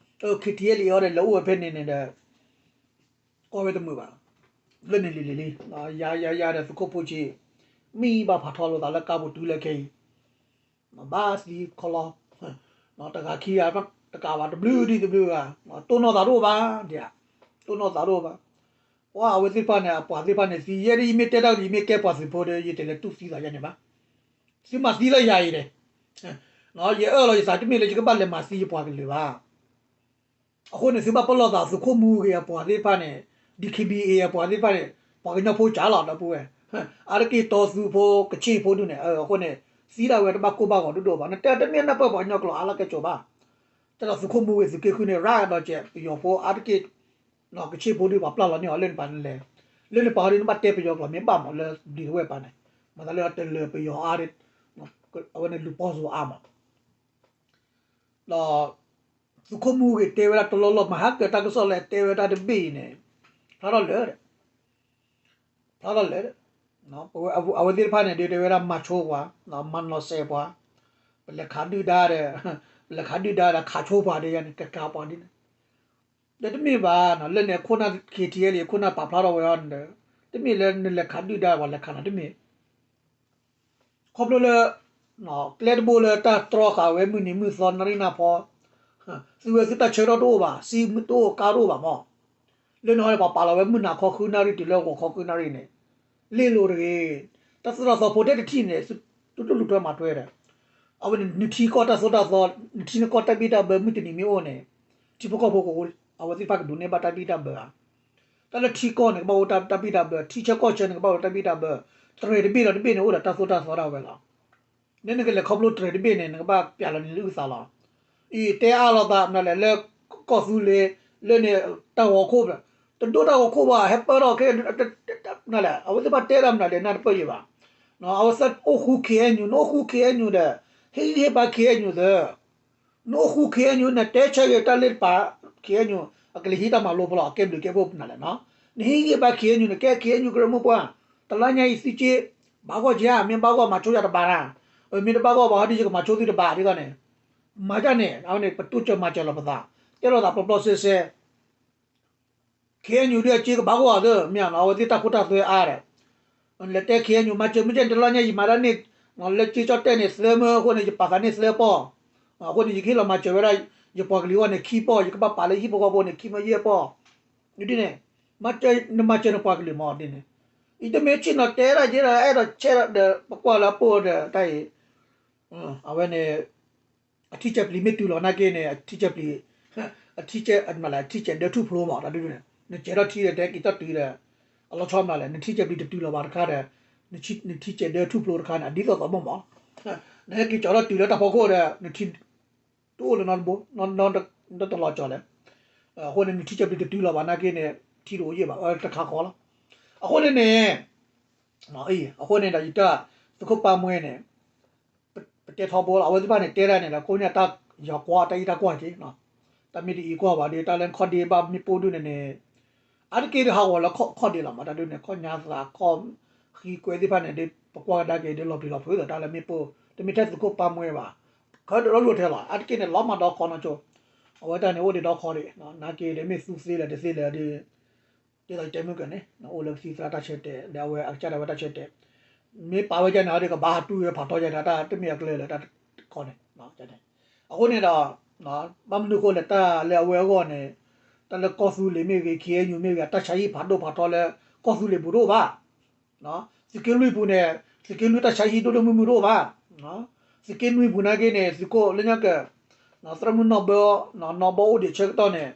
ခ့ၣ်ထံၣ်အဲလ်အ့ အီၤဒီး လဲၤအိၣ်ဝဲဖဲန့ၣ်န့ၣ်ဒီး ကွၢ်ဝဲတမုာ်ဘၣ်. လၢန့ၣ်လံၤလံၤလံ ယၤယၤယၤဒီးသုးခိၣ်ဖိဆံး မံဘၣ်ဖးထီလိာ်သးလၢကါပူၤတုၤလၢခဲအံၤ ဘၣ်သံခီလီၤ တဂၤခံဂၤ တကးဘၣ်တဘျုးဒံးတဘျုးဂၤ တိၢ်နီၣ်သးတအိၣ်ဘၣ် ဒ် တိၢ်နီၣ်သးတအိၣ်ဘၣ်. အဝဲသ့ၣ်တဖၣ်န့ၣ် အပှၤသ့ၣ်တဖၣ်န့ၣ်သံ ယဲဒၣ်ယမ့ၢ်တဲတၢ်ကဒီး ယမ့ၢ်ကဲပှၤသုးဖိဒီး ယတလဲၤတူၢ်သံသးယါန့ၣ်ဘၣ်. သုမၤသံလၢယၤအံၤန့ၣ်, ယအၢၣ်လီၤယသးတမ့ၢ်လၢယကဘၣ်လဲၤမၤသံယပှၤကလုာ်ဘၣ်. အဃိန့ၣ် သုဘၣ်ပလီၢ်သးသုးခိၣ်မူဂ့ၤအပှၤသ့ၣ်တဖၣ်န့ၣ် DKBA အပှၤသ့ၣ်တဖၣ်န့ၣ် ပှၤကညီဖိကၠးလီၤ ဒီပုၢ်ဝဲၢ်, အါတက့ၢ်တီသူဖိ ကခ့ၣ်ဖိဒုန့ၣ် အဃိန့ၣ် သံဒၣ်ဝဲတဘၣ်ကိၢ်ဘၣ်ဂီၤဒိၣ်ဒိၣ်ဘၣ်. နတဲတမ့ၢ်နၢ်ပၢၢ်ပှၤကညီကျိာ်အါလၢကဲကိၤဘၣ်. တဲဒီးသုးခိၣ်မူဂ့ၤသုးက့ဃုန့ၣ် ရၤဒီးကဲးပယီၤဖိအါတက့ၢ် ကခ့ၣ်ဖိဒု ပှၤပျၢ်လီၤန့ၢ်အီၤလၢနပၤနလဲၤ, လၢနပၤဟီဒု နဘၣ်တဲပယီၤကျိာ်မ့ၢ်ဘၣ်မး လၢဒ်တဝဲၢ်ပၤန့ၣ်, မၤသးလၢတလၢပယီၤအါ, အဝဲန့ၣ်လူၤပိာ်စူၤအါမး. ဒီး သုးခိၣ်မူဂ့ၤတဲဝဲဒၣ်တလီၢ်လီၢ် မၤဟးကၢၤတၢ်ကစီၣ်လၢတဲဝဲဒၣ်တဘ့ၣ်အံၤန့ၣ်, ဖျါထီၣ်လၢာ် ဖျါထီၣ်လၢာ်, အဝဲသ့ၣ်တဖၣ်န့ၣ် ဒ်တဲဝဲဒၣ်မၤဆိပှၤ, မၤနီၢ်စဲးပှၤ, ပလဲၤခးဒုၣ်ဒါဒီး, ပလဲၤခးဒုၣ်ဒါဒီးခးဆိပှၤဒီးယၤန့ၣ် ကကၤပှၤဒ်န့ၣ်, ဒီးတမ့ၢ်ဘၣ် လၢန့ၣ်ခိၣ်နၢ် KTLA ခိၣ်နၢ်ပာ်ဖျါထီၣ်ဝဲအီၤန့ၣ်ဒီး, တမ့ၢ်လၢနလဲၤခးဒုၣ်ဒါပှၤလဲၤခးနၤတမ့ၢ် ခီဖျိလၢ ကျဲတဘိလၢတၢ်တြီဃာ်ဝဲမုၢ်နံၤမုၢ်သီနၣ်ရံၣ်နၢ်ဖီ, သုဝဲသုတၢ်ဆၢကတီၢ်တအိၣ်ဘၣ်, စ့မုၢ်တအိၣ်ကါတအိၣ်ဘၣ်မး, လၢန့ၣ်ဟီဒီးပှၤပာ်လီၤဝဲမုၢ်နၤခီဃုနၣ်ရံၣ်တုၤလၢဂီၤခီဃုနၣ်ရံၣ်န့ၣ်, လ့ၣ်လိၤတဂ့ၤ, တၢ်သိၣ်တၢ်သီဖိတဲတထံၣ်န့ၣ်, တူၢ်တူၢ်လူၤထွဲမၤထွဲဒီး, အဝဲန့ၣ် နထံကီၢ်တၢ်သိၣ်တၢ်သီ, နထံနကီၢ်တၢ်ဘံၣ်တၢ်ဘၢမုၢ်တနံၤမ့ၢ်အိၣ်န့ၣ်, ထံဖိကီၢ်ဖိကအိၣ်, အဝဲသ့ၣ်တဖၣ်ကဒိးန့ၢ်ဘၣ်တၢ်ဘံၣ်တၢ်ဘၢဧါ တၢ်လၢထံကီၢ်န့ၣ် ကဘၣ်အိၣ်တၢ်ဘံၣ်တၢ်ဘၢ, ထံဆၢကီၢ်ဆၢန့ၣ် ကဘၣ်အိၣ်တၢ်ဘံၣ်တၢ်ဘၢ, တြဲၤတဘ့ၣ်ဒီးတဘ့ၣ်န့ၣ် အိၣ်ဒီးတၢ်သိၣ်တၢ်သီဒၣ်ဝဲလီၤ. နနကလဲၤခီဖျိတြဲၤတဘ့ၣ်န့ၣ် နကဘၣ်ပျးလီၤန့ၣ်လၢအုၣ်သးလီၤ. အံၤ တဲအါလိာ်သးမနုၤလဲၣ် လၢကီၢ်သူလ့ၤ လၢန့ၣ် တၢ်ဂီၤခိၣ်, တဒိၣ်တၢ်ဂီၤခိၣ်ဘၣ် ဟဲပၢထီၣ်ခဲ မနုၤလဲၣ် အဝဲသ့ၣ်တဖၣ်တဲတၢ်မနုၤလဲၣ် နၢ်တပၢၢ်ယံၤဘၣ်. အဝဲသ့ၣ်အိၣ်ဃူ KNU, နအိၣ်ဃူ KNU ဒီး ဟ့ၣ်ဂံၢ်ဟ့ၣ်ဘါ KNU သၢ နအိၣ်ဃူ KNU နတဲဆၢဂ့ၤတၢ်လၢတပၤ KNU အကလဲၤဟံးတၢ်မၤလိဖိလီၤ အကဲဘျုးကဲဖှိၣ်ပနၤလဲၣ်နီၤ. နဟ့ၣ်ဂံၢ်ဟ့ၣ်ဘါ KNU န့ၣ် ကဲ KNU ကရၢမိၢ်ပှၢ် တလါညါအံၤသုက့ ဘၣ်ဂီၢ်က့ဧါ မ့ၢ်ဘၣ်ဂီၢ်မၤဆိယၤတဘၣ်နၤ, မ့ၢ်တဘၣ်ဂီၢ်ဘၣ်ဟီဒ်ယကမၤဆိသုတဘၣ်ဒ်သိးန့ၣ်, မၤဒ်န့ၣ် အဝဲန့ၣ် ပတိစၢၤမၤစၢၤလီၤပသး, တဲလိာ်သးပျီပျီစဲစဲ KNU ဒ်အက့ကဘၣ်ဂီၢ်သၢ မ့ၢ်ဧါနီၤ အဝဲသ့ၣ်တၢ်ခိတၢ်သွဲအါဒီး လဲၤတဲ KNU မၤစၢၤမ့ၢ်ကဲန့ၣ် တလါညါယမၤဒၣ်န့ၣ် လၢက့ကၠီၣ်တဲၣ်န့ၣ် သၢမၢအဃိန့ၣ် ယပာ်သးန့ၢ်သၢပီၢ်, အဃိန့ၣ် ယကဟ့ၣ်လီၤမၤစၢၤဝဲဒၣ် ယပှၤကလုာ်အဂီၢ်န့ၣ် ခံပီၢ် ယကဘၣ်ပာ်လၢဟံၣ်ဖိဃီဖိန့ၣ် ခံမၢယဲၢ်ပီၢ်, ဒ်န့ၣ် မၤစၢၤ နမၤစၢၤနပှၤကလုာ်မးဒ်န့ၣ်, အံၤတမ့ၢ်ဆ့ၣ်နီၤတဲဒၣ်ယဲဒၣ် အဲၣ်ဒိးဆဲးဒီး ပကွၢ်လၢအပိၢ်ဒီးတၢ်အံၤ အဝဲန့ၣ် အထံဆဲးပျံၤမ့ၢ်တုၤလီၤနာ်က့န့ၣ် အထံဆဲး အထံဆဲး အမနုၤလဲၣ် အထံဆဲးဒၢထူၣ်ဖျိမး တၢ်ဒ်န့ၣ် နစဲးထီၣ်ထံဒီးတဲက့ၤထီၣ်တုၤဒီး အလီၤဆီမနုၤလဲၣ် နထံဆဲးပျံၤတတုၤလီၤဘၣ်တခါဒီး နထံဆဲးဒၢထူၣ်ဖျိတခါန့ၣ် အဒ်သိးသိးမီၢ်မး နဟဲက့ၤကၠီၤထီၣ်တုၤလၢတၢ်ဖီခိၣ်ဒီး နထံ တအိၣ်လၢၤနီတဘိ နီတလီၤကၠီၤလဲၣ်, အဃိန့ၣ် နထံဆဲးပျံၤတတုၤလီၤဘၣ်နာ်က့န့ၣ် ထံတအိၣ်ယံာ်ဘၣ် တခါဃီလီၤ, အဃိန့ၣ်န့ၣ် အဃိန့ၣ်ဒီးယတၢ် သုးခိၣ်ပၢ်မွဲန့ၣ် ပတဲထီဘိလီၤ အဝဲသ့ၣ်တဖၣ်န့ၣ် တဲဒၣ်န့ၣ်ဒီး ကိးညါတၢ်ယွၤကွၢ် တၢ်အံၣ်တၢ်ကွၢ်က့ၤ, တၢ်မ့ၢ်တအံၤကွၢ်ဘၣ်ဒီး တၢ်လၢခီၣ်ဒ့ဘၣ်မ့ၣ်ပိၢ်ဒုန့ၣ်န့ၣ် အါတက့ၢ်ဒုးဟးဂီၤလၢခီၣ်ဒ့လီၤမး တၢ်ဒုန့ၣ် ခီၣ်ညါသးခီၣ်ဃံကွဲသ့ၣ်တဖၣ်န့ၣ်ဒီး ပကွၢ်ကဒါက့ၤဒီးလီၤပျံၤလီၤဖုးသး တၢ်လၢမ့ၣ်ပိၢ် တမ့ၢ်ထဲသုးခိၣ်ပၢ်မွဲဘၣ်, ခီၣ်ဒ့လီၤလိာ်ထဲလီၤ အါတက့ၢ်န့ၣ် လီၤမးဒီခီနီကၠိ, အဝဲတၢ်န့ၣ်အိၣ်ဒံးဒီခီဒံး နာ်က့ဒီးမ့ၢ်သူသ့လဲၣ်တသ့လဲၣ်ဒီး ဒ်သိးယတဲမုၢ်ကန့ၣ် အိၣ်လၢကသံၣ်သရၣ်တၢ်ဆၢတဲာ် ဒီးအဝဲအကစၢ်ဒၣ်ဝဲတၢ်ဆၢတဲာ် မ့ၢ်ပာ်ဝဲဒ်န့ၣ်ဒီး ကဘၣ်ဟးတူၢ်ဝဲဖးထီယဲန့ၣ် တၢ်တမ့ၢ်အကျဲလၢတၢ်တခီန့ၣ်, အဃိန့ၣ်ဒီး ဘၣ်မနုၤအဃိလဲၣ် တၢ်လၢအဝဲအဂီၢ်န့ၣ် တၢ်လၢကီၢ်သူလ့ၤမ့ၢ်ဂ့ၤ ခ့ၣ်အဲၣ်ယူၣ်မ့ၢ်ဂ့ၤ တၢ်ဆါဟံၣ်ဖးဒိၣ်ဖးထီလၢ ကီၢ်သူလ့ၤပူၤတအိၣ်ဘၣ် သုးက့လွံၢ်ပူၤန့ၣ် သုးက့လွံၢ်တၢ်ဆါဟံၣ်ဒိၣ်ဒိၣ်မုၢ်မုၢ်တအိၣ်ဘၣ်, သုးက့နွံပူၤနာ်က့န့ၣ် သုးခိၣ်လၢညါက သရၣ်မုၣ်နီၢ်ဘၢ နီၢ်ဘီအိၣ်ဒံးဆၢကတီၢ်န့ၣ်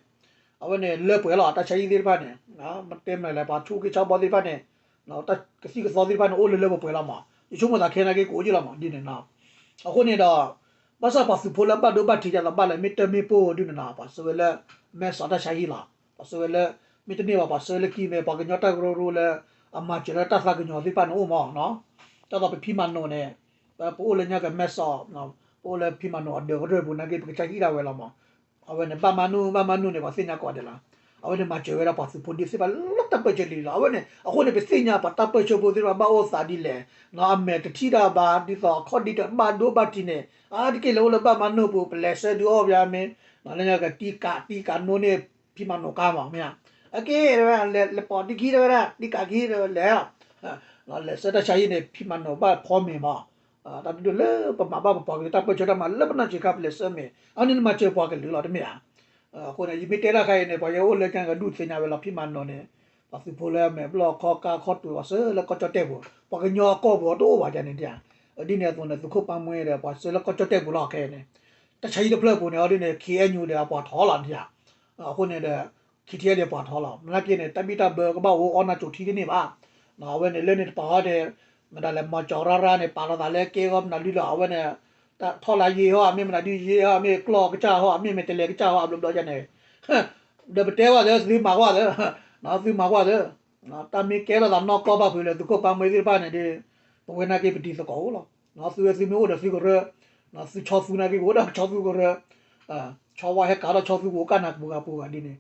အဝဲန့ၣ်လၢပှဲၤလီၤ တၢ်ဆါဟံၣ်သ့ၣ်တဖၣ်န့ၣ် မ့ၢ်တဲမနုၤလဲၣ် ပှၤဆူၣ်က့ဆါဘီသ့ၣ်တဖၣ်န့ၣ် တၢ်ကသံၣ်ကသီသ့ၣ်တဖၣ်န့ၣ် အိၣ်လၢလၢပှဲၤပှဲၤလီၤမး ယဆိကမိၣ်သးခဲနာ်က့ကအိၣ်ယံာ်လီၤမး ဒ်န့ၣ်နီၤ, အဃိန့ၣ်ဒီး ဘၣ်ဆၣ်ပှၤသုးဖိလၢအဘၣ်ဒိဘၣ်ထံးယသးဘၣ်လဲၣ် မ့ၢ်တၢ်မ့ၣ်ပိၢ်ဒ်န့ၣ်နီၤ ပှၤဆှၢဝဲလၢ မဲၢ်စီၤတၢ်ဆါဟံၣ်လီၤ, ပှၤဆှၢဝဲလၢ မ့တမ့ၢ်ဘၣ် ပှၤဆှၢလၢခံမ့ၢ် ပှၤကညီတၢ်ကရၢကရိလၢ အမၤစၢၤလၢတၢ်သးကညီၤသ့ၣ်တဖၣ်န့ၣ်အိၣ်မးနီၤ, တၢ်သိးပဖံးမၤနိာ်န့ၣ် ပအိၣ်လၢညါကမဲၢ်စီၤ ပအိၣ်လၢဖံးမၤနိာ်အဒၢးကရၢၢ်ပူၤနာ်က့ ပကစၢ်ဟံၣ်ဒၣ်ဝဲလီၤမး, အဝဲန့ၣ် ဘၣ်မၤနုာ် ဘၣ်မၤနုာ်န့ၣ် ပှၤသ့ၣ်ညါကိးဂၤဒဲးလီၤ, အဝဲန့ၣ်မၤစၢၤဝဲဒၣ်ပှၤသုးဖိဒ်သ့ၣ်တဖၣ်လၢတၢ်ပၢၢ်ဆၢလံလီၤ, အဝဲန့ၣ် အဃိန့ၣ် ပသ့ၣ်ညါပှၤတၢ်ပၢၢ်ဆၢဖိသ့ၣ်တဖၣ်ဘၣ်အိၣ်သးဒ်လဲၣ်, အမဲာ်တထံၣ်တၢ်ဘၣ် ဒ်သိးအခီၣ်ဒ့တဘၣ်ဒိဘၣ်ထံးန့ၣ် အါတက့ၢ်လၢအိၣ်လၢဘၣ်မၤနုာ်ပူၤ ပလဲၤဆှၢဒုးအီၣ်ပယါမ့ၢ် လၢညါကတံၢ်ကးတံၢ်ကးနိန့ၢ် ဖံးမၤနိာ်ကါမး မ့ၢ်ဧါ, အက့ၢ် လဲၤပိာ်တံၢ်ခံတဝဲဒၣ် တံၢ်ကးခံတဝဲလဲၣ် လဲၤဆှၢတၢ်ဆါဟံၣ်န့ၣ် ဖံးမၤနိာ်ဘၣ်ဖီမ့ၤမး, တၢ်ဒုးလၢပမၤဘၣ်ပပှၤကလုာ်တၢ်ပၢၢ်ဆၢတၢ်မၤလၢပနီၢ်ဆံးခါ ပလဲၤဆှၢမ့ၤ အန့ၣ်နမၤစၢၤပှၤကလုာ်လီၤ တမ့ၢ်ဧါ, အဃိန့ၣ် ယမ့ၢ်တဲတၢ်ခါအံၤန့ၣ် ပှၤယအိၣ်လၢညါကဒူၣ်သ့ၣ်ညါဝဲလီၤ ဖံးမၤနိာ်န့ၣ် ပှၤသုးဖိလၢမဲာ်ဘျီၣ်ခီကါခီတုၤပှၤဆှၢလၢကီၢ်ကၠီၣ်တဲၣ်ပူၤ ပှၤကညီအကီၢ်ပူၤအတအိၣ်ဘၣ်ယၤန့ၣ်ဒ် ဒ်န့ၣ်အသိးန့ၣ် သုးခိၣ်ပၢ်မှဲဒီး ပှၤဆှၢလၢကီၢ်ကၠီၣ်တဲၣ်ပူၤလီၤခဲအံၤန့ၣ် တၢ်ဆါဟံၣ်တဖျၢၣ်ပူၤန့ၣ် အီၤဒ်န့ၣ် ခ့ၣ်အဲၣ်ယူၣ် ဒီးအပှၤထီလီၤဒ် အဃိန့ၣ်ဒီး ခ့ၣ်ထံၣ်အဲၣ်ဒီးပှၤထီလီၤ မနုၤက့န့ၣ် တၢ်ဘံၣ်တၢ်ဘၢကဘၣ်အိၣ်အီၣ်နၢ်ကၠိထံတန့ၢ်ဘၣ် အဝဲန့ၣ်လၢန့ၣ်တပၤဟီဒီး မတၤလဲၣ်မီၤကၠီၤရၣ်ရၣ်န့ၣ် ပာ်လီၤသးလၢကဲဂီၢ်မနုၤဒ်လီၤ အဝဲန့ၣ် ထီၣ်လၢယ့ဟီ အမ့ၢ်မနုၤဒ်ယ့ဟီ အမ့ၢ်ကျီၢ်ကစၢ်ဟီ အမ့ၢ်မ့ၢ်တလဲၤကစၢ်ဟီ အဘျီဘျီယၤန့ၣ် ဒီးပတဲဝဲသ့ သုမၤကွၢ်သ့ သုမၤကွၢ်သ့ တၢ်မ့ၢ်ကဲထီၣ်သးနီၢ်ကီၢ်ဘၣ်ဖုးလၢသုးခိၣ်ပၢ်မှဲသ့ၣ်တဖၣ်န့ၣ်ဒီး ပဝဲနာ်က့ပတံၤသကိးအိၣ်လီၤ သုဝဲသုမ့ၢ်အိၣ်ဒီးသုကရၢ သုဆီသူနာ်က့ကအိၣ်ဒီးဆီသူကရၢ ဆီဝါဟဲကၤထီၣ်ဆီသူကအိၣ်ကၣ်နၤပူၤဂၤပူၤဂၤဒ်န့ၣ်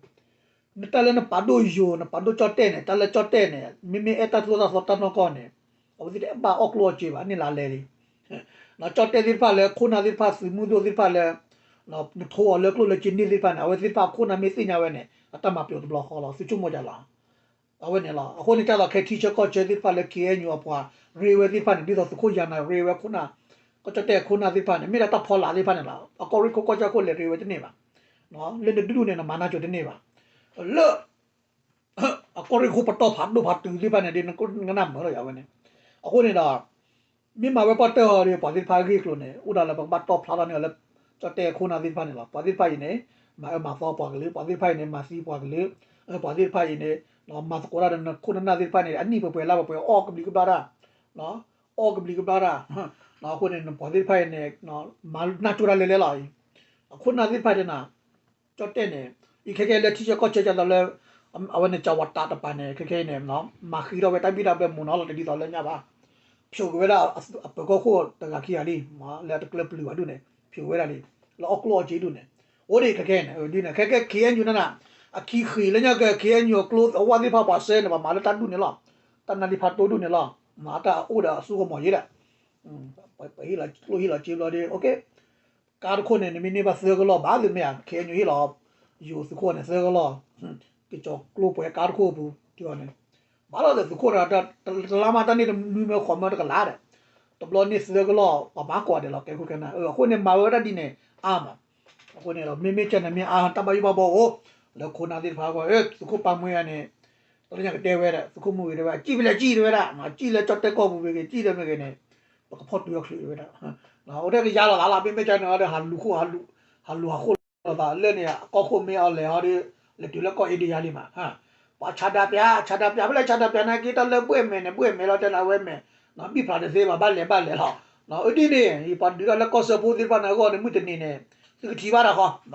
နတၢ်လၢနပာ်ဒိၣ်ယိာ် နပာ်ဒိၣ်ကၠီၣ်တဲၣ်န့ၣ် တၢ်လၢကၠီၣ်တဲၣ်န့ၣ် မ့မ့ၢ်အဲၣ်တၢ်သိၣ်တၢ်သီတၢ်နီၢ်ကီၢ်န့ၣ် အဝဲသ့ၣ်တအဲၣ်ဘၣ်အီၣ်ကျိၣ်အီၣ်စ့ဘၣ်န့ၣ်လၢလဲၣ်လံ ကၠီၣ်တဲၣ်သ့ၣ်တဖၣ်လၢခိၣ်နၢ်သ့ၣ်တဖၣ် သုးမုၢ်ဒိၣ်သ့ၣ်တဖၣ်လၢ နထိအီၤလၢကျိၣ်လၢစ့န့ၢ်သ့ၣ်တဖၣ်န့ၣ် အဝဲသ့ၣ်တဖၣ်ခိၣ်နၢ်မ့ၢ်သ့ၣ်ညါဝဲန့ၣ် အတၢ်မၤပျိးတဘျီဃီလီၤ သုဆိကမိၣ်ဒ်လဲၣ် အဝဲန့ၣ်လီၤ အဃိန့ၣ် တၢ်လီၤခဲထံဆၢကီၢ်ဆၢသ့ၣ်တဖၣ်လၢ ခ့ၣ်အဲၣ်ယူၣ် အပှၤရ့ဝဲသ့ၣ်တဖၣ်န့ၣ် ဒ်သိးသုးခိၣ်ယၤနၤရ့ဝဲခိၣ်နၢ် ကီၢ်ကၠီၣ်တဲၣ်ခိၣ်နၢ်သ့ၣ်တဖၣ်န့ၣ် မ့ၢ်ဒၣ်တၢ်ဖီလာ်သ့ၣ်တဖၣ်န့ၣ်လီၤ အကီၢ်ရ့ၣ်ခိၣ်ကီၢ်ကၠီၣ်ခိၣ်လဲၤရ့ဝဲတန့ၢ်ဘၣ် လၢနဒုဒူၣ်န့ၣ် နမၤနၢ်ကၠိတန့ၢ်ဘၣ် လၢ အကီၢ်ရ့ၣ်ခိၣ်ပတီၢ်ဖးဒိၣ်ဖးတုၤသ့ၣ်တဖၣ်န့ၣ် ဒ်နကနၣ်မုာ်လီၤယၤဝဲန့ၣ် အဃိန့ၣ်ဒီး မ့ၢ်မၤဝဲပှၢ်တၢၢ်ဟီဒီး ပှၤသ့ၣ်တဖၣ်အဂ့ၢ်အကျိၤန့ၣ် အိၣ်ဒၣ်လၢပကဘၣ်တီၢ်ဖျါထီၣ်န့ၢ်အီၤလၢ ကၠီၣ်တဲၣ်ခိၣ်နၢ်သ့ၣ်တဖၣ်န့ၣ်လီၤ ပှၤသ့ၣ်တဖၣ်အံၤန့ၣ် မၤအၢမၤသီပှၤကလုာ် ပှၤသ့ၣ်တဖၣ်အံၤန့ၣ် မၤသံပှၤကလုာ် ပှၤသ့ၣ်တဖၣ်အံၤန့ၣ် မၤသကိးတၢ်ဒီးနခိၣ်နၢ်သ့ၣ်တဖၣ်န့ၣ် အနံၣ်ပှဲၤပှဲၤလါပှဲၤပှဲၤ အီၣ်ကဘျံးကဘျၣ်တၢ် အီၣ်ကဘျံးကဘျၣ်တၢ် အဃိန့ၣ် ပှၤသ့ၣ်တဖၣ်အံၤန့ၣ် မၤနၢ်ကၠိတၢ်လဲၤလဲၤလီၤအံၤ အခိၣ်နၢ်သ့ၣ်တဖၣ်ဒ်န့ၣ် ကၠီၣ်တဲၣ်န့ၣ် အံၤခဲကဲလၢထံဆၢကီၢ်ဆၢကသိးလၢ အဝဲန့ၣ် ကၠီၤဝၤတးတပၤန့ၣ် ခဲခဲအံၤန့ၣ် မၤဃံထီၣ်ဝဲတၢ်ဘံၣ်တၢ်ဘၢမုာ်နီၤလီၤတဒ်သိးလၢညါဘၣ် ဖျိးက့ၤဝဲဒၣ်အပၢၤကီၢ်ခိၣ်တဂၤခံဂၤလံ လၢအတကျၢပျုၤဘၣ်ဒူၣ်န့ၣ် ဖျိးဝဲဒၣ်လံ လၢအီၣ်ကျိၣ်အီၣ်စ့ဒူၣ်န့ၣ် အိၣ်ဒံးခဲခဲအံၤန့ၣ် ဒ်န့ၣ် ခဲခဲ ခ့ၣ်အဲၣ်ယူၣ် နၤနၤ အခံဃံးလၢညါက့ၤ ခ့ၣ်အဲၣ်ယူၣ် အကျိအဝၢ်သ့ၣ်တဖၣ်ပှၤဆှၢန့ၣ် ပှၤမၤလၢတၢ်ဒူၣ်န့ၣ်လီၤ တၢ်နါလံဖးတိၢ်ဒူၣ်န့ၣ်လီၤ မၤတၢ်အိၣ်ဒီးအစိကမီၤယဲဒၣ် ပဟ့ၣ်လီၤကျိၣ်ဟ့ၣ်လီၤစ့ဘျီဒီး ကါတခိၣ်န့ၣ် နမ့ၢ်န့ၢ်ဘၣ်သၢကလီၢ်ဘၣ်သုမ့ၢ်ဧါ ခ့ၣ်အဲၣ်ယူၣ် ဟ့ၣ်လီၤ ယိၤသုးခိၣ်န့ၣ်သၢကလီၢ် ကကၠီၤကျိပှဲၤကါတခိၣ်အပူၤ တုၤအီၤန့ၣ် ဘၣ်လီၤဒီးသုးခိၣ်တဂၤ တလါမးတၢ်န့ၢ်တမံၤမ့ၢ်ဃီမ့ၢ်တကလးဒီး တဘျီန့ၢ်သၢကလီၢ် ပှၤမၤကွၢ်ဒဲးလီၤ ကဲခိၣ်ကဲနၢ် အဃိန့ၣ် မၤဝဲဒၣ်ဒ်န့ၣ် အါမး အဃိန့ၣ်ဒီး မ့မ့ၢ်ကဲန့ၣ်မ့ၢ်အါ တၢ်ဘၣ်ယိၣ်ဘၣ်ဘီအိၣ် လၢခိၣ်နၢ်သ့ၣ်တဖၣ်အဂီၢ် သုးခိၣ်ပၢ်မှဲအံၤန့ၣ် တလၢညါကတဲဝဲဒၣ် သုးခိၣ်မုၣ်ဂ့ၤတဲဝဲ ကံၣ်ဖဲလဲၣ်ကံၣ်တဲဝဲဒၣ် ကံၣ်လၢကၠီၣ်တဲၣ်ကီၢ်ပူၤမ့ၢ်ဂ့ၤ ကံၣ်လၢမ့ၢ်ဂ့ၤန့ၣ် ပကဖီၣ်တုၤအီၤချုးဝဲဒၣ် အိၣ်ထဲကယါလီၤသးလီၤ မ့မ့ၢ်ကဲန့ၣ်ဒီး ဟးလူၤဃိ ဟးလူၤဟးဃိလိာ်သးလၢန့ၣ် အကီၢ်ခိၣ်မ့ၢ်အီၤလဲၤဟီဒီး လဲၤတုၤလၢကီၢ်အ့ဒံယါလံမး ပှၤဆါဒးပျး ဆါဒးပျး ဖဲလဲၣ်ဆါဒးပျးနာ်က့ တၢ်လၢဘှဲၣ်မဲာ်န့ၣ် ဘှဲၣ်မဲာ်လီၤတဲနၤဝဲမဲာ် ဘံၣ်ဖျါတသ့ဘၣ် ဘၣ်လဲၤဘၣ်လဲၤလီၤ အဒ်န့ၣ် ပှၤဒုးတၢ်လၢကီၢ်စၢဖှိၣ်သ့ၣ်တဖၣ်န့ၣ်အဂီၢ်န့ၣ် မုၢ်တနံၤန့ၣ် သုကထံၣ်ဘၣ်တၢ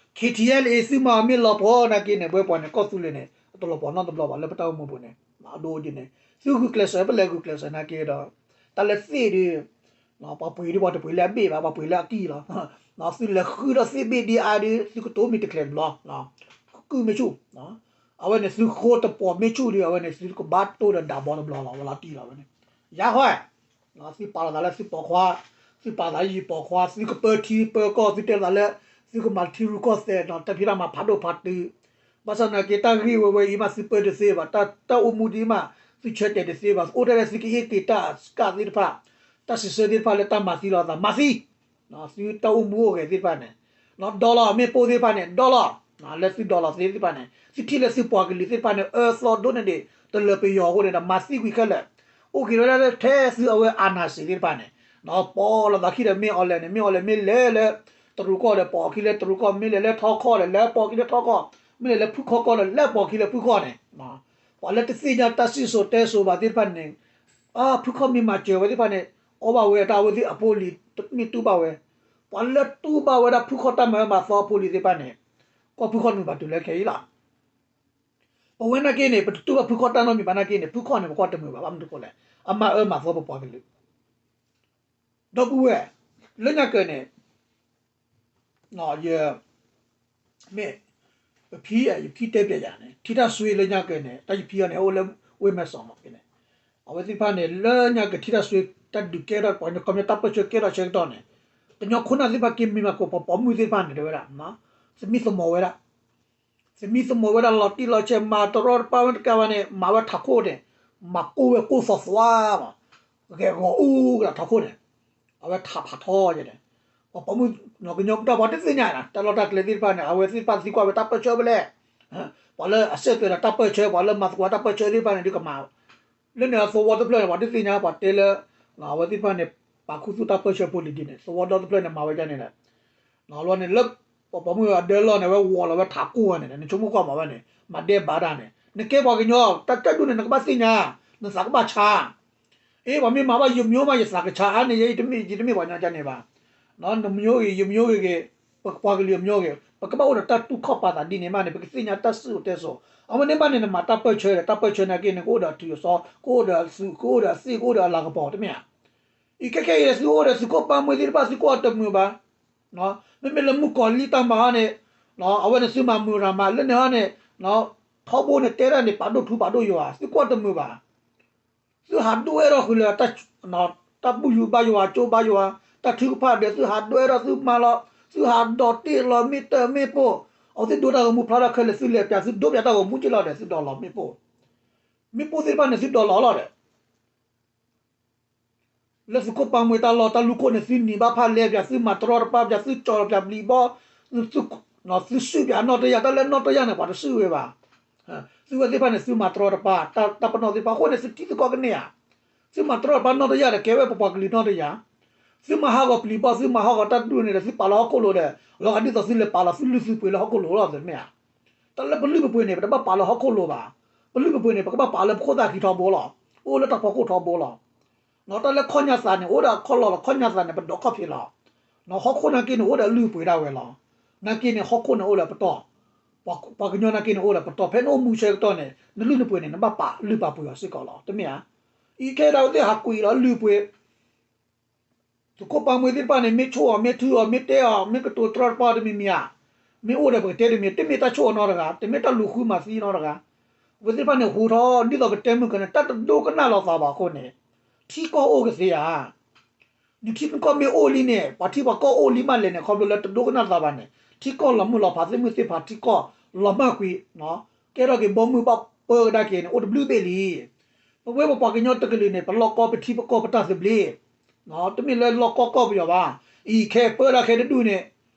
်ဃီ ခ့ၣ်ထံၣ်အဲၣ်လၢအံၤ သုမၤအီၤမ့ၢ်လီၤပှီၢ်နာ်က့န့ၣ် ပဝဲပှၤန့ၣ် ကီၢ်သူလ့ၤန့ၣ် အတလီၤပှီၢ်နီတဘျီဘၣ် လၢပတၢ်အိၣ်မူပူၤန့ၣ် အဒိဒ်န့ၣ် သုဂုာ်ကျဲးစၢး ပလဲၤဂုာ်ကျဲးစၢးနာ်က့ဒီး တၢ်လၢသ့ၣ်ဒီး ပှၤပှ့ၤဒီးပှၤတပှ့ၤလၢအဘ့ၣ်ဘၣ် ပှၤပှ့ၤလၢအကံၢ်လီၤ သုလဲၤဃုဒီးသ့ၣ်ဘ့ၣ်ဒ်အါဒီး သုကတိၤမ့ၢ်တကျဲၤတဘျီ ကုၢ်မ့ၢ်ဆူၣ် အဝဲန့ၣ် သုဃိတပိာ်မ့ၢ်ဆူၣ်ဒီး အဝဲန့ၣ် သုကဘၣ်တိၢ်ဒီးဒးဘီတဘျီလီၤ ဝဲလီၤတံၢ်လီၤဝဲန့ၣ် ယါဃီ သုပာ်လီၤသးလၢသုပိာ်ခွါ သုပာ်သးယံာ်ပိာ်ခွါ သုကပၢထံပၢကီၢ် သုတဲသးလၢ သုကမၤထံရူၢ်ကီၢ်သဲး တၢ်ဖံးတၢ်မၤဖးဒိၣ်ဖးတုၤ ဘၣ်ဆၣ်သနာ်က့ တၢ်ဂ့ၢ်ဝဲဝဲအံၤမး သုပၢတသ့ဘၣ် တၢ်အိၣ်မူဒ်အံၤမး သုဆၢတဲာ်တသ့ဘၣ် အိၣ်ထဲလၢသုကဟ့ၣ်က့ၤတၢ်စကၢ်သ့ၣ်တဖၣ် တၢ်စံးဆၢသ့ၣ်တဖၣ်လၢတၢ်မၤသံလီၤသး မၤသံ သုတၢ်အိၣ်မူအိၣ်ဂဲၤသ့ၣ်တဖၣ်န့ၣ် ဒီလီၤမ့ၣ်ပိၢ်သ့ၣ်တဖၣ်န့ၣ် ဒီလီၤ လၢသုဒီလီၤသ့သ့ၣ်တဖၣ်န့ၣ် သုထံၣ်လၢသုပှၤကလုာ်သ့ၣ်တဖၣ်န့ၣ် အၢသီဒိၣ်န့ၢ်ဒံး တလၢပယီၤအဃိန့ၣ်ဒီး မၤသံကွံာ်ခဲလၢာ် အိၣ်က့ၤဝဲဒၣ်လၢထဲသုအဝဲအာဏာရှင်သ့ၣ်တဖၣ်န့ၣ် ပိာ်လီၤသးခံဒီးမ့ၢ်အီၤလဲၣ်န့ၣ် မ့ၢ်အီၤလဲၣ်မ့ၢ်လဲၤလၢ တရူးကီၢ်ဒီးပိာ်အခံလၢတရူးကီၢ် မ့ၢ်လဲၤလၢထီကီၢ်ဒီးလဲၤပိာ်အခံလၢထီကီၢ် မ့ၢ်လဲၤလၢဖုခီကီၢ်ဒီးလဲၤပိာ်အခံလၢဖုခီန့ၣ် ပှၤလၢတသ့ၣ်ညါတၢ်စံၣ်စိၤတဲစိၤဘၣ်သ့ၣ်တဖၣ်န့ၣ် ဖုခီမ့ၢ်မၤစၢၤဝဲသ့ၣ်တဖၣ်န့ၣ် အီၣ်ဘၣ်ဝဲတၢ်ဝဲသ့ၣ်အဖိလံၤ မ့ၢ်တူၢ်ဘၣ်ဝဲ ပှၤလၢတူၢ်ဘၣ်ဝဲဒၣ်ဖုခီတၢ်မၤအၢမၤသီအဖိလံၤသ့ၣ်တဖၣ်န့ၣ် ကီၢ်ဖုခီနုာ်ဘၣ်တုၤလၢခဲအံၤလီၤ. ပဝဲနာ်က့န့ၣ် ပတတူၢ်ဘၣ်ဖုခီတၢ်နီတမံၤဘၣ်နာ်က့န့ၣ် ဖုခီန့ၣ် ပကွၢ်တမုာ်ဘၣ် ဘၣ်မနုၤတခီလဲၣ် အမၤအၢမၤသီပပှၤကလုာ် ဒီပုၢ်ဝဲၢ် လၢညါက့န့ၣ် ယ မ့ၢ် ပဖံ ယဖံတဲပျဲယၤန့ၣ် ထံတၢ်ဆွ့လၢညါက့န့ၣ် တၢ်ယဖံအီၤန့ၣ် အိၣ်လၢဝ့ၢ်မဲၢ်စီးမးက့န့ၣ် အဝဲသ့ၣ်တဖၣ်န့ၣ် လၢညါက့ထံတၢ်ဆွ့ တၢ်ဒုးကဲထီၣ်ပှၤကညီ ခီပညီတၢ်ပၢၢ်ဆၢကဲထီၣ်ဆၢကတီၢ်န့ၣ် ကညီခိၣ်နၢ်သ့ၣ်တဖၣ်က့မံၤမၤကိးပှၤပိာ်မုၣ်သ့ၣ်တဖၣ်န့ၣ် တဲဝဲဒၣ် သမံသမိးဝဲဒၣ် သမံသမိးဝဲဒၣ်လီၤတံၢ်လီၤဆဲး မၤတရီတပါဝဲတကးဘၣ်န့ၣ် မၤဝဲထးခိၣ်န့ၣ် မၤကိၢ်ဝဲကိၢ်သီသီမး ဂဲၤဂီၤအူကဒီးထးခိၣ်န့ၣ် အဝဲထးဖးထီယဲန့ၣ် ပှၤပိာ်မုၣ် ကညီကတၢၢ်ပှၤတသ့ၣ်ညါ တၢ်လီၢ်တၢ်ကျဲသ့ၣ်တဖၣ်န့ၣ် အဝဲသ့ၣ်တဖၣ်သံကွၢ်ဝဲတၢ်ပၢၢ်ဆၢဖဲလဲၣ် ပှၤလၢအစဲးသွဲၣ်ဒီးတၢ်ပၢၢ်ဆၢ ပှၤလၢမၤသကိးတၢ်ပၢၢ်ဆၢသ့ၣ်တဖၣ်န့ၣ် ဒုးကမၤ လၢန့ၣ်သဝီတဖျၢၣ်န့ၣ် ပှၤတသ့ၣ်ညါ ပှၤတဲလၢ အဝဲသ့ၣ်တဖၣ်န့ၣ် ပာ်ခူသူၣ်တၢ်ပၢၢ်ဆၢဖိလံၤဒ်န့ၣ် သဝီဒီတဖျၢၣ်န့ၣ် မၤဝဲဒ်န့ၣ်ဒီး လီၤန့ၣ်လၢ ပှၤပိာ်မုၣ်အဒၢလီၢ်န့ၣ် အဝဲဝီၤလီၤဝဲထးကိၢ်ဝဲန့ၣ် နဆိကမိၣ်ကွၢ်မးဝဲန့ၣ် မၤဒဲးဘးတၢ်န့ၣ် နကဲပှၤကညီ တၢ်တၢ်ဒူၣ်န့ၣ် နကဘၣ်သ့ၣ်ညါ နသးကဘၣ်ဆါ အ့ ပှၤမ့ၢ်မၤဘၣ်ယမိၢ်မး ယသးကဆါအါန့ၣ် ယတမ့ၢ် ယတမ့ၢ်ပှၤကညီကန့ၣ်ဘၣ်. နမိၢ်ဂ့ၤ ယမိၢ်ဂ့ၤဂ့ၤ ပပှၤကလုာ်အမိၢ်ဂ့ၤ ပကဘၣ်အိၣ်ဒီးတၢ်တူၢ်ခီၣ်ပာ်သးဒ်န့ၣ်မးန့ၣ် ပကသ့ၣ်ညါတၢ်စံၣ်စိၤတဲစိၤ အဝဲန့ၣ်ဘၣ်န့ၣ် နမၤတၢ်ပၢၢ်ဆၢဒီး တၢ်ပၢၢ်ဆၢနာ်က့န့ၣ် ကအိၣ်ဒီးအထုးအစီ ကအိၣ်ဒီးအသုး ကအိၣ်ဒီးအသ့ၣ် ကအိၣ်ဒီးအလၤကပီၤ တမ့ၢ်ဧါ. အံၤခဲခဲအံၤ သုအိၣ်ဒီးသုးခိၣ်ပၢ်မှဲသ့ၣ်တဖၣ် သုကွၢ်တမုာ်ဘၣ်. မ့မ့ၢ်လၢမုၣ်ကီၤလံၢ်တၢ်မၤဟီန့ၣ် အဝဲန့ၣ်သုမၤမုာ်ရၤမး လၢန့ၣ်ဟီန့ၣ် ထီဘိန့ၣ်တဲတၢ်န့ၣ် ပာ်ဒိၣ်ထူပာ်ဒိၣ်ယွၤ သုကွၢ်တမုာ်ဘၣ်. သုဟးဒိအဲၣ်ထီၣ်ဃုာ်လၢ တၢ်ဘူၣ်ယိၤဘါယွၤ ကၠိဘါယွၤ တၢ်ထုကဖၣ်ဒီး သုဟးဒိအဲၣ်ထီၣ်သုမါလီၤ သုဟးဒီးတ့ၢ်လီၤမ့ၢ်တၢ်မ့ၢ်ပိၢ် အဝဲသ့ၣ်ဒိတၢ်ဂီၤမူဖျါထီၣ်ခဲလၢာ် သုလဲၤပၠး သုဒိပၠးတၢ်ဂီၤမူက့လီၤဒီး သုဒိးလီၤမ့ၣ်ပိၢ် မ့ၣ်ပိၢ်သ့ၣ်တဖၣ်န့ၣ် သုဒိးလီၤလီၤဒီး လၢသုးခိၣ်ပၢ်မှဲတၢ်လီၢ်တၢ်လူၢ်ခိၣ်န့ၣ် သုနံၤဘၣ်ဖၣ်လဲပၠး သုမၤတရီတပါပၠး သုကၠီၤပၠးဘျံးဘီ သုစုၣ်ပၠးနီၣ်တယၢ် တၢ်လၢနီၣ်တယၢ်န့ၣ် ပှၤတစုၣ်ဝဲဘၣ်. သုဝဲသ့ၣ်တဖၣ်န့ၣ် သုမၤတရီတပါ တၢ်ပနီၣ်သ့ၣ်တဖၣ်အဃိန့ၣ် သုထံသုကီၢ်ကန့ၢ်ဧါ. သုမၤတရီတပါနီၣ်တယၢ်ဒီး ကဲဝဲပပှၤကလုာ်နီၣ်တယၢ် သုမၤဟးဂီၤပျံၤဘီ သုမၤဟးဂီၤတၢ်ဒူၣ်န့ၣ်ဒီး သုပာ်လီၤဟီၣ်ခိၣ်လိၤဒီး လီၤဂာ်ဒ်သိးသုလဲၤပာ်လီၤသုလုၢ်သုပှ့ၤလၢဟီၣ်ခိၣ်လိၤလီၤ တမ့ၢ်ဧါ. တၢ်လၢပလုၢ်ပပှ့ၤန့ၣ် ပတဘၣ်ပာ်လၢဟီၣ်ခိၣ်လိၤဘၣ်. ပလုၢ်ပပှ့ၤန့ၣ် ပကဘၣ်ပာ်လၢပခိၣ်သၣ်ခံထီဘိလီၤ. အိၣ်လၢတၢ်ဖီခိၣ်ထီဘိလီၤ. တၢ်လၢခီၣ်ညါသးန့ၣ် အိၣ်ဒီးခီၣ်လီၤလီၤ ခီၣ်ညါသးန့ၣ် ပဒိးခီၣ်ဖံးလီၤ. ဟီၣ်ခိၣ်နာ်က့န့ၣ် အိၣ်ဒီးလုၢ်ပှ့ၤဒၣ်ဝဲလီၤ. နာ်က့န့ၣ် ဟီၣ်ခိၣ်န့ၣ်အိၣ်ဒီးပတီၢ် ပှၤကညီနာ်က့န့ၣ်အိၣ်ဒီးပတီၢ် ဖဲနအိၣ်မူဆၢကတီၢ်န့ၣ် နလုၢ်နပှ့ၤန့ၣ် နဘၣ်ပာ်လုၢ်ပာ်ပှ့ၤအီၤစ့ၢ်ကီးလီၤ တမ့ၢ်ဧါ. အံၤခဲဒၣ်ဝဲသ့ၣ်ဟးကွံာ်လီၤလုၢ်ပှ့ၤ သုးခိၣ်ပၢ်မှဲသ့ၣ်တဖၣ်န့ၣ် မ့ၢ်ဆိၣ်အီၤ မ့ၢ်ထုအီၤ မ့ၢ်တဲအီၤ မ့ၢ်ကတိၤတရီတပါတမံၤမံၤဧါ. မ့ၢ်အိၣ်ဒီးပကတဲတမံၤ တမ့ၢ်တၢ်ဆိၣ်အီၤနီတဂၤ တမ့ၢ်တၢ်လူၤဃုမၤသံနီတဂၤ. အဝဲသ့ၣ်တဖၣ်န့ၣ် ဟူးထီၣ်ဒ်သိးပတဲမုၢ်ကန့ၣ် တၢ်တဒိကနၣ်လီၤသးဘၣ်အဃိန့ၣ် ထံကီၢ်အိၣ်ကသ့ဧါ. နထံနကီၢ်မ့ၢ်အိၣ်လံန့ၣ် ပှၤထံပှၤကီၢ်အိၣ်လံမးလဲၣ်န့ၣ် ခီဖျိလၢတဒိကနၣ်သးဘၣ်န့ၣ် ထံကီၢ်လီၤမုၢ်လီၤဖး သ့ၣ်မုၢ်သ့ၣ်ဖးထံကီၢ်လီၤမၢ်ကွံာ် ကဲထီၣ်က့ၤဘီမုၢ်ဘၣ်ပၢကဒါက့ၤန့ၣ် အိၣ်တဘျုးဘ့ၣ်လံ. ပဝဲပပှၤကညီတကလုာ်န့ၣ် ပလီၢ်ကီၢ်ပထံပကီၢ်ပတၢ်သဘျ့ တမ့ၢ်လၢလီၢ်ကီၢ်ကီၢ်ပယီၤဘၣ်. အံၤခဲပၢဒၣ်ခဲတဒူၣ်န့ၣ်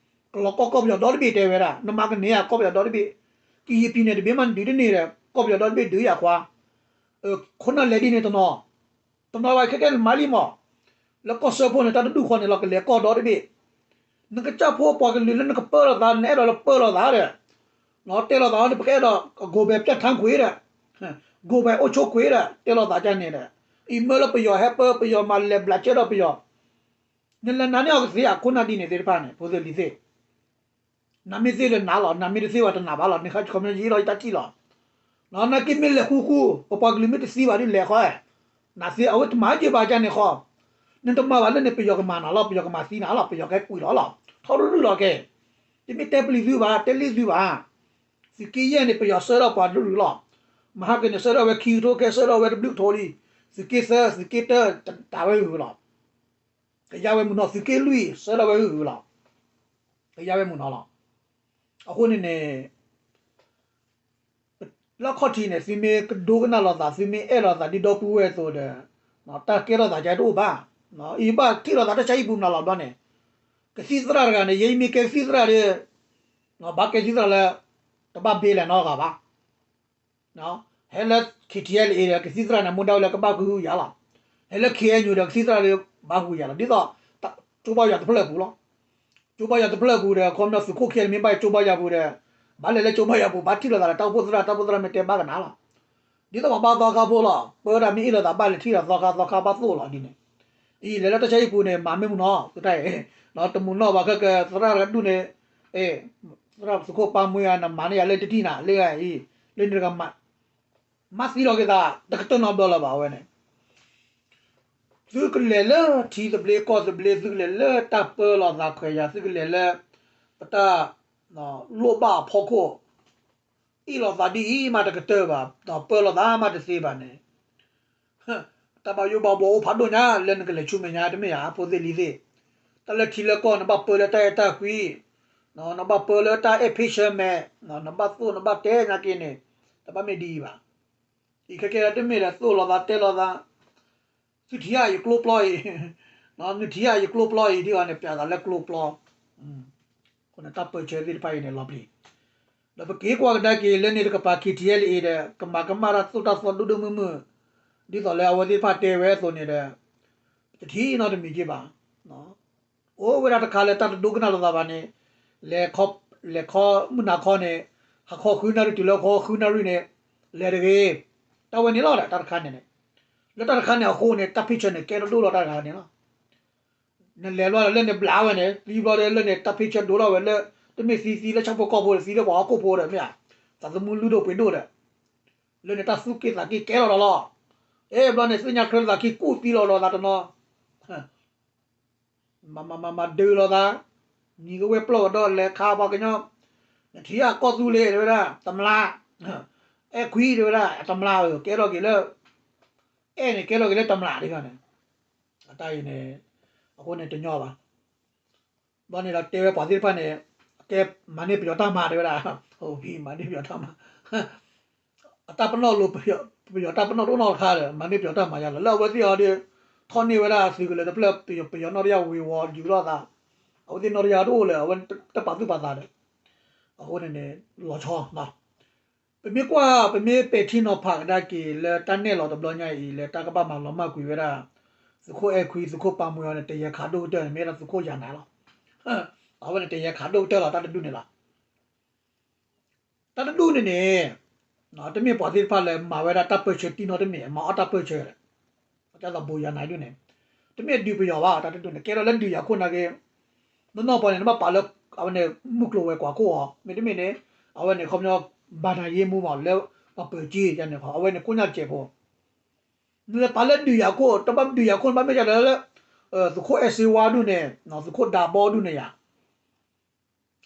ကလီၤကီၢ်ကီၢ်ပယီၤဒီတဘ့ၣ်တဲဝဲဒၣ် နမၤကန့ၢ်ဧါကီၢ်ပယီၤဒီတဘ့ၣ်. ကယံာ်ပံၤန့ၣ်တဘ့ၣ်မးဒုးတန့ၢ်ဒီး ကီၢ်ပယီၤဒီတဘ့ၣ်ဒုးယၤခွါ ခိၣ်နၢ်လဲၤဒ်န့ၣ်တနီၤ တနီၤဘၣ်ခဲကဲနမၤလံမး လၢကီၢ်စၢဖှိၣ်န့ၣ် တၢ်တဒူၣ်ဃီန့ၣ်လီၤ ကလဲၤကီၢ်ဒီတဘ့ၣ်. နကစၢ်ဖိပှၤကလုာ်လၢနကပၢလိာ်သး နအဲၣ်ဒိးလၢပၢလိာ်သးဒီး တဲလိာ်သးန့ၣ် ပကအဲၣ်ဒိး ကိုယ်ပိုင်ပြဌာန်းခွင့်ဒီး ကိုယ်ပိုင်အုပ်ချုပ်ခွင့်ဒီး တဲလိာ်သးဒ်န့ၣ်ဒီး အံၤမၢလၢပယီၤဟဲပၢပယီၤမၤလဲၤဘျးကဲဒီးပယီၤ နလဲၤနာ်န့ၢ်အီၤကသ့ဧါ ခိၣ်နၢ်ဒ်န့ၣ်သ့ၣ်တဖၣ်န့ၣ် ဖိသ့ၣ်လံၤသ့ၣ် နမ့ၢ်သ့လၢနၤလီၤ နမ့ၢ်တသ့ဘၣ်တနာ်ဘၣ်လီၤ နခါခီမ့ၢ်ယံာ်လီၤယတၢ်ထံၣ်လီၤ. နာ်က့မ့ၢ်လဲၤဃူဃူ ပပှၤကလုာ်မ့ၢ်တသံဘၣ်ဒ်လဲၣ်ဃီ နသ့အဝဲတမၤက့ၤဘၣ်ကန့ၣ်ဃီ နတမၤဘၣ်လၢန့ၣ် ပယီၤကမၤနၤလီၤ ပယီၤကမၤသံနၤလီၤ ပယီၤကဲကွံာ်လီၤလီၤ ထီရူၢ်ရူၢ်လီၤကဲ တမ့ၢ်တဲပျံၤသုဘၣ် တဲလံသုဘၣ် သုးက့ယဲၢ်န့ၣ် ပယီၤဆှၢထီၣ်ပှၤရူၢ်ရူၢ်လီၤ. မဟါကန့ၣ် ဆှၢထီၣ်ဝဲခံကထိခဲ ဆှၢထီၣ်ဝဲတဘျုးကထိလံ. သုးက့သၢ သုးက့တၢ တၢ်ဝဲဂုၤလီၤ. ကယါဝဲမုၢ်နီၤ သုးက့လွံၢ် ဆှၢထီၣ်ဝဲဂုၤလီၤ. ကယါဝဲမုၢ်နီၤလီၤ. အဃိန့ၣ်န့ၣ် လၢခီၣ်ထံးန့ၣ် သုမ့ၢ်ကဒိကနၣ်လိာ်သး သုမ့ၢ်အဲၣ်လိာ်သးဒ်ဒီပုၢ်ဝဲၢ်အသိးဒီး တၢ်ကဲထီၣ်သးကတအိၣ်ဘၣ်. အံၤဘၣ်ထံၣ်လိာ်သးတၢ်ဆါဟံၣ်ပူၤနၤလီၤဘျီန့ၣ် ကသံၣ်သရၣ်တဂၤန့ၣ် ယဲအံၤမ့ၢ်ကဲကသံၣ်သရၣ်ဒီး ဘၣ်ကဲကသံၣ်သရၣ်လၢ တဘၣ်ဘ့လဲၣ်နီတဂၤဘၣ် ဟဲလၢ K T L A ဒီး ကသံၣ်သရၣ်န့ၣ် မူဒါဝဲလၢကဘၣ်ဃုယၤလီၤ. ဟဲလၢ K N U ဒီး ကသံၣ်သရၣ်ဒီး ဘၣ်ဃုယၤလီၤ. ဒ်သိး ကၠိဘါယွၤတဖျၢၣ်ပူၤလီၤ. ကၠိဘါယွၤတဖျၢၣ်ပူၤဒီး ခီပညီသုးခိၣ်ခံဂၤန့ၣ် မ့ၢ်ဘၣ်ကၠိဘါယွၤပူၤဒီး ဘၣ်လဲၤလၢကၠိဘါယွၤပူၤ ဘၣ်ထံၣ်လိာ်သးဒီးတၢ်အိၣ်ဖှိၣ်သရၣ် တၢ်အိၣ်ဖှိၣ်သရၣ်မ့ၢ်တဲဘၣ်ကနၤလီၤ. ဒ်သိးပှၤဘါသီခါဖိလီၤ. ပၢဝဲဒၣ်မ့ၢ်အ့ၣ်လိာ်သးဘၣ်လဲၤထံၣ်လိာ်သီခါ သီခါဘၣ်သိၣ်လီၤဒ်န့ၣ် အံၤလဲၤလၢတၢ်ဆါဟံၣ်ပူၤန့ၣ် မၤမ့ၢ်မုၢ်နီၤ သုတၢ်အံၤ တမုၢ်နီၢ်ဘၣ်ခဲကသရၣ်တကဒူၣ်န့ၣ် သရၣ်သုးခိၣ်ပၢ်မှံဂၤ နမၤန့ၢ်ယၤလၢတထံၣ်နၤ လၢဂၤအံၤ လၢန့ၣ်တဂၤ မၤသံလီၤက့ၤသး တကတၢၢ်နီတဘျီလၢၤဘၣ်အဝဲန့ၣ် သုကလဲၤလၢထံသဘျ့ကီၢ်သဘျ့ သုကလဲၤလၢတၢ်ပၢလီၤသးခွဲးယာ် သုကလဲၤလၢ ပတၢ် လိၣ်ဘၣ်အဖီခိၣ် အ့ၣ်လိာ်သးဒ်အံၤမးတကတၢၢ်ဘၣ် ဒီးပၢလီၤသးမးတသ့ဘၣ်န့ၣ် တၢ်ဘၣ်ယိၣ်ဘၣ်ဘှီအိၣ်ဖးဒိၣ်ညါ လၢနကလဲၤဆူမဲာ်ညါတမ့ၢ်ဧါ ဖိသ့ၣ်လံၤသ့ၣ် တၢ်လၢထံလၢကီၢ် နဘၣ်ပၢလၢတၢ်အဲၣ်တၢ်ကွံ နဘၣ်ပၢလၢတၢ်အဲၣ်ဖ့ၣ်ဆၢမဲာ် နဘၣ်သိၣ်နဘၣ်တဲညါက့ၤန့ၣ် တဘၣ်မ့ၢ်ဒ်အံၤဘၣ်. အံၤခဲကဲတမ့ၢ်ဒီးသိၣ်လိာ်သးတဲလိာ်သး သုထံၣ်ဧါယကျိပျီအံၤ နထံၣ်ဧါယကျိပျီအံၤ ဒ်အီၤန့ၣ် ပျးသးလၢကျိပျီ အဃိန့ၣ် တၢ်ပၢဆှၢသ့ၣ်တဖၣ်အံၤန့ၣ် လီၤပျံၤ ဒီးပက့ၤကွၢ်ကဒါက့ၤလၢန့ၣ်တကပၤ K T L A ဒီး ကမၤကမၣ်တၢ်သိၣ်တၢ်သီဒိၣ်ဒိၣ်မုၢ်မုၢ်, ဒ်သိးလၢအဝဲသ့ၣ်တဖၣ်တဲဝဲအသိးန့ၣ်ဒီး, တထံၣ်နီတမံၤက့ဘၣ်. အိၣ်ဝဲဒၣ်တခါလၢတၢ်တဒိကနၣ်လိာ်သးဘၣ်န့ၣ်, လဲၤခီ, လဲၤခီမုၢ်နၤခီန့ၣ်, ဟးခီဃုနၣ်ရံၣ်တုၤလၢခီဃုနၣ်ရံၣ်န့ၣ်, လဲၤတဂ့ၤ, တၢ်ဝဲန့ၣ်လီၤဒီး တၢ်တခါန့ၣ်န့ၣ်, လၢတၢ်တခါန့ၣ်အဃိန့ၣ် တၢ်ဖ့ၣ်ဆၢန့ၣ် ကဲထီၣ်ဒိၣ်လီၤတၢ်တခါန့ၣ်လီၤ. နလဲၤဘျီဒီးလၢန့ၣ်ဘျးဝဲန့ၣ် သံဘျီဒီးလၢန့ၣ် တၢ်ဖ့ၣ်ဆၢဒိၣ်လီၤဝဲလၢ, တမ့ၢ်သံသံလၢဆၣ်ဖိကီၢ်ဖိဒီး သံလၢပှၤဟီၣ်ခိၣ်ဖိဒီးမ့ၢ်ဧါ, သးသမူလုၢ်ဒိၣ်ပှ့ၤဒိၣ်ဒီး, လၢန့ၣ်တၢ်သူၣ်က့ၣ်သးက့ၣ်ကဲထီၣ်ဒီးလီၤ. အဲဘျီန့ၣ် သ့ၣ်ညါချၢသးခံကူၣ်သံလီၤဒီးသးတနီၤ မၤမၤမၤမၤဒုးလိာ်သး, နံၤကဝဲၢ်ပျီၢ်ကဒီးလဲၤခးပှၤကညီ, နထံၣ်အကီၢ်သူလ့ၤတဲဝဲဒၣ် တမျး, အဲၣ်ခွံတဲဝဲဒၣ် တမျးဧၢ ကဲထီၣ်က့ၤလၢ, အဲၣ်န့ၣ်ကဲထီၣ်က့ၤလၢတမျးဒ်န့ၣ်, အတၢ်အံၤန့ၣ်, အဃိန့ၣ်တညီဘၣ်. ဘျီန့ၣ်ဒီးတဲဝဲပှၤသ့ၣ်တဖၣ်န့ၣ်, ကဲမၤန့ၢ်ပယီၤတၢ်မၤတဲဝဲဒၣ်, မၤန့ၢ်ပယီၤတၢ်မၤ အတၢ်ပနီၣ်လိၤ, ပယီၤတၢ်ပနီၣ်တအိၣ်နီတခါဒီး မၤန့ၢ်ပယီၤတၢ်မၤယါလီၤ. လၢအဝဲသ့ၣ်အီၤဒီး ထီၣ်န့ၢ်ဝဲဒၣ်သုးကလၢၤတဖျၢၣ် ပယီၤနီၣ်တယၢ်ဝ့ၤဝီၤဒုးလိာ်သး, အဝဲသ့ၣ်နီၣ်တယၢ်တအိၣ်လၢၤ အဝဲတပာ်သူၣ်ပာ်သးဒီး, အဃိန့ၣ်န့ၣ် လီၤဆီ, ပမ့ၢ်ကွၢ် ပမ့ၢ်ပဲာ်ထံနီၤဖးကဒါက့ၤလၢတၢ်နဲၣ်လီၤတဘျီညါအံၤ လၢတၢ်ကဘၣ်မၤလီၤမၢ်ကွံာ်ဝဲဒၣ်, သုးခိၣ်အဲၣ်ခွံ သုးခိၣ်ပာ်မူအီၤန့ၣ် တယဲၤခးဒိၣ်ကတၢၢ်န့ၣ် မ့ၢ်ဒၣ်သုးခိၣ်ယၤနၤလီၤ. အဝဲန့ၣ်တယဲၤခးဒိၣ်ကတၢၢ်လီၤ တၢ်တဒူၣ်န့ၣ်လီၤ. တၢ်တဒူၣ်န့ၣ်န့ၣ်, တမ့ၢ်ပှၤသ့ၣ်တဖၣ်လၢမၤဝဲဒၣ်တၢ်ပၢၢ်ဆၢတံၢ်နီတမံၤ မၤအီၣ်တၢ်ပၢၢ်ဆၢဒီး, ဒ်သိးဘိးယၤနၤဒူၣ်န့ၣ်, တမ့ၢ်ဒုးပယီၤဘၣ် တၢ်တဒူၣ်န့ၣ် ကဲထီၣ်လၢဒုးယၤခိၣ်နာ်က့, နီၢ်နီၢ်ပှၤန့ၣ် နဘၣ်ပာ်လၢ, အဝဲန့ၣ် မုၢ်ကျိၤဝဲၤကွာ်ခိၣ်အီၤ မ့တမ့ၢ်န့ၣ်, အဝဲန့ၣ်ခီပညီ, ဘၣ်နၤယ့မူမးလၢ, ပှၤပၢၤက့ၤန့ၣ် အဝဲန့ၣ်ကိၣ်ညၣ်စဲးဖိ နလဲၤပာ်လၢဒုးယၤခိၣ် တဘၣ်ဒုးယၤခိၣ် နဘၣ်မ့ၢ်ဒ်လၢ, သုးခိၣ်အဲၣ်စ့ဝါဒူၣ်န့ၣ် သုးခိၣ်ဒးဘီဒူၣ်န့ၣ်ယၤ,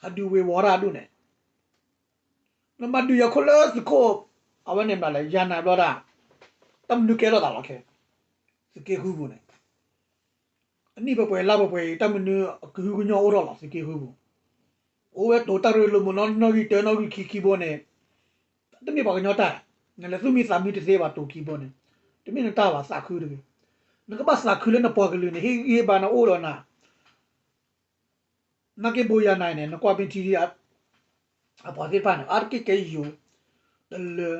ဟးဒုးဝ့ၤဝီၤတၢ်ဒူၣ်န့ၣ်, နမၤဒုးယၤခိၣ်လၢသုးခိၣ်, အဝဲန့ၣ်မနုၤလဲၣ် ယၤနၤဘျီဒၣ်, တၢ်မနုၤကဲထီၣ်သးလီၤခဲ, သုးက့ဃုပူၤန့ၣ်, အနံၣ်ပှဲၤပှဲၤလါပှဲၤပှဲၤအံၤ တၢ်မနုၤအကဟုကညီၢ်အိၣ်ထီၣ်လီၤ သုးက့ဃုပူၤ, အိၣ်ဝဲတိၤတၢ်ရ့လိာ်မုာ်နီၢ်နီၢ်ဂံၢ်တၢနီၢ်ဂံၢ်ခံခံဘိန့ၣ်, တမ့ၢ်ပှၤကညီတၢ်, နလဲၤသူၣ်မံသးမံတသ့ဘၣ်တိၤခံဘိန့ၣ်, တမ့ၢ်နတၢ်ဘၣ်သးခုတဂ့ၤ, နကဘၣ်သးခုလၢနပှၤကလုာ်န့ၣ် ဟ့ၣ်ဂံၢ်ဟ့ၣ်ဘါနအိၣ်ဒီးနၤ နာ်က့ဘိးယၤနၤန့ၣ် နကွၢ်မ့ၢ်ထံ, အပှၤသ့ၣ်တဖၣ်န့ၣ် အါတက့ၢ်ကဲယိၤ, တလၢၤ,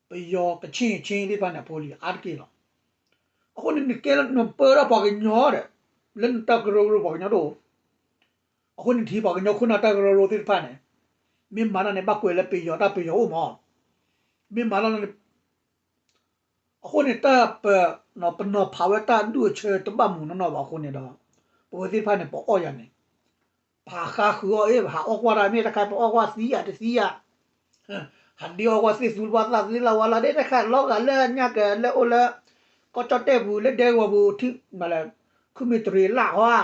ပယီၤကဆ့ၣ်ဆ့ၣ်သ့ၣ်တဖၣ်န့ၣ် အဖိလံၤအါတက့ၢ်လီၤ. အဃိန့ၣ် နကဲလၢနပၢဒၣ်ပှၤကညီဒီး, လၢနတၢ်ကရၢကရိပှၤကညီတအိၣ်, အဃိန့ၣ်ထံၣ်ပှၤကညီခိၣ်နၢ်တၢ်ကရၢကရိသ့ၣ်တဖၣ်န့ၣ်, မ့ၢ်မၤတၢ်န့ၣ် ဘၣ်ကွဲးလၢပယီၤတၢ်ပယီၤအိၣ်မး, မ့ၢ်မၤတၢ်န့ၣ် အဃိန့ၣ် တၢ်ပ, ပနီၤဖးဝဲတၢ်ဒူၣ်အဆၢတဘၣ်မုာ်နီၢ်နီၢ်ဘၣ်အဃိန့ၣ်ဒီး, ပဝဲသ့ၣ်တဖၣ်န့ၣ် ပအီၣ်ယၤန့ၣ်, ပဟးဃါဃုာ်အီၣ်အ့ၣ် ပဟးအီၣ်ကွၢ်တၢ်မ့ၢ်တခါ ပအီၣ်ကွၢ်သံယၤတသံယၤ, ဟးဒ့အီၣ်ကွၢ်သ့ၣ်သူလၢပှၤသးသ့လၢဝဲလၢဒ်တခါ လီၤဂာ်လၢညါကလဲၤအိၣ်လၢ, ကီၢ်ကၠီၣ်တဲၣ်ပူၤလၢဒဲကဝီၤပူၤ ထံ, မလဲၤ, ခုမ့ၢ်တရံးလၢ်ဟီဧါ,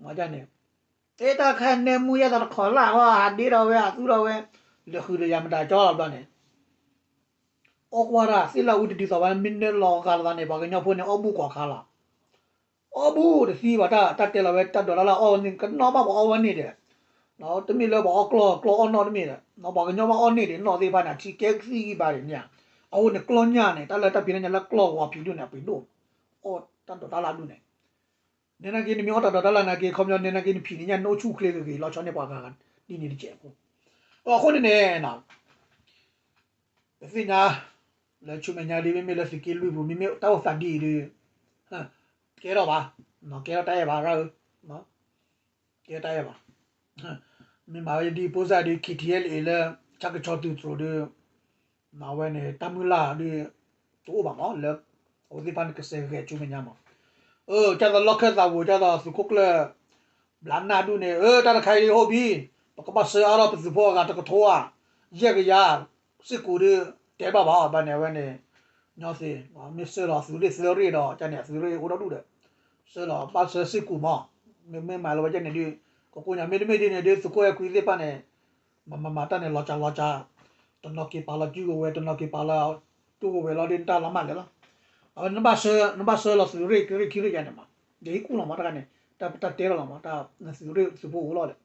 မၤဒ်န့ၣ်, အဲတၢ်ခါနဲမူယဲၢ်သးတခီလၢ်ဟီ ဟးဒ့ဒီးဝဲ ဟးသူဒီးဝဲ, လဲၤဃုာ်ဒီးယၤမတၤကၠီလီၤဘျီန့ၣ် အီၣ်ကွၢ်တၢ်သ့ၣ်လၢအူတဒုးသီၣ်ဘၣ် မ့ၢ်နၢလီၤဂာ်လီၤသးန့ၣ် ပှၤကညီဖိန့ၣ် အီၣ်ဘူၣ်ကွၢ်ခါလီၤ. အီၣ်ဘူၣ်တသံဘၣ်တၢ် တၢ်တဲလီၤဝဲ တၢ်ဒိးတၢ်လၢ်အီၣ်ဝဲန့ၣ် ကနီၣ်ဘၣ်ပှၤအီၣ်ဝဲန့ၣ်ဒီး, တမ့ၢ်လၢပှၤအီၣ်ကျီၢ်ကျီၢ်အီၣ်နီၣ်တမ့ၢ်ဒီး, ပှၤကညီဘၣ်အီၣ်န့ၣ်ဒီး နီၣ်သ့ၣ်တဖၣ်န့ၣ် ထံကဲကသံၣ်ဂံၢ်ဘါန့ၣ်မ့ၢ်ဧါ. အဃိန့ၣ် ကျီၢ်ညၣ်န့ၣ် တၢ်လၢတၢ်ဖံးလၢညါလၢကျီၢ်ဂီၤဖံးဒူၣ်န့ၣ် အပှ့ၤဒိၣ်, အီၣ်တၢ်ဒိးတၢ်လၢ်ဒူၣ်န့ၣ် နဲနာ်က့ နမ့ၢ်အီၣ်တၢ်ဒိးတၢ်လၢ်နာ်က့ ခီပညီ နဲနာ်က့ နဖံးန့ၣ်ညါ နအိၣ်ဆူၣ်အိၣ်ချ့ဂ့ၤဂ့ၤ လီၤဆီန့ၢ်ပှၤဂၤဂၤ ဒ်န့ၣ်တကဲးဖိ. အဃိန့ၣ်န့ၣ်, ပသ့ၣ်ညါ, လၢဆူမဲာ်ညါဒ် မ့မ့ၢ်လၢသုးက့လွံၢ်ပူၤ မ့မ့ၢ်တၢ်အိၣ်သးဒ်အံၤဒီး, ကဲထီၣ်ဘၣ်, ကဲထီၣ်တၢ်အဲၣ်ဘၣ်ရၢ်ဧၢ, ကဲတၢ်အဲၣ်ဘၣ်. မ့ၢ်မၤဝဲဒ် ပၢဆှၢဒ် ခံထံအဲလ်အ့ လၢ ဆၣ်ကဆီသုးတြိၤဒီး မၤဝဲန့ၣ် တၢ်မုၢ်လၢ်ဒီး တအိၣ်ဘၣ်မး လၢ အဝဲသ့ၣ်တဖၣ်န့ၣ် ကစဲးဂဲၤဆူမဲာ်ညါမး. အၢ ကၢ်သိးလီၢ်ခၢၣ်သးဝံၤ ကၢ်သိးသုးခိၣ်ကျၢၢ် ဘျးနၢ်ဒူၣ်န့ၣ် အၢ တၢ်တခါအံၤဒ်အိၣ်ဘံ, ပကဘၣ်ဆှၢအါထီၣ်ပသုးဖိအဂၤတကထိဧါ, ယဲၢ်ကယၤ, စ့ၢ်ကီးဒီး တဲဘၣ်ဘၣ်အီၤ ဘၣ်န့ၣ် အဝဲန့ၣ် ညီသ့ၣ် မ့ၢ်ဆှၢလီၤသုးရ့ၣ်သၢရ့ၣ်ဒီး ကန့ၣ် အသုးရ့ၣ်အိၣ်ဒီဒူၣ်ဒီး ဆှၢလီၤ ဘၣ်ဆှၢစ့ၢ်ကီးမး, မ့မ့ၢ်မၤလီၤဝဲကန့ၣ်ဒီး ကကိးညါ မ့တမ့ၢ်ဒ်န့ၣ်ဒီး သုးခိၣ်အဲၣ်ခွံသ့ၣ်တဖၣ်န့ၣ် မၤမၤမၤတၢ်န့ၣ် လီၤစှၤလီၤစှၤ, တနီၤက့ၤပာ်လီၤစုကဝဲၤ တနီၤက့ၤပာ်လီၤ တူၢ်ကဝဲၤလီၤဒီး နတၢ်လီၤမၢ်လဲၣ်လီၤ. အဝဲနဘၣ်ဆှၢ နဘၣ်ဆှၢလီၤသုးရ့ၣ် ကရ့ၣ်ခံရ့ၣ်ယါန့ၣ်မး, ယဟံးကူၣ်လီၤမးတခါန့ၣ် တၢ်တဲလီၤလီၤမး တၢ်သုးရ့ၣ်သုးဖိအိၣ်လီၤဒီး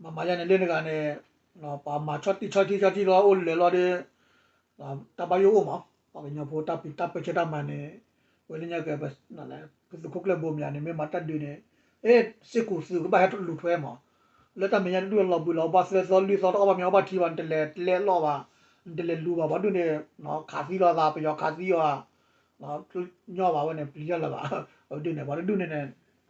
မၤမၤယါန့ၣ်လၢနဂၤန့ၣ် ပှၤမၤဆီၣ်တံၢ်ဆီၣ်ထံဆီၣ်ထံလီၤအိၣ်လဲၤလီၤဒီး တၢ်ဘၣ်ယိၣ်အိၣ်မး, ပှၤကညီဖိတၢ်ပၢဆှၢတၢ်မၤန့ၣ် ဝဲလၢညါက့ ပသုးခိၣ်ကျၢၢ်ဘိမၠးန့ၣ် မ့ၢ်မၤတၢ်ဒုးန့ၣ် အ့ စ့ၢ်ကီးသုးကဘၣ်ဟဲလူၤထွဲမး, လၢတၢ်မဲာ်ညါတဒူၣ်လီၤဘှံးလီၤ ဘၣ်သၢသီလွံၢ်သီတအီၣ်ဘၣ်မ့ၤအီၣ်ဘၣ်ထံဘၣ် နတလဲၤတဲလီၤဘၣ်, နတလဲၤလူၤဘၣ် ပှၤဒူၣ်န့ၣ် ခးသံလိာ်သး ပယီၤခးသံအီၤ, ညီဘၣ်ဝဲန့ၣ် ပျံၤတၢ်လၢၤဘၣ်, ဒ်န့ၣ် ပှၤတဒူၣ်န့ၣ်န့ၣ်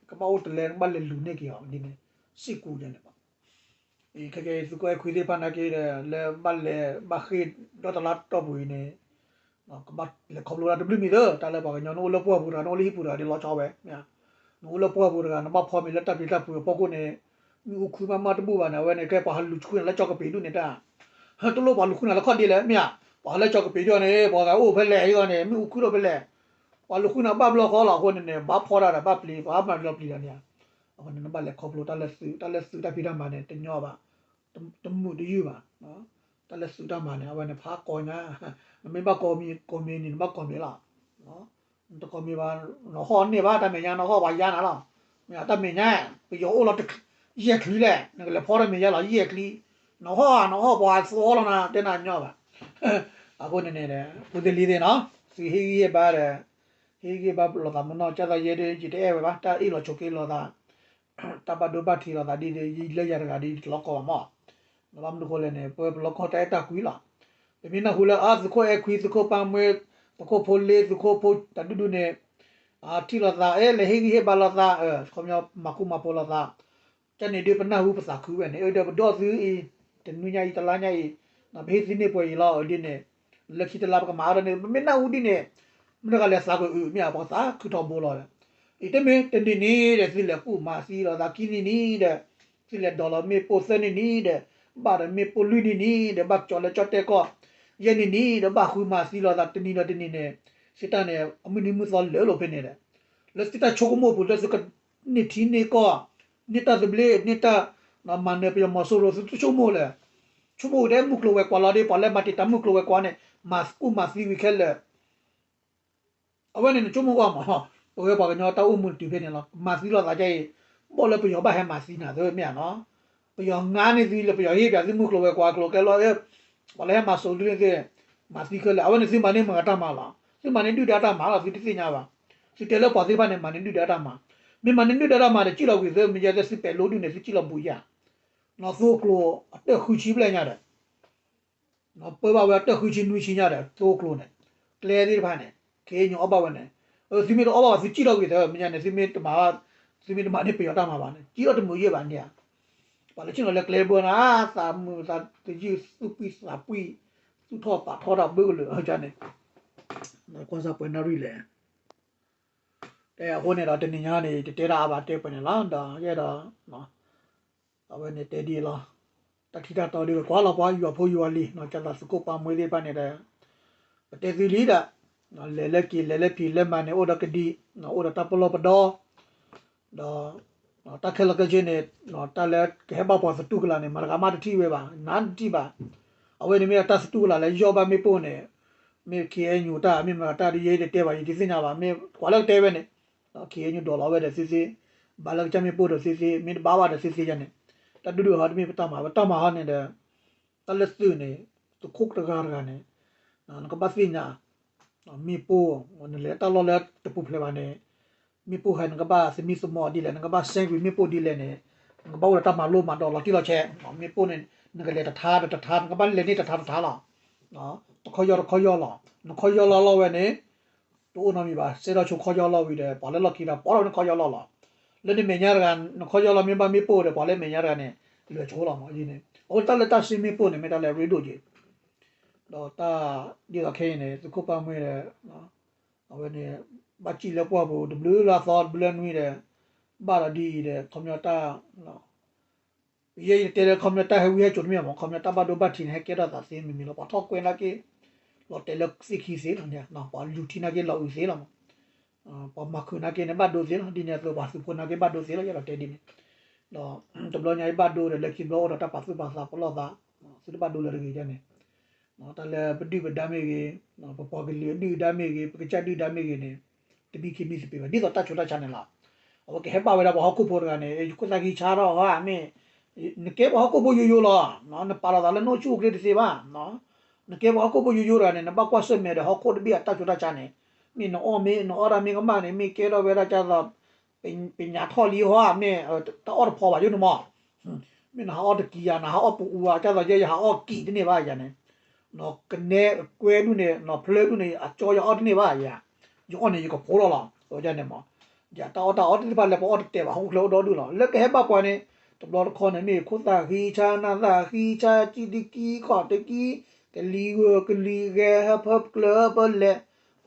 ကဘၣ်အိၣ်တလဲ ကဘၣ်လဲၤလူၤန့ၢ်က့ၤအီၤဒ်န့ၣ် စ့ၢ်ကီးန့ၣ်ဘၣ်. ခဲကနံၣ်အံၤ သုးခိၣ်အဲၣ်ခွံသ့ၣ်တဖၣ်နာ်က့ဒီး လၢဘၣ်လဲၤဘၣ်ဃ့ၢ်ဒီတလါတီၢ်ပူၤအံၤန့ၣ် ကဘၣ်လဲၤခီဖျိတၢ်တဘျုးမံၤသၢ တၢ်လၢပှၤကညီ နအိၣ်လၢပှၢ်ပူၤတဂၤ နအိၣ်လၢဟံၣ်ပူၤတဂၤ ဒ်လီၤဆီဝဲ, နအိၣ်လၢပှၢ်ပူၤတဂၤ နဘၣ်ဖီမ့ၤလၢတၢ်ပျံၤတၢ်ဖုးအဖီခိၣ်န့ၣ် မ့ၣ်အူခုမးမးတဘူၣ်ဘၣ်န့ၣ် အဝဲန့ၣ် ကဲပှၤဟးလူၤဃုနၤလၢကၠီကပ့ၤဒူၣ်န့ၣ်တၢ်, တလိၣ်ပှၤလူၤဃုနၤလၢခီၣ်ဒ့လဲၣ် မ့ၢ်ဧါ, ပှၤဟးလၢကၠီကပ့ၤဒူၣ်န့ၣ် ပှၤဂၤအိၣ်ဖဲလဲၣ်အံၤဂီၢ်န့ၣ် မ့ၣ်အူခုဒီးဖဲလဲၣ်, ပှၤလူၤဃုနၤဘၣ်ဘျီဃီလီၤအဃိန့ၣ်န့ၣ် ဘၣ်ဖီဒၣ်ဒီးဘၣ်ပျံၤ ပှၤမၤဘျီပျံၤဒီးန့ၣ်, အဃိန့ၣ် နဘၣ်လဲၤခီဖျိတၢ်လၢသုး တၢ်လၢသုးတၢ်ဖံးတၢ်မၤန့ၣ် တညီဘၣ်, တမုာ်တယုၢ်ဘၣ်, တၢ်လၢသုးတၢ်မၤန့ၣ် အဝဲန့ၣ်ဖးကီညါ, နမ့ၢ်ဘၣ်ကီမ့ၤ ကီမ့ၤန့ၣ် နဘၣ်ကီမ့ၤလီၤ နတကီမ့ၢ်ဘၣ်, နဟီၣ်န့ၢ်ဘၣ် တၢ်မဲာ်ညါ နဟီၣ်ပှၤယါနၤလီၤ. မ့ၢ်တၢ်မဲာ်ညါ ပယီၤအိၣ်လီၤ ယဲၢ်ချံလဲၣ် နကလဲၤဖီတၢ်မဲာ်ညါလီၤ ယဲၢ်ချံ, နဟီၣ် နဟီၣ်ပှၤသီလီၤနၤ တဲနၤညီဘၣ်. အဃိန့ၣ်န့ၣ် ဖိသ့ၣ်လံၤသ့ၣ်နီၤ သုဟ့ၣ်ဂံၢ်ဟ့ၣ်ဘါဒီး ဟ့ၣ်ဂံၢ်ဟ့ၣ်ဘါလိာ်သးမနီၤ ကၢ်သးယဲဒ် ယတအဲၣ်ဝဲဘၣ် တၢ်အ့ၣ်လိာ်ဆိးက့လိာ်သး တၢ်ဘၣ်ဒိဘၣ်ထံးလိာ်သးဒ် လၢယၤတဂၤဒ် တလီၤကီဘၣ်မး. ဘၣ်မနုၤဃိလဲၣ်န့ၣ် ပပလီၢ်ကီၢ်တၢ်အဲၣ်တၢ်ကွံလီၤ. ပမ့ၢ်နၢ်ဟူလၢအါ သုးခိၣ်အဲၣ်ခွံ သုးခိၣ်ပၢ်မှဲ သုးခိၣ်ဖိလ့ သုးခိၣ်ဖိတၢ်ဒူၣ်ဒူၣ်န့ၣ် ထံၣ်လိာ်သး အဲ လဲၤဟ့ၣ်ဂံၢ်ဟ့ၣ်ဘါလိာ်သး ခီပညီမၤဃူမၤဖိးလိာ်သး ကန့ၣ်ဒုးပနၢ်ဟူပသးခုဝဲန့ၣ် အၢ ဒီးပဒီသ့အံၤ တနွံညါအံၤ တလါညါအံၤ ပဟ့ၣ်သုန့ၢ်ပှဲၤအံၤလီၤ အဒ်န့ၣ် လၢခံတလါပကမၤအါထီၣ်န့ၣ် ပမ့ၢ်နၢ်ဟူဒ်န့ၣ် မတၤတဂၤလဲၤသးကအုး မ့ၢ်ဧါ ပှၤသးခုထီဘိလီၤဒီး အံၤတမ့ၢ်တနံၤနံၤဒီး သုလဲၤကူၣ်မၤသံလိာ်သးခံနံၤနံၤဒီး သုလဲၤဒိးလီၤမ့ၣ်ပိၢ်သၢနံၤနံၤဒီး ဘၣ်ဒီးမ့ၣ်ပိၢ်လွံၢ်နံၤနံၤဒီး ဘၣ်ကၠီၤလၢကၠီၣ်တဲၣ်ကီၢ် ယဲၢ်နံၤနံၤဒီး ဘၣ်ဃုမၤသံလိာ်သးတနံၤဒီးတနံၤန့ၣ် သုတၢ်န့ၣ် အမုၢ်နံၤမုၢ်သီလၢာ်လီၤဖဲန့ၣ်ဒီး လၢသုတၢ်ဆိကမိၣ်အပူၤ လၢသုကန့ၢ်ထံန့ၢ်ကီၢ် န့ၢ်တၢ်သဘျ့ န့ၢ်တၢ်မၤနၢၤပယီၤမီၤစိရိၤ သုတဆိကမိၣ်လဲၣ်. ဆိကမိၣ်ဝဲတဲမုၢ်ကျိၤဝဲၤကွာ်လီၤဒီး ပှၤလၢမၤတံာ်တာ်မုၢ်ကျိၤဝဲၤကွာ်န့ၣ် မၤသကိးမၤသံဝံၤခဲလၢာ် အဝဲန့ၣ်နဆိကမိၣ်ကွၢ်မး ပဝဲပှၤကညီတၢ်အိၣ်မူတတုၤဖဲန့ၣ်လီၤ. မၤသံလိာ်သးဒ်အံၤ ဘၣ်လၢပယီၤဘၣ်ဟဲမၤသံနၤသ့မ့ၢ်ဧါနီၤ. ပယီၤငါန့ၢ်သုလၢပယီၤဟ့ၣ်ပျးသုမုၢ်ကျိၤဝဲၤကွာ်ကျိၤကဲလီၤ ပှၤလၢဟဲမၤစိာ်ဒုန့ၢ်သု မၤသံခဲလၢာ် အဝဲန့ၣ်သုမၤန့ၢ်မတၤတၢ်မၤလီၤ. သုမၤန့ၢ်ဒုၣ်ဒါတၢ်မၤလီၤ သုတသ့ၣ်ညါဘၣ်. သုတဲလၢပှၤသ့ၣ်တဖၣ်န့ၣ် မၤန့ၢ်ဒုၣ်ဒါတၢ်မၤ မ့ၢ်မၤန့ၢ်ဒုၣ်ဒါတၢ်မၤဒီး စံၣ်လီၤကွံာ်သု မ့ၢ်ယဲသ့ၣ်သုပဲာ်လိဒုန့ၣ် သုစံၣ်လီၤဘူးယၤ နီၢ်သိကျိၤအတၢၢ်ဃုဆံဘျဲၣ်ညါဒီး ပၢဘၣ်ဝဲအတၢၢ်ဃုဆံနွံဆံညါဒီး သိကျိၤန့ၣ် ကျဲသ့ၣ်တဖၣ်န့ၣ် ခ့ညိၣ်အီၣ်ဘၣ်ဝဲန့ၣ် သုမ့ၢ်တအီၣ်ဘၣ်ဘၣ်သုစံၣ်လီၤကွံာ်သု မ့ၢ်ညါန့ၣ် သုမ့ၢ်တမၤ သုမ့ၢ်တမၤန့ၢ်ပယီၤတၢ်မၤဘၣ်န့ၣ် စံၣ်လီၤတမုာ်ယဲၢ်ဘၣ်န့ၣ်ဧါ. ပှၤလၢဆ့ၣ်နီၤလၢကျဲဘၢနၤ သးမုာ်သးတယုၢ် သူၣ်ပှံၢ်သးပှံၢ် သူၣ်ထီၣ်ပာ်ထီၣ်တၢ်ဘၣ်ကလုာ်န့ၣ် ကွၢ်စၢ်ပှဲၤနၣ်ရံၣ်လဲၣ် တဲအဃိန့ၣ်ဒီး တနံၤညါန့ၣ် တတဲတၢ်အါဘၣ်တဲပှဲၤန့ၣ်လီၤ ဒီးယအဲၣ်ဒိး အဝဲန့ၣ်တဲဒ်အံၤလီၤ. တၢ်ထံၣ်တၢ်တီဒ် ပကွၢ်လီၤပှၤယွၤဖိယွၤလံၤ ကၢ်သးသုးခိၣ်ပၢ်မှဲသ့ၣ်တဖၣ်န့ၣ်ဒီး ပတဲသုလံဒီး လဲၤလၢက့ၤလဲၤလၢဖံးလၢမၤန့ၣ် အိၣ်ဒီးကဒံ အိၣ်ဒီးတၢ်ပလီၢ်ပဒီ ဒီး တၢ်ခဲလၢာ်ခဲဆ့န့ၣ် တၢ်လၢကဟဲဘၣ်ပှၤသတူၢ်ကလာ်န့ၣ် မတၤဂၤမးတထံၣ်ဝဲဘၣ် နတထံၣ်ဘၣ်. အဝဲန့ၣ်မ့ၢ်တၢ်သတူၢ်ကလာ်လၢယီၢ်ဘၣ်မ့ၣ်ပိၢ်န့ၣ် မ့ၢ် ခ့ၣ်အဲၣ်ယူၣ် တၢ် မ့ၢ်မတၤတၢ်ဒ်ယဲတတဲဘၣ် ယတသ့ၣ်ညါဘၣ် မ့ၢ်ကွၢ်လၢကတဲဝဲန့ၣ် ခ့ၣ်အဲၣ်ယူၣ် ဒိးလီၤဝဲဒီးသုသ့ ဘၣ်လၢကစၢ်မ့ၣ်ပိၢ်ဒီးသုသ့ မ့ၢ်တဘၣ်ဘၣ်ဒီးသုသ့ယဲန့ၣ် တၢ်ဒုၣ်ဒုၣ်ဟီတမ့ၢ်ပတၢ်မၤ ပတၢ်မၤဟီန့ၣ်ဒီး တၢ်လၢသုးန့ၣ် သုးခိၣ်တဂၤတဂၤန့ၣ် နကဘၣ်သ့ၣ်ညါ မ့ၣ်ပိၢ် နလဲၤတၢ်လီၢ်လၢတပူၤဖျဲးဘၣ်န့ၣ် မ့ၣ်ပိၢ်ဟဲ နကဘၣ်သမံသမိးဒ်လဲၣ် နကဘၣ်စဲကွံာ်မ့ၣ်ပိၢ်ဒ်လဲၣ်န့ၣ် နကဘၣ်အိၣ်ဒီးတၢ်မၤလိမၤဒိးလီၤတံၢ်လီၤဆဲး မ့ၣ်ပိၢ်န့ၣ် နကလဲၤတထါတထါ နကဘၣ်လဲၤန့ၢ်တထါတထါလီၤ. တခီယီၢ်တခီယီၢ်လီၤ နခီယီၢ်လီၢ်လီၢ်ဝဲန့ၣ် တအိၣ်နီတမံၤဘၣ် စဲထီၣ်ဆိခီယီၢ်လီၢ်ဝံၤဒီး ပှၤလၢလီၢ်ခံဒီး ပိာ်ထီၣ်ဝဲနခီယီၢ်လီၢ်လီၤ. လၢနမဲာ်ညါတဂၤ နခီယီၢ်လီၢ်မ့ၢ်ဘၣ်မ့ၣ်ပိၢ်ဒီး ပှၤလၢမဲာ်ညါတဂၤန့ၣ် လဲၤဆိလီၤမးန့ၣ် အဃိတၢ်လၢတၢ်စ့မ့ၣ်ပိၢ်န့ၣ် မ့ၢ်တၢ်လၢအရ့ဒိၣ်က့ၤ ဒီးတၢ်ဒ်သိးခဲအံၤန့ၣ် သုးခိၣ်ပၢ်မှဲဒီး အဝဲန့ၣ် ဘၣ်စံၣ်လၢပှၢ်ပူၤ တဘျုးလၢအသီတဘျုးလၢနွံဒီး ဘၣ်ဒီးဒ်အံၤဒီး ခီပညီတၢ် ယဲယတဲလၢခီပညီတၢ်ဟဲဝံဟဲစိာ်တမ့ၢ်မး ခီပညီတၢ်ဘၣ်ဒိဘၣ်ထံးန့ၣ် ဟဲကဲထီၣ်သးသ့မံၤမံၤလီၤ. ပှၤထီၣ်ကွဲနာ်က့ လီၤတဲာ်လၢသ့ၣ်ခံသ့လီၤန့ၣ် ပှၤလူၤထံနာ်က့လီၤအုးသ့လီၤမး ပှၤမၤခုးနာ်က့န့ၣ် ဘၣ်ဒိသ့လီၤ ဒ်န့ၣ်အသိးပှၤသုးဖိနာ်က့ဘၣ်ဒိသ့လီၤ ယအဲၣ်ဒိးတဲဒ်န့ၣ် ဒီးတဘျီညါအံၤဘၣ်ဒိဒီး လၢခံဘျီအိၣ်ဒီးတၢ်ပာ်သူၣ်ပာ်သးပလီၢ်သး သုတဘၣ်ဒိလၢၤတဂ့ၤန့ၣ် တၢ်လၢပဒုၣ်ပဒါမ့ၢ်ဂ့ၤ ပပှၤကလုာ်အဒုၣ်အဒါမ့ၢ်ဂ့ၤ ပကစၢ်ဒုၣ်ဒါမ့ၢ်ဂ့ၤန့ၣ် တမံခံမံသပ့ၤဘၣ် ဒ်သိးတၢ်ဆူးတၢ်ဆါန့ၣ်လီၤ. အဝဲကဟဲဘၣ်ဝဲဒၣ်ပှၤဟီၣ်ခိၣ်ဖိတဂၤန့ၣ် ယခိၣ်သၣ်ခံဆါထီၣ်ဟီဧါ မ့ၢ် နကဲပှၤဟီၣ်ခိၣ်ဖိယိယိလီၤ နပာ်လီၤသးလၢနအိၣ်ဆူၣ်အိၣ်ချ့တသ့ဘၣ် နကဲပှၤဟီၣ်ခိၣ်ဖိယိယိတဂၤန့ၣ် နဘၣ်ကွၢ်ဆၢၣ်မဲာ်ဒီးဟီၣ်ခိၣ်တဘ့ၣ်အတၢ်ဆူးတၢ်ဆါန့ၣ် မ့ၢ်နအီၣ်မ့ၢ်နအီၣ်တၢ်မ့ၢ်ကမၣ်န့ၣ် မ့ၢ်ကဲထီၣ်ဝဲဒၣ်ကသိး ပညးထီၣ်လံဟီဧါ မ့ၢ်တၢ်အီၣ်တဖီဘၣ်ယိၣ်န့ၣ်မး မ့ၢ်နဟးအီၣ်တကံၢ်ဧါ, နဟးအီၣ်ပူအူဧါ, ကၢ်သိးယဲယဟးအီၣ်ကံၢ်တန့ၢ်ဘၣ်ယၤန့ၣ်, ကနဲကွဲဒူၣ်န့ၣ် နီၢ်ဖျၢဒူၣ်န့ၣ် အကၠီယအီၣ်တန့ၢ်ဘၣ်ယၤ, ယအီၣ်န့ၣ်ယကဖိလီၤလီၤ, အဝဲန့ၣ်မး, ယတၢ်အီၣ်တၢ်အီသ့ၣ်တဖၣ်လၢပအီၣ်တတဲာ်ဘၣ် ဟီၣ်ခိၣ်ချၢအိၣ်ဒီဒူၣ်လီၤ, လၢကဟဲဘၣ်ပှၤန့ၣ် တဘျီတခီန့ၣ် မ့ၢ်ခိၣ်သၣ်ဃံဆါ နၢ်သၣ်ဃံဆါ ကံၢ်တကံၢ် ခီၣ်တကံၢ် ကလံၤဂၢၢ်ကလံၤဂဲၤ ဟၢဖၢကျၢၤဟၢဖၢလဲၤ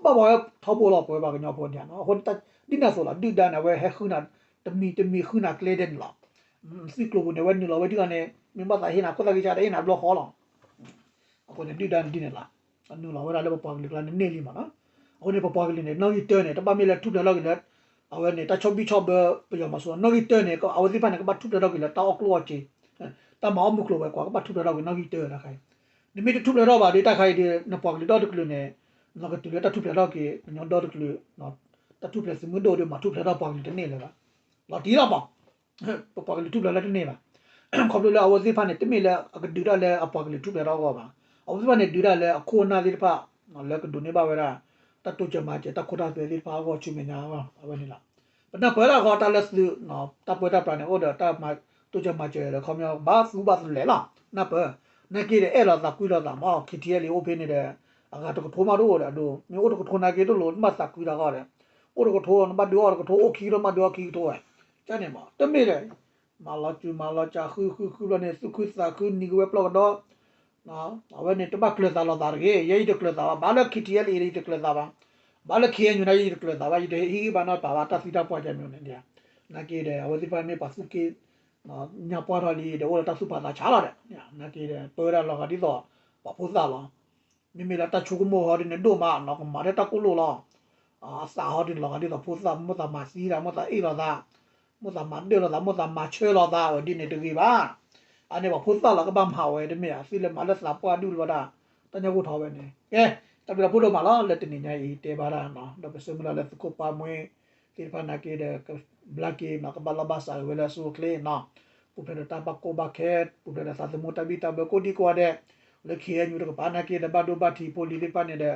ဘၣ်ပှၤထီဘိလီၤ ပဝဲပှၤကညီဖိန့ၣ်, အဃိ ဒ်န့ၣ်အသိးလီၤ ဒုၣ်ဒါန့ၣ် အဝဲဟဲဃုနၤ တမံၤတမံၤဃုနၤကျဲဒဲးန့ၣ်လီၤ, သုးကျိၤပူၤန့ၣ် အဝဲနုာ်လီၤဝဲဒ်အံၤန့ၣ် မ့ၢ်ဘၣ်သးဟ့ၣ်နၤ ခိၣ်သၣ်ဃံဆါ တဟ့ၣ်နၤဘျီဃီလီၤ, အဃိန့ၣ် ဒုၣ်ဒါန့ၣ်ဒ်န့ၣ်လီၤ, အနုာ်လီၤဝဲဒၣ်လၢပပှၤကလုာ်ကျါန့ၣ်န့ၢ်လံမးနီၤ, အဃိန့ၣ် ပပှၤကလုာ်န့ၣ် နီၣ်ဂံၢ်တၢန့ၣ် တဘၣ်မ့ၢ်လၢထူၣ်ဖျဲးထီၣ်က့ၤလၢ အဝဲန့ၣ် တၢ်ဆီၣ်ဘံၣ်ဆီၣ်ဘၢ ပယီၤမၤစၢၤ နီၣ်ဂံၢ်တၢန့ၣ် အဝဲသ့ၣ်တဖၣ်န့ၣ် ကဘၣ်ထူၣ်ဖျဲးထီၣ်က့ၤလၢတၢ်အီၣ်ကျိၣ်အီၣ်စ့ တၢ်မၤအီၣ်မုၢ်ကျိၤဝဲၤကွာ် ကဘၣ်ထူၣ်ဖျဲးထီၣ်က့ၤနီၣ်ဂံၢ်တၢတခါအံၤ, နမ့ၢ်တထူၣ်ဖျဲးထီၣ်ဘၣ်ဒီး တၢ်ခါအံၤဒီး နပှၤကလုာ်ဒီတကလုာ်န့ၣ် နကတုၤလၢတၢ်ထူၣ်ဖျဲးထီၣ်က့ၤ ကညီဒီတကလုာ် တၢ်ထူၣ်ဖျဲးသုးမုၢ်ဒိၣ်ဒီး မၤထူၣ်ဖျဲးထီၣ်ပှၤကလုာ်တန့ၢ်လၢၤဘၣ်, လီၤတံၢ်လီၤမး ပပှၤကလုာ်ထူၣ်ဖျဲးလၢတန့ၢ်ဘၣ်, ခီဖျိလၢအဝဲသ့ၣ်တဖၣ်န့ၣ် တမ့ၢ်လၢအကဒုးတၢ်လၢအပှၤကလုာ်ထူၣ်ဖျဲးထီၣ်အဂီၢ်ဘၣ်, အဝဲသ့ၣ်တဖၣ်န့ၣ် ဒုးတၢ်လၢအခိၣ်အနၢ်သ့ၣ်တဖၣ် လၢကဒိးန့ၢ်ဘၣ်ဝဲဒၣ် တၢ်တိစၢၤမၤစၢၤ တၢ်ခိတၢ်သွဲသ့ၣ်တဖၣ်အဂီၢ်ဆူမဲာ်ညါအဂီၢ် အဝဲန့ၣ်လီၤ, ပနၢ်ပၢၢ်ဒၣ်ဃီတၢ်လၢသုး တၢ်ပၢတၢ်ပြးန့ၣ် အိၣ်ဒီးတၢ်တိစၢၤမၤစၢၤဒီး ခီပညီ ဘၣ်သူဘၣ်သလဲးလီၤ, နၢ်ပၢၢ်, နာ်က့ဒီး အဲၣ်လိာ်သးကွံလိာ်သးမး ခံထံအဲလံ အိၣ်ဖဲန့ၣ်ဒီး အဂၤတကထိမးတအိၣ်ဒီး အဒိ မ့ၢ်အိၣ်တကထိနာ်က့တလိၣ် နဘၣ်သးကွံတၢ်ဂီၢ်ဒီး အိၣ်တကထိ နဘၣ်ဒုးအီၣ်တကထိ အိၣ်ခံကထိ နဘၣ်ဒုးအီၣ်ခံကထိဝဲ, ကန့ၣ်မး တမ့ၢ်ဒီး မၤလီၤစူၤမၤလီၤစၢ် ဃုဃုဃုဘျီန့ၣ် သူၣ်ခုသးခု နံၤကဝဲပျီကဒီး အဝဲန့ၣ် တဘၣ်ကျၢၤသးလိာ်သးတဂ့ၤ, ယဲယတကျၢၤသးဘၣ်, ဘၣ်လၢ ခံထံအဲလံ ယတကျၢၤသးဘၣ်, ဘၣ်လၢ ခ့ၣ်အဲၣ်ယူၣ် န့ၣ် ယတကျၢၤသးဘၣ်, ယတဟ့ၣ်ဂံၢ်ဘါနီတပၤဘၣ် တၢ်သံတၢ်ပှၢ်ကဲမ့ၢ်န့ၣ်, နာ်က့ဒီး အဝဲသ့ၣ်တဖၣ်မ့ၢ်ပှၤသူၣ်က့ ညါပှၢ်ထီၣ်လံဒီး အိၣ်ဒီးတၢ်သူၣ်ဖးသးဆးလီၤဒီး နာ်က့ဒီး ပၢဝဲဒၣ်လီၤဂာ်ဒ်သိး ပှၤဖိသၣ်လီၤ, မ့မ့ၢ်လၢတၢ်ဆိကမိၣ်ဟီဒ်န့ၣ်ဒိၣ်မးနီၤ ကမၤထဲတၢ်ကိၢ်လိာ်လီၤ, အသးဟီဒ်န့ၣ်လီၤဂာ်ဒ်သိးဖိသၣ် မိၣ်သးမၤသံတၢ် မိၣ်သးအ့ၣ်လိာ်သး, မိၣ်သးမၤဒၢၣ်လိာ်သး မိၣ်သးမၤဆၢလိာ်သးဝဲဒ်န့ၣ်တဂ့ၤဘၣ်, အန့ၣ်ပှၤဖိသၣ်လီၤကဘၣ်မၤဝဲတမ့ၢ်ဧါ, သုလဲၤမၤလၢသးပှၢ်ဒူၣ်လၢၤဘၣ်ဒၣ်, တၢ်ညၣ်ဂိၢ်ထီၣ်ဝဲန့ၣ်, ကဲ, တၢ်ဘျုးလီၤဖိဒိၣ်မးလီၤ လၢတနံၤညါအံၤတဲဘၣ်ဒၣ်နီၤ ဒီးပဆၢမုၢ်လၢ်လၢသုးခိၣ်ပၢ်မှဲ သ့ၣ်တဖၣ်နာ်က့ဒီး ကဘျါက့ၤနီၤ ကဘၣ်လီၢ်ဘၣ်စးက့ၤဝဲလၢအဆိအချ့နီၤ, ပူၤဖျဲးဒီးတၢ်ဘၣ်ကိၢ်ဘၣ်ဂီၤ ပူၤဖျဲးဒီးသးသမူတၢ်ဘံၣ်တၢ်ဘၢကိးဒံကိးဂၤဒဲး, လၢ ခ့ၣ်အဲၣ်ယူၣ် တကပၤနာ်က့ဒီး ဘၣ်ဒိဘၣ်ထံးဖိလံၤသ့ၣ်တဖၣ်န့ၣ်ဒီး န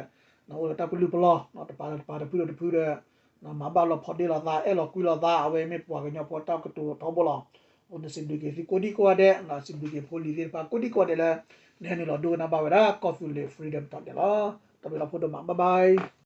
အိၣ်ဒီးတၢ်ပလုၢ်ပလီၢ် တပၤဒီးတပၤတဖုဒီးတဖုဒီး မၤဘၣ်လီၤဖီဒ့လိာ်သး အဲၣ်လီၤကွံလိာ်သး အဝဲမ့ၢ်ပှၤကညီဖိတၢ်ကတိၤထီဘိလီၤ, အဃိန့ၣ်စံးဘျုးက့ၤသုကိးဒံကိးဂၤဒဲး စံးဘျုးက့ၤဖိလံၤသ့ၣ်တဖၣ်ကိးဒံကိးဂၤဒဲးလၢ နဟဲနုာ်လီၤဒိကနၣ်ဘၣ်ဝဲဒၣ်ကီၢ်သူလ့ၤ Freedom Talk ဒဲးလီၤ, တၢ်ဘျုးလီၤဖိဒိၣ်မး bye bye.